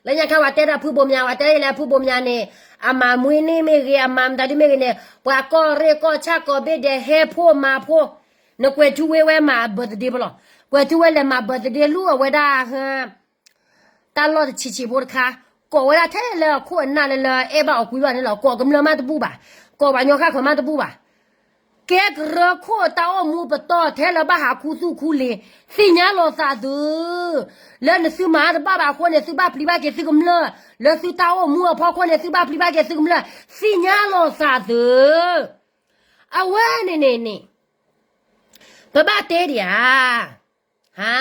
လၢညါခါပှၤတဲဒၣ်ဖုဘိမၠး ပှၤတဲဒၣ်လၢဖုဘိမၠးန့ၣ်, အမၤမွေးနေ့မ့ၢ်ဂ့ၤ အမၤမတၤဒ်မ့ၢ်ဂ့ၤန့ၣ်, ပှၤကီၢ်ရ့ၣ်ကီၢ်ဆၣ်ကိးဘ့ၣ်ဒဲး ဟဲဖိမၤဖိ, နကွဲးထူဝ့ဝဲမၤ birthday ပလီၢ်, ကွဲးထူဝ့လဲၤမၤ birthday လူၢ်အဝဲဒၣ် တၢ်လီၢ်တဆံးဆံးဖိတခါ, ကိးဝဲဒၣ်ထဲလၢအခိၣ်အနၢ်လၢလၢအဲၣ်ဘၣ်အီၤကွံဘၣ်န့ၣ်လီၤ, ကိးကမျၢၢ်မးတဘူၣ်ဘၣ်, ကိးပှၤကညီဃၣ်ဃၢၤမးတဘူၣ်ဘၣ်. ကဲကရၢခိၣ်တၢ်အိၣ်မူပတီၢ်ထဲလၢဘၣ်ဟးခူသူၣ်ခူလ့ၤ, သ့ၣ်ညါလီၤသးသု, လၢနသုမၤတဘၣ်ဘၣ်အဃိန့ၣ် သုဘၣ်ပျံၤဘၣ်က့ၤသုကမျၢၢ်, လၢသုတၢ်အိၣ်မူအဖီခိၣ်န့ၣ် သုဘၣ်ပျံၤဘၣ်က့ၤသုကမျၢၢ်, သ့ၣ်ညါလီၤသးသု. အဝဲန့ၣ်န့ၣ်န့ၣ် ပဘၣ်တဲဒံးဧါ, ဟါ,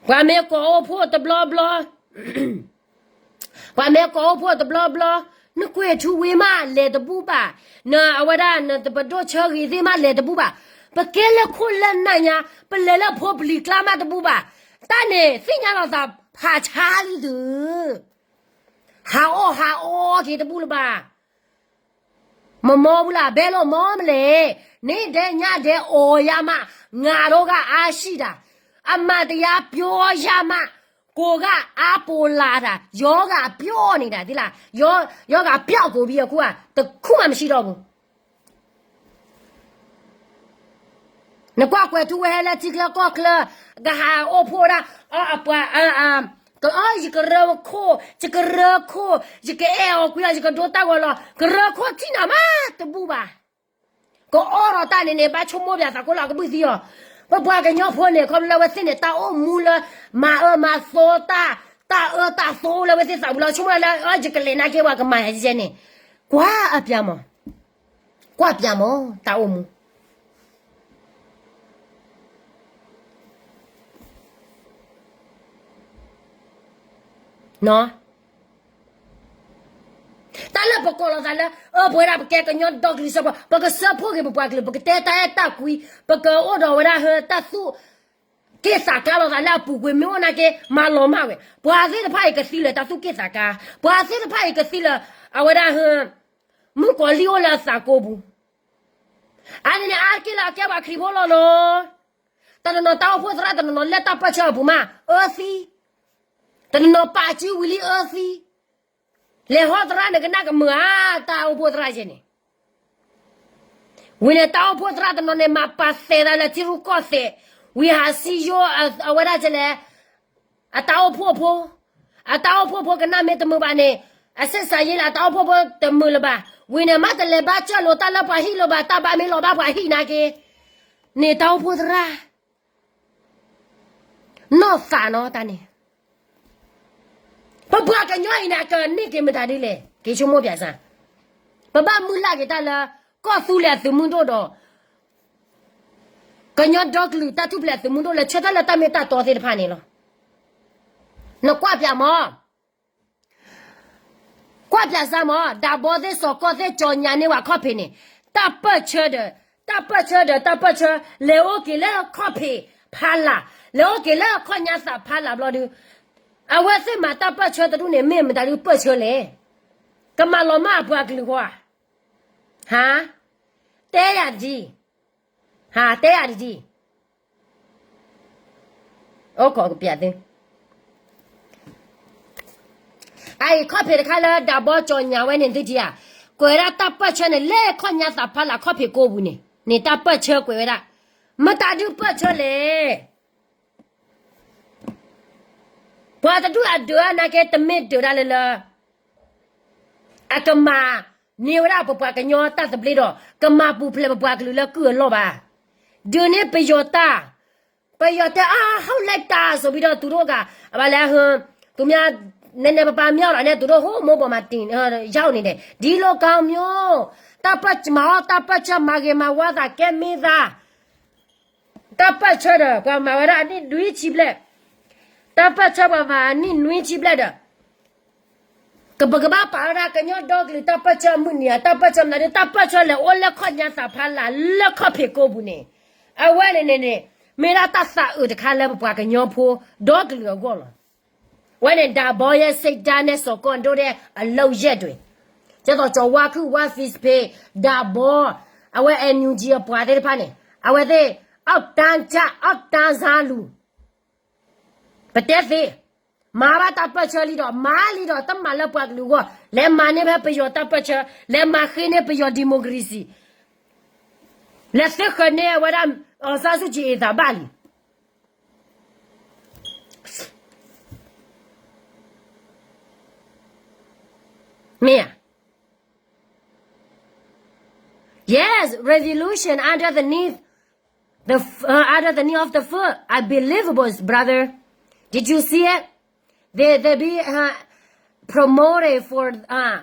ပှၤမ့ၢ်ကိးအိၣ်ဖှိၣ်တဘျီဘျီ ပှၤမ့ၢ်ကိးအိၣ်ဖှိၣ်တဘျီဘျီ, နကွဲးထူဝ့မးလဲၤတဘူၣ်ဘၣ်, နအဝဲဒၣ်နတပဒိၣ်ဆၢဂ့ၤသ့ၣ်မးလဲၤတဘူၣ်ဘၣ်, ပကဲလၢခိၣ်လၢနၢ်ညါ, ပလဲၤလၢဖိပလံၤကျါမးတဘူၣ်ဘၣ်, တၢ်န့ၣ်သ့ၣ်ညါလီၤသးဖးဆါလံသု, ဟးအီၣ်ဟးအီက့ၤတဘူၣ်လၢၤဘၣ်. မမီၢ်ဘူးလၢဘဲလိာ်မီၢ်မလဲၣ်, န့ၣ်ဒဲးညါဒဲးအီၣ်ယၤမး, ငါဒီးဂၤအါဆံၣ်တၢ်, အမၤတယါပျီယၤမး, ကိးဂၤအါပိာ်လၢ်တၢ်, ယီၤဂၤပျီန့ၣ်တၢ်သ့လၢ, ယီၤဂၤပျီကိးဘံအခိၣ်ဧါ, တခူၣ်မးမဆံးဒီးပူၤ နကွၢ်ကွဲးထူဝ့ဟဲလၢထံချၢကီၢ်ချၢ, ကဟးအိၣ်ဖှိၣ်ဒၣ်, အပှၤ, ကယကရၢခိၣ်, ယကရၢခိၣ်, ယကအဲၣ်အီၤကွံအီၤ, ယကဒိတၢ်ဂီၤလီၤ, ကရၢခိၣ်ထံၣ်နၤမးတဘူၣ်ဘၣ်. ကအီၣ်ဒီးတၢ်န့ၣ်န့ၣ် ဘၣ်ဆိကမိၣ်ပၠးသးကိးလၢအကဘုၣ်သံအီၤ, ပပှၤကညီဖိန့ၣ် ခီဖျိလၢအဝဲသ့ၣ်န့ၣ် တၢ်အိၣ်မူလၢ မၤအၢမၤသီတၢ်, တၢ်အၢတၢ်သီလၢအဝဲသ့ၣ်သးပူၤလီၤ, ဆိကမိၣ်လၢ ယကလဲၤနာ်က့ ပှၤကမၤယၤကဲန့ၣ်, ကွၢ်အပၠးမး, ကွၢ်ပၠးမး, တၢ်အိၣ်မူ တၢ်လၢပကိးလီၤသးလၢ အၢ ပဝဲဒၣ်ပကဲကညီဒီကလုာ်စၢဖှိၣ်, ပကစၢဖှိၣ်က့ၤပပှၤကလုာ်, ပကတဲတၢ်အဲၣ်တၢ်ကွံ, ပကအိၣ်ဒီးဝဲဒၣ်ဟၢတၢ်သူၣ်က့ၣ်သးကါလိာ်သးလၢအပူၤကွံာ်, မ့ၢ်အိၣ်နာ်က့ မၤလီၤမၢ်ဝဲ, ပှၤသ့ၣ်တဖၣ်အံၤကသံလၢာ်တၢ်သူၣ်က့ၣ်သးကါ, ပှၤသ့ၣ်တဖၣ်အံၤကသံလၢာ် အဝဲဒၣ်ဟၢ မုၣ်ကီၤလံၢ်အိၣ်လၢအသးကိးပူၤ, အန့ၣ်န့ၣ် အါတက့ၢ်လၢအကဲပှၤခရံာ်ဖိလီၤနီၤ. တနီၤနီၤတၢ်အိၣ်ဖှိၣ်သရၣ် တနီၤနီၤလၢတၢ်ပၢၢ်ဆၢအပူၤမး အၢသံ, တနီၤနီၤပာ်စုဝံၤလံအၢသံ, လဲၤဟီသရၣ်န့ၣ် ကနၣ်ကမုာ်ဧါ, တၢ်အိၣ်ဖှိၣ်သရၣ်ယဲန့ၣ် ဝံၤန့ၣ် တၢ်အိၣ်ဖှိၣ်သရၣ်တနီၤန့ၣ် မၤပာ်သဲးသးလၢထံရူၢ်ကီၢ်သဲး, ဝံၤဟးစံယိၣ်အဝဲဒၣ်ကလဲၣ်, အတၢ်အိၣ်ဖှိၣ်ဖိ, အတၢ်အိၣ်ဖှိၣ်ဖိကနၣ်မ့ၢ်တမုာ်ဘၣ်န့ၣ်, အဆံးစၢ်ယ့လၢအတၢ်အိၣ်ဖှိၣ်ဖိတမုာ်လၢၤဘၣ်, ဝံၤန့ၣ် မ့ၢ်တလဲၤဘၣ်စၢၢ်လိာ်တၢ်လၢပှၤဟံၣ်လၢၤဘၣ်, တၢ်ဘၣ်မ့ၢ်လီၤဘၣ်ပှၤဟံၣ်နာ်က့, န့ၣ်တၢ်အိၣ်ဖှိၣ်သရၣ် နီၢ်သးနီတၢ်န့ၣ်, ပပှၤကညီအံၤန့ၣ် အကန့ၢ်က့ၤမတၤဒ်လဲၣ်, က့ၤဆိကမိၣ်ပၠးစၢ်, ပဘၣ်မုၢ်လၢ်က့ၤတၢ်လၢ ကီၢ်သူလ့ၤအသုးမုၢ်ဒိၣ်ဒီး ကညီဒီကလုာ်တၢ်ထူၣ်ဖျဲးအသုးမုၢ်ဒိၣ်လၢဆၢထၢၣ်လၢတၢ်မ့ၢ်တၢ်တီသ့ၣ်တဖၣ်န့ၣ်လီၤ. နကွၢ်ပၠးမး, ကွၢ်ပၠးစၢ်မး, ဒၣ်ဘီသ့ၣ်စီၤကီၢ်သ့ၣ် ကၠီညါန့ၢ်ဝဲခီၣ်ဖံးန့ၣ်, တၢ်ပၢၢ်ဆၢဒီး တၢ်ပၢၢ်ဆၢဒီးတၢ်ပၢၢ်ဆၢ လဲၤအိၣ်က့ၤလၢခီၣ်ဖံးဖးလၢ်, လဲၤအိၣ်က့ၤလၢအခီၣ်ညါသးဖးလၢ်ဘျီဒု, အဝဲသ့ၣ်မၤတၢ်ပၢၢ်ဆၢတဒူၣ်န့ၣ် မ့ၢ်မတၤဒုပၢၢ်ဆၢလဲၣ်, ကမၤလီၤမၢ်အပှၤကလုာ်ဃီဧါ, ဟါ, တဲယၤတဒ်, ဟါ တဲယၤတဒ် အိၣ်ခိးကပျးသု, အအံၤခီၣ်ဖံးတခါလၢဒးဘီကၠီညါဝဲန့ၣ်သုထံၣ်ဧါ, ကွဲးဝဲဒၣ်တၢ်ပၢၢ်ဆၢန့ၣ် လၢခီၣ်ညါသးဖျါလၢ်ခီၣ်ဖံးကိးပူၤန့ၣ် န့ၣ်တၢ်ပၢၢ်ဆၢကွဲးဝဲဒၣ်, မတၤဒုးပၢၢ်ဆၢလဲၣ်. ပှၤတဒူၣ်အဒုးနာ်က့ တမ့ၢ်ဒုးဒၣ်လၢလၢ အကမၤန့ၢ်ဝဲဒၣ်ပပှၤကညီတၢ်သဘျ့ဒီး ကမၤပူၤဖျဲးပပှၤကလုာ်လၢကုၢ်အလီၢ်ဘၣ်. ဒုးန့ၢ်ပယီၤတၢ်, ပယီၤတဲအါ ဟုတ်လိုက်တာ ဆိုပြီးတော့ သူတို့က အဘၣ်လဲၣ်, သူများ နည်းနည်းပါးပါး မရောက်တာနဲ့ သူတို့ ဟိုးမိုးပေါ်မှာတင် ရောက်နေတယ်. ဒီလိုကောင်မျိုး တၢ်ပၢၢ်မၤအီၣ် တၢ်ပၢၢ်ဆၢ မၤဂ့ၤမၤဝါသး ကဲမ့ၢ်သး တၢ်ပၢၢ်ဆၢဒီး ပှၤမၤဝဲဒၣ်အနံၣ်နွံဆံဘျဲၣ်, တၢ်ပၢၢ်ဆၢပှၤမၤအနံၣ်နွံဆံဘျဲၣ်ဒီး ကပကဘၣ်ပာ်ဝဲဒၣ်ကညီဒီကလုာ်တၢ်ပၢၢ်ဆၢမုၢ်နံၤဧါ, တၢ်ပၢၢ်ဆၢမနုၤဒီး တၢ်ပၢၢ်ဆၢလဲၤအိၣ်လၢခီၣ်ညါသးဖျါလၢ် လၢခီၣ်ဖံးကိးပူၤန့ၣ်, အဝဲန့ၣ်န့ၣ်န့ၣ် မ့ၢ်ဒၣ်တၢ်သးအုးတခါလၢပပှၤကညီဖိဒီကလုာ်အဂီၢ်လီၤ. ဝဲန့ၣ် ဒးဘီယဲစံးတၢ်နဲၣ်စီၤကီၢ်ဒိၣ်ဒဲးအလုပ်ရက်တွေ, ကဲသိးကၠီၤဝါခုၣ်ဝါ ဖံးစဖ့း ဒးဘီ, အဝဲ NUG အပှၤသ့ၣ်တဖၣ်န့ၣ် အဝဲသ့ၣ် အီၣ်တၢ်ကၢ် အီၣ်တၢ်စၢလူၤ ပတဲသ့, မၤဘၣ်တၢ်ပၢၢ်ဆၢလံဒီး မၤလံဒီး တမၤလၢပှၤကလုာ်အဂီၢ်, လဲၤမၤန့ၢ်ဖဲပယီၤတၢ်ပၢၢ်ဆၢ, လဲၤမၤဃ့န့ၢ်ပယီၤ democracy, လဲၤသ့ဃၢၤန့ၢ်အဝဲဒၣ် အောင်ဆန်းစုကြည် အသးဘၣ်လံ. မ့ၢ်ဧါ. Yes, revolution underneath the f- uh, under the knee of the foot. Unbelievable, brother. Did you see it? They they be uh, promoted for uh,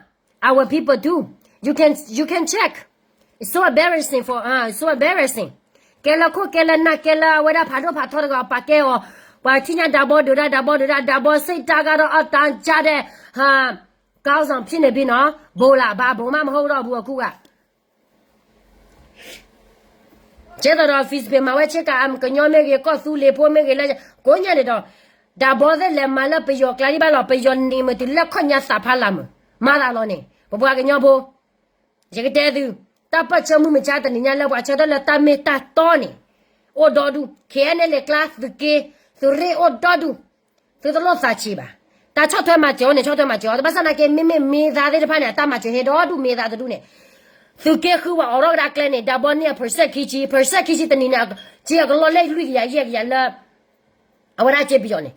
our people too. You can you can check. It's so embarrassing for uh, it's so embarrassing. ကဲလၢခိၣ်ကဲလၢနၢ်ကဲလၢအဝဲဒၣ်ဖးဒိၣ်ဖးထီတဂၤပာ်ကဲအီၤ, ပှၤထံၣ်ညါဒးဘီဒုးဒၣ်ဒးဘီဒုးဒၣ် ဒးဘီစံးတၢ်ဂၤဒီး အီၣ်တၢ်ကၢ်ဒဲး ကောင်းဆောင်ဖြစ်နေပြီနော်, ဘိးလၢဘၣ်ဘိးမးမဟုတ်တော့ဘူးအခုက ကဲသိးဒီး ဖံးစဖ့း မၤဝဲဆ့ကၤ အကညီမ့ၢ်ဂ့ၤ ကီၢ်သူလ့ၤဖိမ့ၢ်ဂ့ၤလၢ ကိးညါန့ၣ်ဒီး ဒးဘီသ့ၣ်လဲၤမၤလၢပယီၤကျါဒံးဘၣ်လီၤ, ပယီၤန့ၣ်မ့ၢ်တုၤလၢခီၣ်ညါသးဖးလၢ်မုၢ် မၤသးလီၤန့ၣ် ပပှၤကညီဖိ ယကတဲသု, တၢ်ပၢၢ်ဆၢမုၢ်မဆါတနံၤညါလၢပှၤဆၢထၢၣ်လၢတၢ်မ့ၢ်တၢ်တီန့ၣ် အိၣ်ဒီဒူၣ်, ခဲအံၤန့ၣ်လဲၤကျါသုးက့, သုးရ့ၣ်အိၣ်ဒီဒူၣ်, သုတလိၣ်သးဆံးဘၣ်. တၢ်ဆီၣ်ထွဲမၤစၢၤအီၤန့ၣ် ဆီၣ်ထွဲမၤစၢၤအီၤ, တဘၣ်ဆၣ်နာ်က့ မ့မ့ၢ်မ့ၢ်သးသ့ၣ်တဖၣ်န့ၣ် အတၢ်မၤစၢၤဟဲဒီဒူၣ်မ့ၢ်သးတဒူၣ်န့ၣ်, သုးက့ဃုဝဲအိးထီၣ်ကဒါကျဲန့ၣ် ဒးဘီန့ၢ်အ percent ခံဆံ, percent ခံဆံတနံၤန့ၣ် က့အကလီၢ်လၢလွံၢ်ကယၤယဲၢ်ကယၤလၢ အဝဲဒၣ်က့ပယီၤန့ၣ်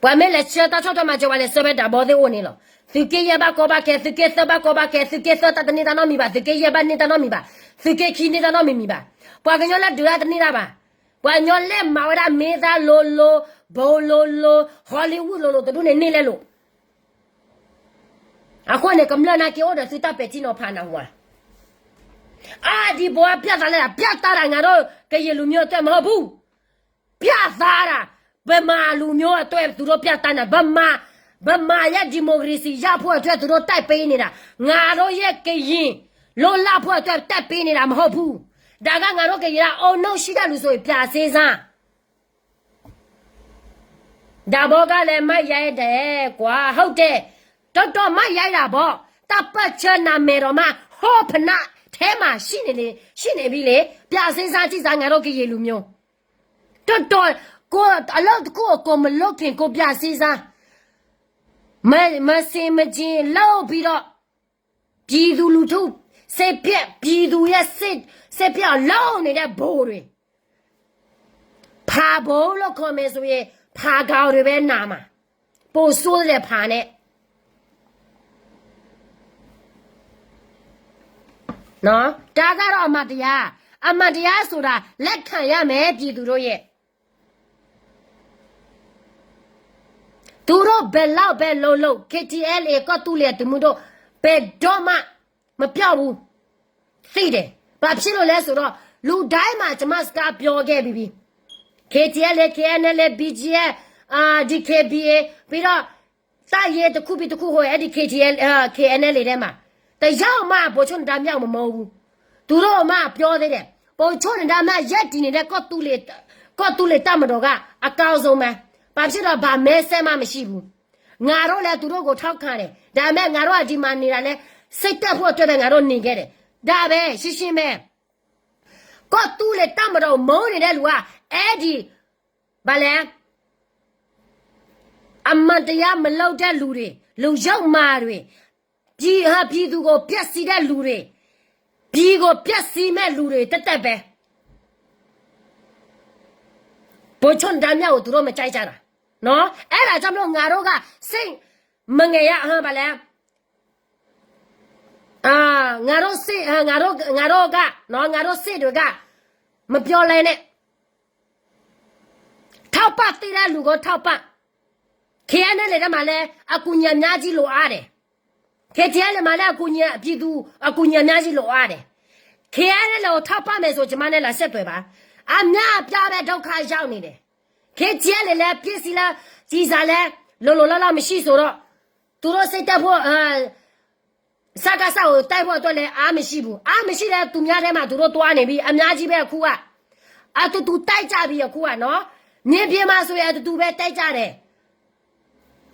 ပှၤမ့ၢ်လဲၤဆှၢတၢ်ဆီၣ်ထွဲမၤစၢၤ ပှၤလဲၤဆှၢဖဲဒးဘီသ့ၣ်အိၣ်န့ၣ်လီၤ. သုးက့ယဲၢ်ဘၣ်ကီဘၣ်ခဲ, သုးက့သၢဘၣ်ကီဘၣ်ခဲ, သုးက့သၢတၢ်တန့ၢ်တၢ်နီတမံၤဘၣ်, သုးက့ယဲၢ်ဘၣ်န့ၢ်တၢ်နီတမံၤဘၣ်, သုးက့ခံန့ၢ်တၢ်နီတမံၤဘၣ်. ပှၤကညီလၢဒုးတၢ်တန့ၢ်တၢ်ဘၣ်. ပှၤကညီလဲၤမၤဝဲဒၣ်မ့ၢ်သၣ်လိၤလိၤ, ဘိလိၤလိၤ, Hollywood လိၤလိၤတဒူၣ်န့ၣ်န့ၢ်လဲလိာ်. အဃိန့ၣ် ကမျၢၢ်နာ်က့အိၣ်ဒီးသုတၢ်ပဲာ်ထံနီၤဖးနၢ်ဟူဧါ. အါဒံးဘိ ပြသးလဲၣ်, ပြသးဒၣ် ငါတို့ကရင်လူမျိုးအတွက် မဟုတ်ဘူး. ပြသးဒၣ်, ဗမာလူမျိုးအတွက် သူတို့ပြသးနၢ်, ဗမာ, ဗမာရဲ့ ဒီမိုကရေစီရဖို့အတွက် သူတို့တိုက်ပေးနေတာ, ငါတို့ရဲ့ကရင် လွတ်လပ်ဖို့အတွက် တိုက်ပေးနေတာ မဟုတ်ဘူး. ဒါက ငါတို့ကရင် အုံနောက်ရှိတဲ့လူဆိုရင် ပြန်စဉ်းစား. ဒါဘောကလည်း မရိုက်တယ်ကွာ, ဟုတ်တယ်, တော်တော်မရိုက်တာပေါ့. တပတ်ချနာမယ်တော်မှ ဟောဖနထဲမှာရှိနေလေ, ရှိနေပြီလေ. ပြန်စဉ်းစားကြည့်စမ်း ငါတို့ကရင်လူမျိုး. တော်တော်, ကိုယ်အလုပ်တစ်ခုကို ကိုယ်မလုပ်ခင် ကိုယ်ပြန်စဉ်းစား. မ, မဆင်မခြင်လုပ်ပြီးတော့ ပြည်သူလူထု စိတ်ပျက်, ပြည်သူရဲ့စိတ်, စိတ်ပျက်အောင်လုပ်နေတဲ့ ဗိုလ်တွေ. ဖာဗိုလ်လို့ ခေါ်မယ်ဆိုရင် ဖာကောင်တွေပဲနာမှာ, ပိုဆိုးတယ် ဖာနဲ့. နော်, ဒါကတော့အမှန်တရား, အမှန်တရားဆိုတာ လက်ခံရမယ် ပြည်သူတို့ရဲ့. သူတို့ဘယ်လောက်ပဲလုပ်လုပ် KTLA ကီၢ်သူလ့ၤသုးမုၢ်ဒိၣ် ဘယ်တော့မှ မပျောက်ဘူး. သိတယ်. ဘာဖြစ်လို့လဲဆိုတော့ လူတိုင်းမှာ ကျွန်မစကားပြောခဲ့ပြီးပြီ. KTLA, KNLA, BGF, DKBA ပြီးတော့ တပ်ရင်းတစ်ခုပြီးတစ်ခုဟို အဲ့ဒီ KTLA, KNLA ထဲမှာ တစ်ယောက်မှ ဗိုလ်ချုပ်နဒါမြတ်ကို မမုန်းဘူး. သူတို့မှ ပြောသေးတယ်. ဗိုလ်ချုပ်နဒါမြတ် ရပ်တည်နေတဲ့ ကီၢ်သူလ့ၤ, ကီၢ်သူလ့ၤတပ်မတော်က အကောင်းဆုံးပဲ. ဘာဖြစ်လို့ ဘာမဲဆန္ဒမှ မရှိဘူး. ငါတို့လည်း သူတို့ကို ထောက်ခံတယ်. ဒါပေမဲ့ ငါတို့က ဒီမှာနေတာလည်း စိတ်တက်ဖို့အတွက်ပဲ ငါတို့နေခဲ့တယ်. ဒါပဲ ရှင်းရှင်းပဲ. ကီၢ်သူလ့ၤတပ်မတော်ကို မုန်းနေတဲ့လူက အဲ့ဒီ ဘာလဲ, အမှန်တရားမလုပ်တဲ့လူတွေ, လူယုံမာတွေ, ပြည်, ဟာ, ပြည်သူကိုဖျက်ဆီးတဲ့လူတွေ, ပြည်ကိုဖျက်ဆီးမဲ့လူတွေ တသက်ပဲ. ဗိုလ်ချုပ်ဒါမြတ်ကို သူတို့မကြိုက်ကြတာနော်. အဲ့ဒါကြောင့်မလို့ ငါတို့က စိတ်မငယ်ရ, ဟာ, ဘာလဲ, အာ, ငါတို့စိတ်, အာ, ငါတို့, ငါတို့ကနော်, ငါတို့စိတ်တွေက မပြောလဲနဲ့. ထောက်ပံ့သင့်တဲ့လူကိုထောက်ပံ့. KNLA ထဲမှာလည်း အကူအညီအများကြီးလိုအပ်တယ်. KTLA မှာလည်း အကူအညီ, ပြည်သူအကူအညီအများကြီးလိုအပ်တယ်. KNLA ကိုထောက်ပံ့မယ်ဆို ကျွန်မနဲ့လာဆက်သွယ်ပါ. အများအပြားပဲ ဒုက္ခရောက်နေတယ်. KTLA လည်း ပစ္စည်းလည်း, ကျည်ဆံလည်း လုံလုံလောက်လောက်မရှိဆိုတော့, သူတို့စိတ်တက်ဖို့, အာ, စကစ ကိုတိုက်ဖို့အတွက်လည်း အားမရှိဘူး. အားမရှိတဲ့သူများထဲမှာ သူတို့သွားနေပြီ. အများကြီးပဲအခုက. အတူတူတိုက်ကြပြီအခုကနော်. မြေပြင်မှာဆိုရင် အတူတူပဲတိုက်ကြတယ်.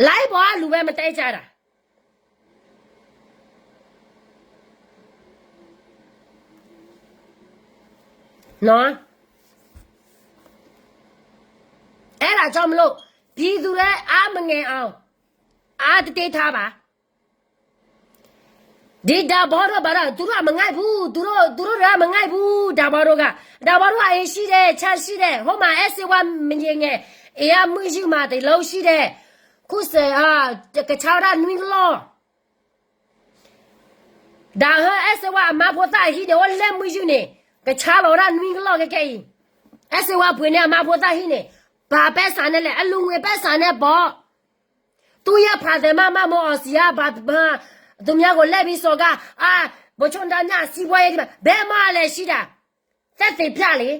လိုင်းပေါ်ကလူပဲ မတိုက်ကြတာနော်. အဲ့ဒါကြောင့်မလို့ ပြည်သူတွေ အားမငယ်အောင်, အားတတ့ထားပါ. ဒီဒါဘီတို့ဘာတို့ သူတို့ကမငိုက်ဘူး, သူတို့, သူတို့တွေကမငိုက်ဘူး, ဒါဘီတို့က, ဒါဘီတို့က A ရှိတယ်, ခြံရှိတယ်, ဟိုမှာ အဲစေဝါမရေငယ်, အင်းအမွေးစုမှာ တစ်လုံးရှိတယ်, ခုစ, အာ, ကဆါဝဲဒၣ်နွံကလီၢ်, ဒါဟဲ အဲစေဝါအမါဖိသၣ်ဟံးန့ၣ် အိၣ်လၢမွေးစုန့ၣ်, ကဆါလီၤဝဲဒၣ်နွံကလီၢ်ခဲခဲအံၤ, အဲစေဝါပှ့ၤန့ၢ်အမါဖိသၣ်ဟံးန့ၣ်, ဘာပဲဆါန့ၣ်လဲၣ်, အလူငွေပဲဆါန့ၣ်ဘီ သူ့ရဲ့ဖာသာမမမော်အောင်ဆရာ ဘာ, ဘာ, သူများကိုလှည့်ပြီးစော်ကား, အာ, ဗိုလ်ချုပ်ဒါမြတ် စီးပွားရေး ဘယ်မှာလဲရှိတာ, သက်သေပြလေ.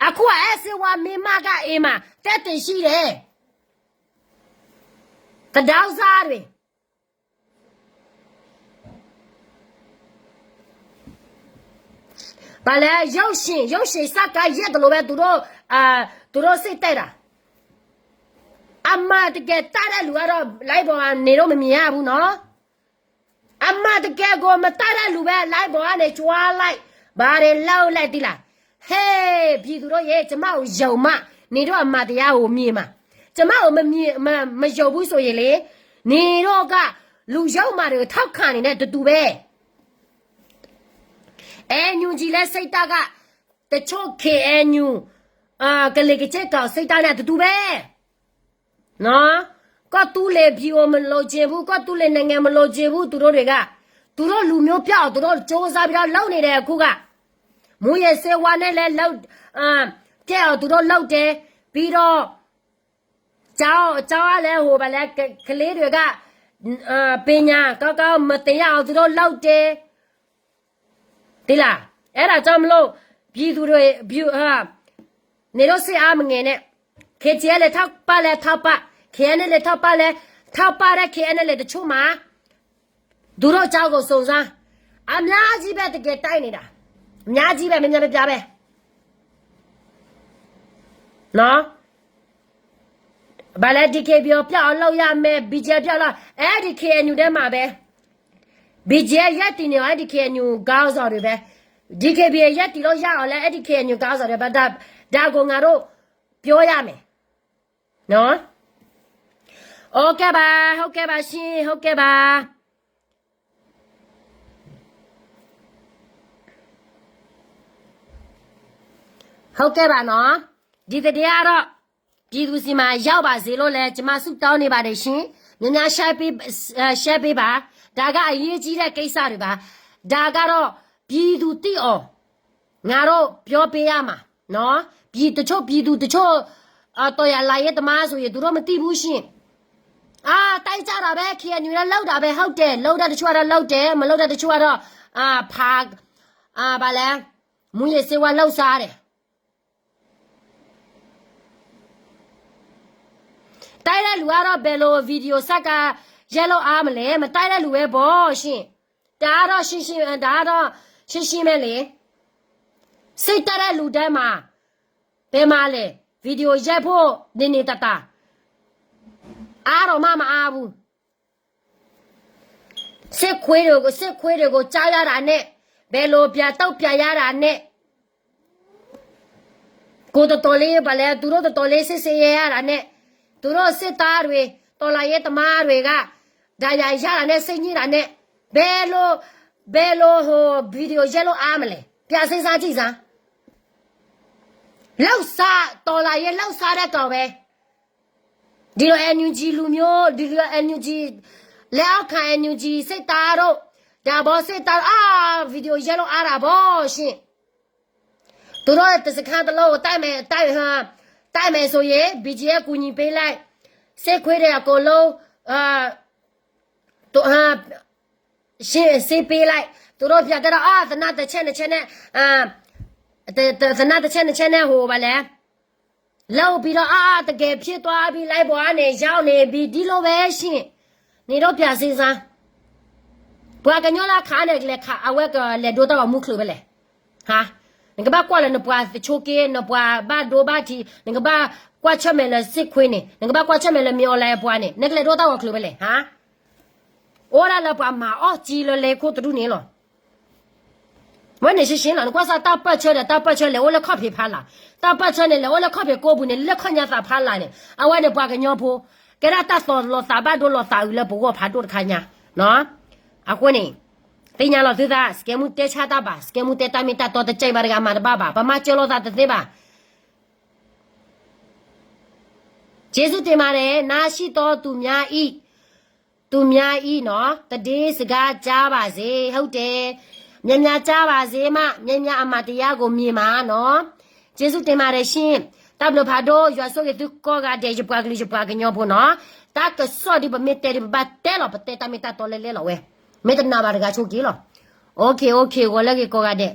အခုက အဲစေဝါမင်းမက အိမ်မှာ သက်သေရှိတယ်. သဒါဥစားတွေ ဘာလဲ, ရုပ်ရှင်, ရုပ်ရှင်ဇာတ်ကား ရိုက်သလိုပဲ သူတို့, အာ, သူတို့စိတ်တက်တာ. အမှန်တကယ်တတ်တဲ့လူကတော့ live ပေါ်မှာ နေတော့မမြင်ရဘူးနော်. အမှန်တကယ်ကို မတတ်တဲ့လူပဲ live ပေါ်ကနေ ကြွားလိုက်, ဘာတွေလုပ်လိုက်သီးလား. ဟေး ပြည်သူတို့ရေ, ကျွန်မကိုယုံမှ နေတော့အမှန်တရားကိုမြင်မှာ. ကျွန်မကိုမမြင်, မ, မယုံဘူးဆိုရင်လေ, နေတော့က လူယုံမှတွေကို ထောက်ခံနေတဲ့တူတူပဲ. NUG လည်း စိတ်ဓာတ်က တချို့ KNU, အာ, ကလင်ကချ့ကောင် စိတ်ဓာတ်နဲ့ တူတူပဲ. နော်, ကီၢ်သူလ့ၤ ပြည်ကို မလိုချင်ဘူး, ကီၢ်သူလ့ၤ နိုင်ငံ မလိုချင်ဘူး, သူတို့တွေက. သူတို့လူမျိုးပျောက်အောင် သူတို့ကြိုးစားပြီးတော့ လုပ်နေတယ် အခုက. မူးယစ်ဆေးဝါးနဲ့လည်း လုပ်, အာ, ပျောက်အောင် သူတို့လုပ်တယ်. ပြီးတော့ ကျောင်း, ကျောင်းကလည်း ဟို ဘာလဲ, က, ကလေးတွေက, အာ, ပညာကောင်းကောင်း မသင်ရအောင် သူတို့လုပ်တယ်. သိလား. အဲ့ဒါကြောင့်မလို့ ပြည်သူတွေ, ပြည်, အာ, နေတော့ စိတ်အားမငယ်နဲ့. KTLA လည်း ထောက်ပံ့လဲ ထောက်ပံ့, KNLA လည်း ထောက်ပံ့လဲ ထောက်ပံ့တဲ့ KNLA တချို့မှာ သူတို့အကြောင်းကို စုံစမ်း. အများကြီးပဲ တကယ်တိုက်နေတာ. အများကြီးပဲ, များများပြားပြားပဲ. နော်. ဘာလဲ DKBA ကို ပျောက်အောင်လုပ်ရမယ်, BGF ပျောက်လို့, အဲ့ဒီ KNU ထဲမှာပဲ. BGF ရပ်တည်နေအောင် အဲ့ဒီ KNU ခေါင်းဆောင်တွေပဲ. DKBA ရပ်တည်လို့ရအောင်လဲ အဲ့ဒီ KNU ခေါင်းဆောင်တွေပဲ. ဒါ, ဒါကို ငါတို့ ပြောရမယ်. နော်. ဟုတ်ကဲ့ပါ, ဟုတ်ကဲ့ပါရှင်, ဟုတ်ကဲ့ပါ. ဟုတ်ကဲ့ပါနော်. ဒီသတင်းကတော့ ပြည်သူဆီမှာ ရောက်ပါစေလို့လည်း ကျွန်မဆုတောင်းနေပါတယ်ရှင်. များများ share ပေး, အဲ, share ပေးပါ. ဒါကအရေးကြီးတဲ့ကိစ္စတွေပါ. ဒါကတော့ ပြည်သူသိအောင် ငါတို့ပြောပေးရမှာနော်. ပြည်, တချို့ပြည်သူတချို့, အာ, တော်လှန်ရေးသမားဆိုရင် သူတို့မသိဘူးရှင်. အာ, တိုက်ကြတာပဲ, KNU လည်း လုပ်တာပဲ, ဟုတ်တယ်, လုပ်တဲ့တချို့ကတော့ လုပ်တယ်, မလုပ်တဲ့တချို့ကတော့, အာ, ဖာ, အာ, ဘာလဲ, မူးယစ်ဆေးဝါး လုပ်စားတယ်. တိုက်တဲ့လူကတော့ ဘယ်လို video ဆက်က ရိုက်လို့အားမလဲ, မတိုက်တဲ့လူပဲပေါ့ရှင်. ဒါကတော့ရှင်းရှင်း, ဒါကတော့ရှင်းရှင်းပဲလေ. စိတ်တက်တဲ့လူတိုင်းမှာ ဘယ်မှာလဲ, video ရိုက်ဖို့ နေနေတတာ, အားတော့မှမအားဘူး. စစ်ခွေးတွေ, စစ်ခွေးတွေကို ကြားရတာနဲ့, ဘယ်လိုပြန်တုံ့ပြန်ရတာနဲ့, ကိုယ်တော်တော်လေး ဘာလဲ, သူတို့တော်တော်လေး စစ်ဆင်ရေးရတာနဲ့, သူတို့စစ်သားတွေ, တော်လှန်ရေးသမားတွေက ဒဏ်ရာရတာနဲ့ စစ်ညစ်တာနဲ့ ဘယ်လို, ဘယ်လိုဟို video ရိုက်လို့အားမလဲ? ပြန်စဉ်းစားကြည့်စမ်း. လုပ်စား, တော်လှန်ရေးလုပ်စားတဲ့ကောင်ပဲ. ဒီလို NUG လူမျိုး, ဒီလို NUG လက်အောက်ခံ NUG စစ်သားတို့, ဒါဘောစစ်သားတို့, အာ, video ရိုက်လို့အားတာပေါ့ရှင်. သူတို့တစခန်းတစ်လုံးကို တိုက်မယ်, တိုက်, ဟို, တိုက်မယ်ဆိုရင် BGF ကူညီပေးလိုက်, စစ်ခွေးတွေအကုန်လုံး, အာ, သူ, အာ, ရှင်း, ရှင်းပေးလိုက်, သူတို့ပြန်ကြတော့, အာ, သေနတ်တစ်ချက်နှစ်ချက်နဲ့, အာ, တ, တ, သေနတ်တစ်ချက်နှစ်ချက်နဲ့ ဟို, ဘာလဲ, လုပ်ပြီးတော့, အာ, တကယ်ဖြစ်သွားပြီ, လိုက်ပေါ်ကနေ ရောက်နေပြီ, ဒီလိုပဲရှိရင်, နေတော့ပြန်စဉ်းစား. ပှၤကညီလၢခးန့ၣ် လဲၤခး, အဝဲကလဲၤဒိတၢ်ဂီၤမူချုးဖဲလဲၣ်. ဟါ, နကဘၣ်ကွၢ်လၢနပှၤသဆိးက့, နပှၤဘၣ်ဒိဘၣ်ထံး, နကဘၣ်ကွၢ်ဆၢၣ်မဲာ်လၢ စစ်ခွေး န့ၣ်, နကဘၣ်ကွၢ်ဆၢၣ်မဲာ်လၢ မင်းအောင်လှိုင် အပှၤန့ၣ်, နကလဲၤဒိတၢ်ဂီၤချုးဖဲလဲၣ်, ဟါ. အိၣ်ဒၣ်လၢပှၤမၤအီၣ်ကံလၢလဲၤခိၣ်တဒူၣ်န့ၣ်လီၤ. ဝဲန့ၣ်ရှင်းရှင်းလီၤ, နကွၢ်စၢ်တၢ်ပၢၢ်ဆၢဒီး တၢ်ပၢၢ်ဆၢလဲၤအိၣ်လၢခီၣ်ဖံးဖးလာ်, တၢ်ပၢၢ်ဆၢန့ၣ် လဲၤအိၣ်လၢခီၣ်ဖံးကိးပူၤန့ၣ် လၢခီၣ်ညါသးဖးလာ်န့ၣ်, အဝဲန့ၣ်ပှၤကညီဖိ, ကဲဒၣ်တၢ်သီၣ်လီၤသးဘၣ်ဒိလီၤသးအုးလၢပဂီၢ်ဖးဒိၣ်တခါညါ, နီၤ. အဃိန့ၣ်, သ့ၣ်ညါလီၤသုသး, စကဲမူတဲဆါတၢ်ဘၣ်, စကဲမူတဲတၢ်မ့ၢ်တၢ်တီတကဲဘၣ်တဂၤမၤတဘၣ်ဘၣ်, ပမၤစၢၤလိာ်သးတသ့ဘၣ်. ကျေးဇူးတင်ပါတယ်, နားရှိသောသူများ, သူများအံၤနီၤ, သတင်းစကားကြားပါစေ, ဟုတ်တယ်, များများကြားပါစေမှ များများအမှန်တရားကိုမြင်မှာနော်, ကျေးဇူးတင်ပါတယ်ရှင်, တၢ်ဘျုးဖးဒိၣ်, ယွၤဆိၣ်ဂ့ၤသုကိးဂၤဒဲး, ယပှၤကလုာ်ယပှၤကညီဖိနီၤ, တၢ်ကစီၣ်ဒ်ပမ့ၢ်တဲဒ် ပဘၣ်တဲလီၤ, ပတဲတၢ်မ့ၢ်တၢ်တီလဲလဲလီၤဝဲ, မ့ၢ်တနာ်ဘၣ်တဂၤဆိက့ၤလီၤ. OK, OK, ဂီၤလၢဂ့ၤကိးဂၤဒဲး.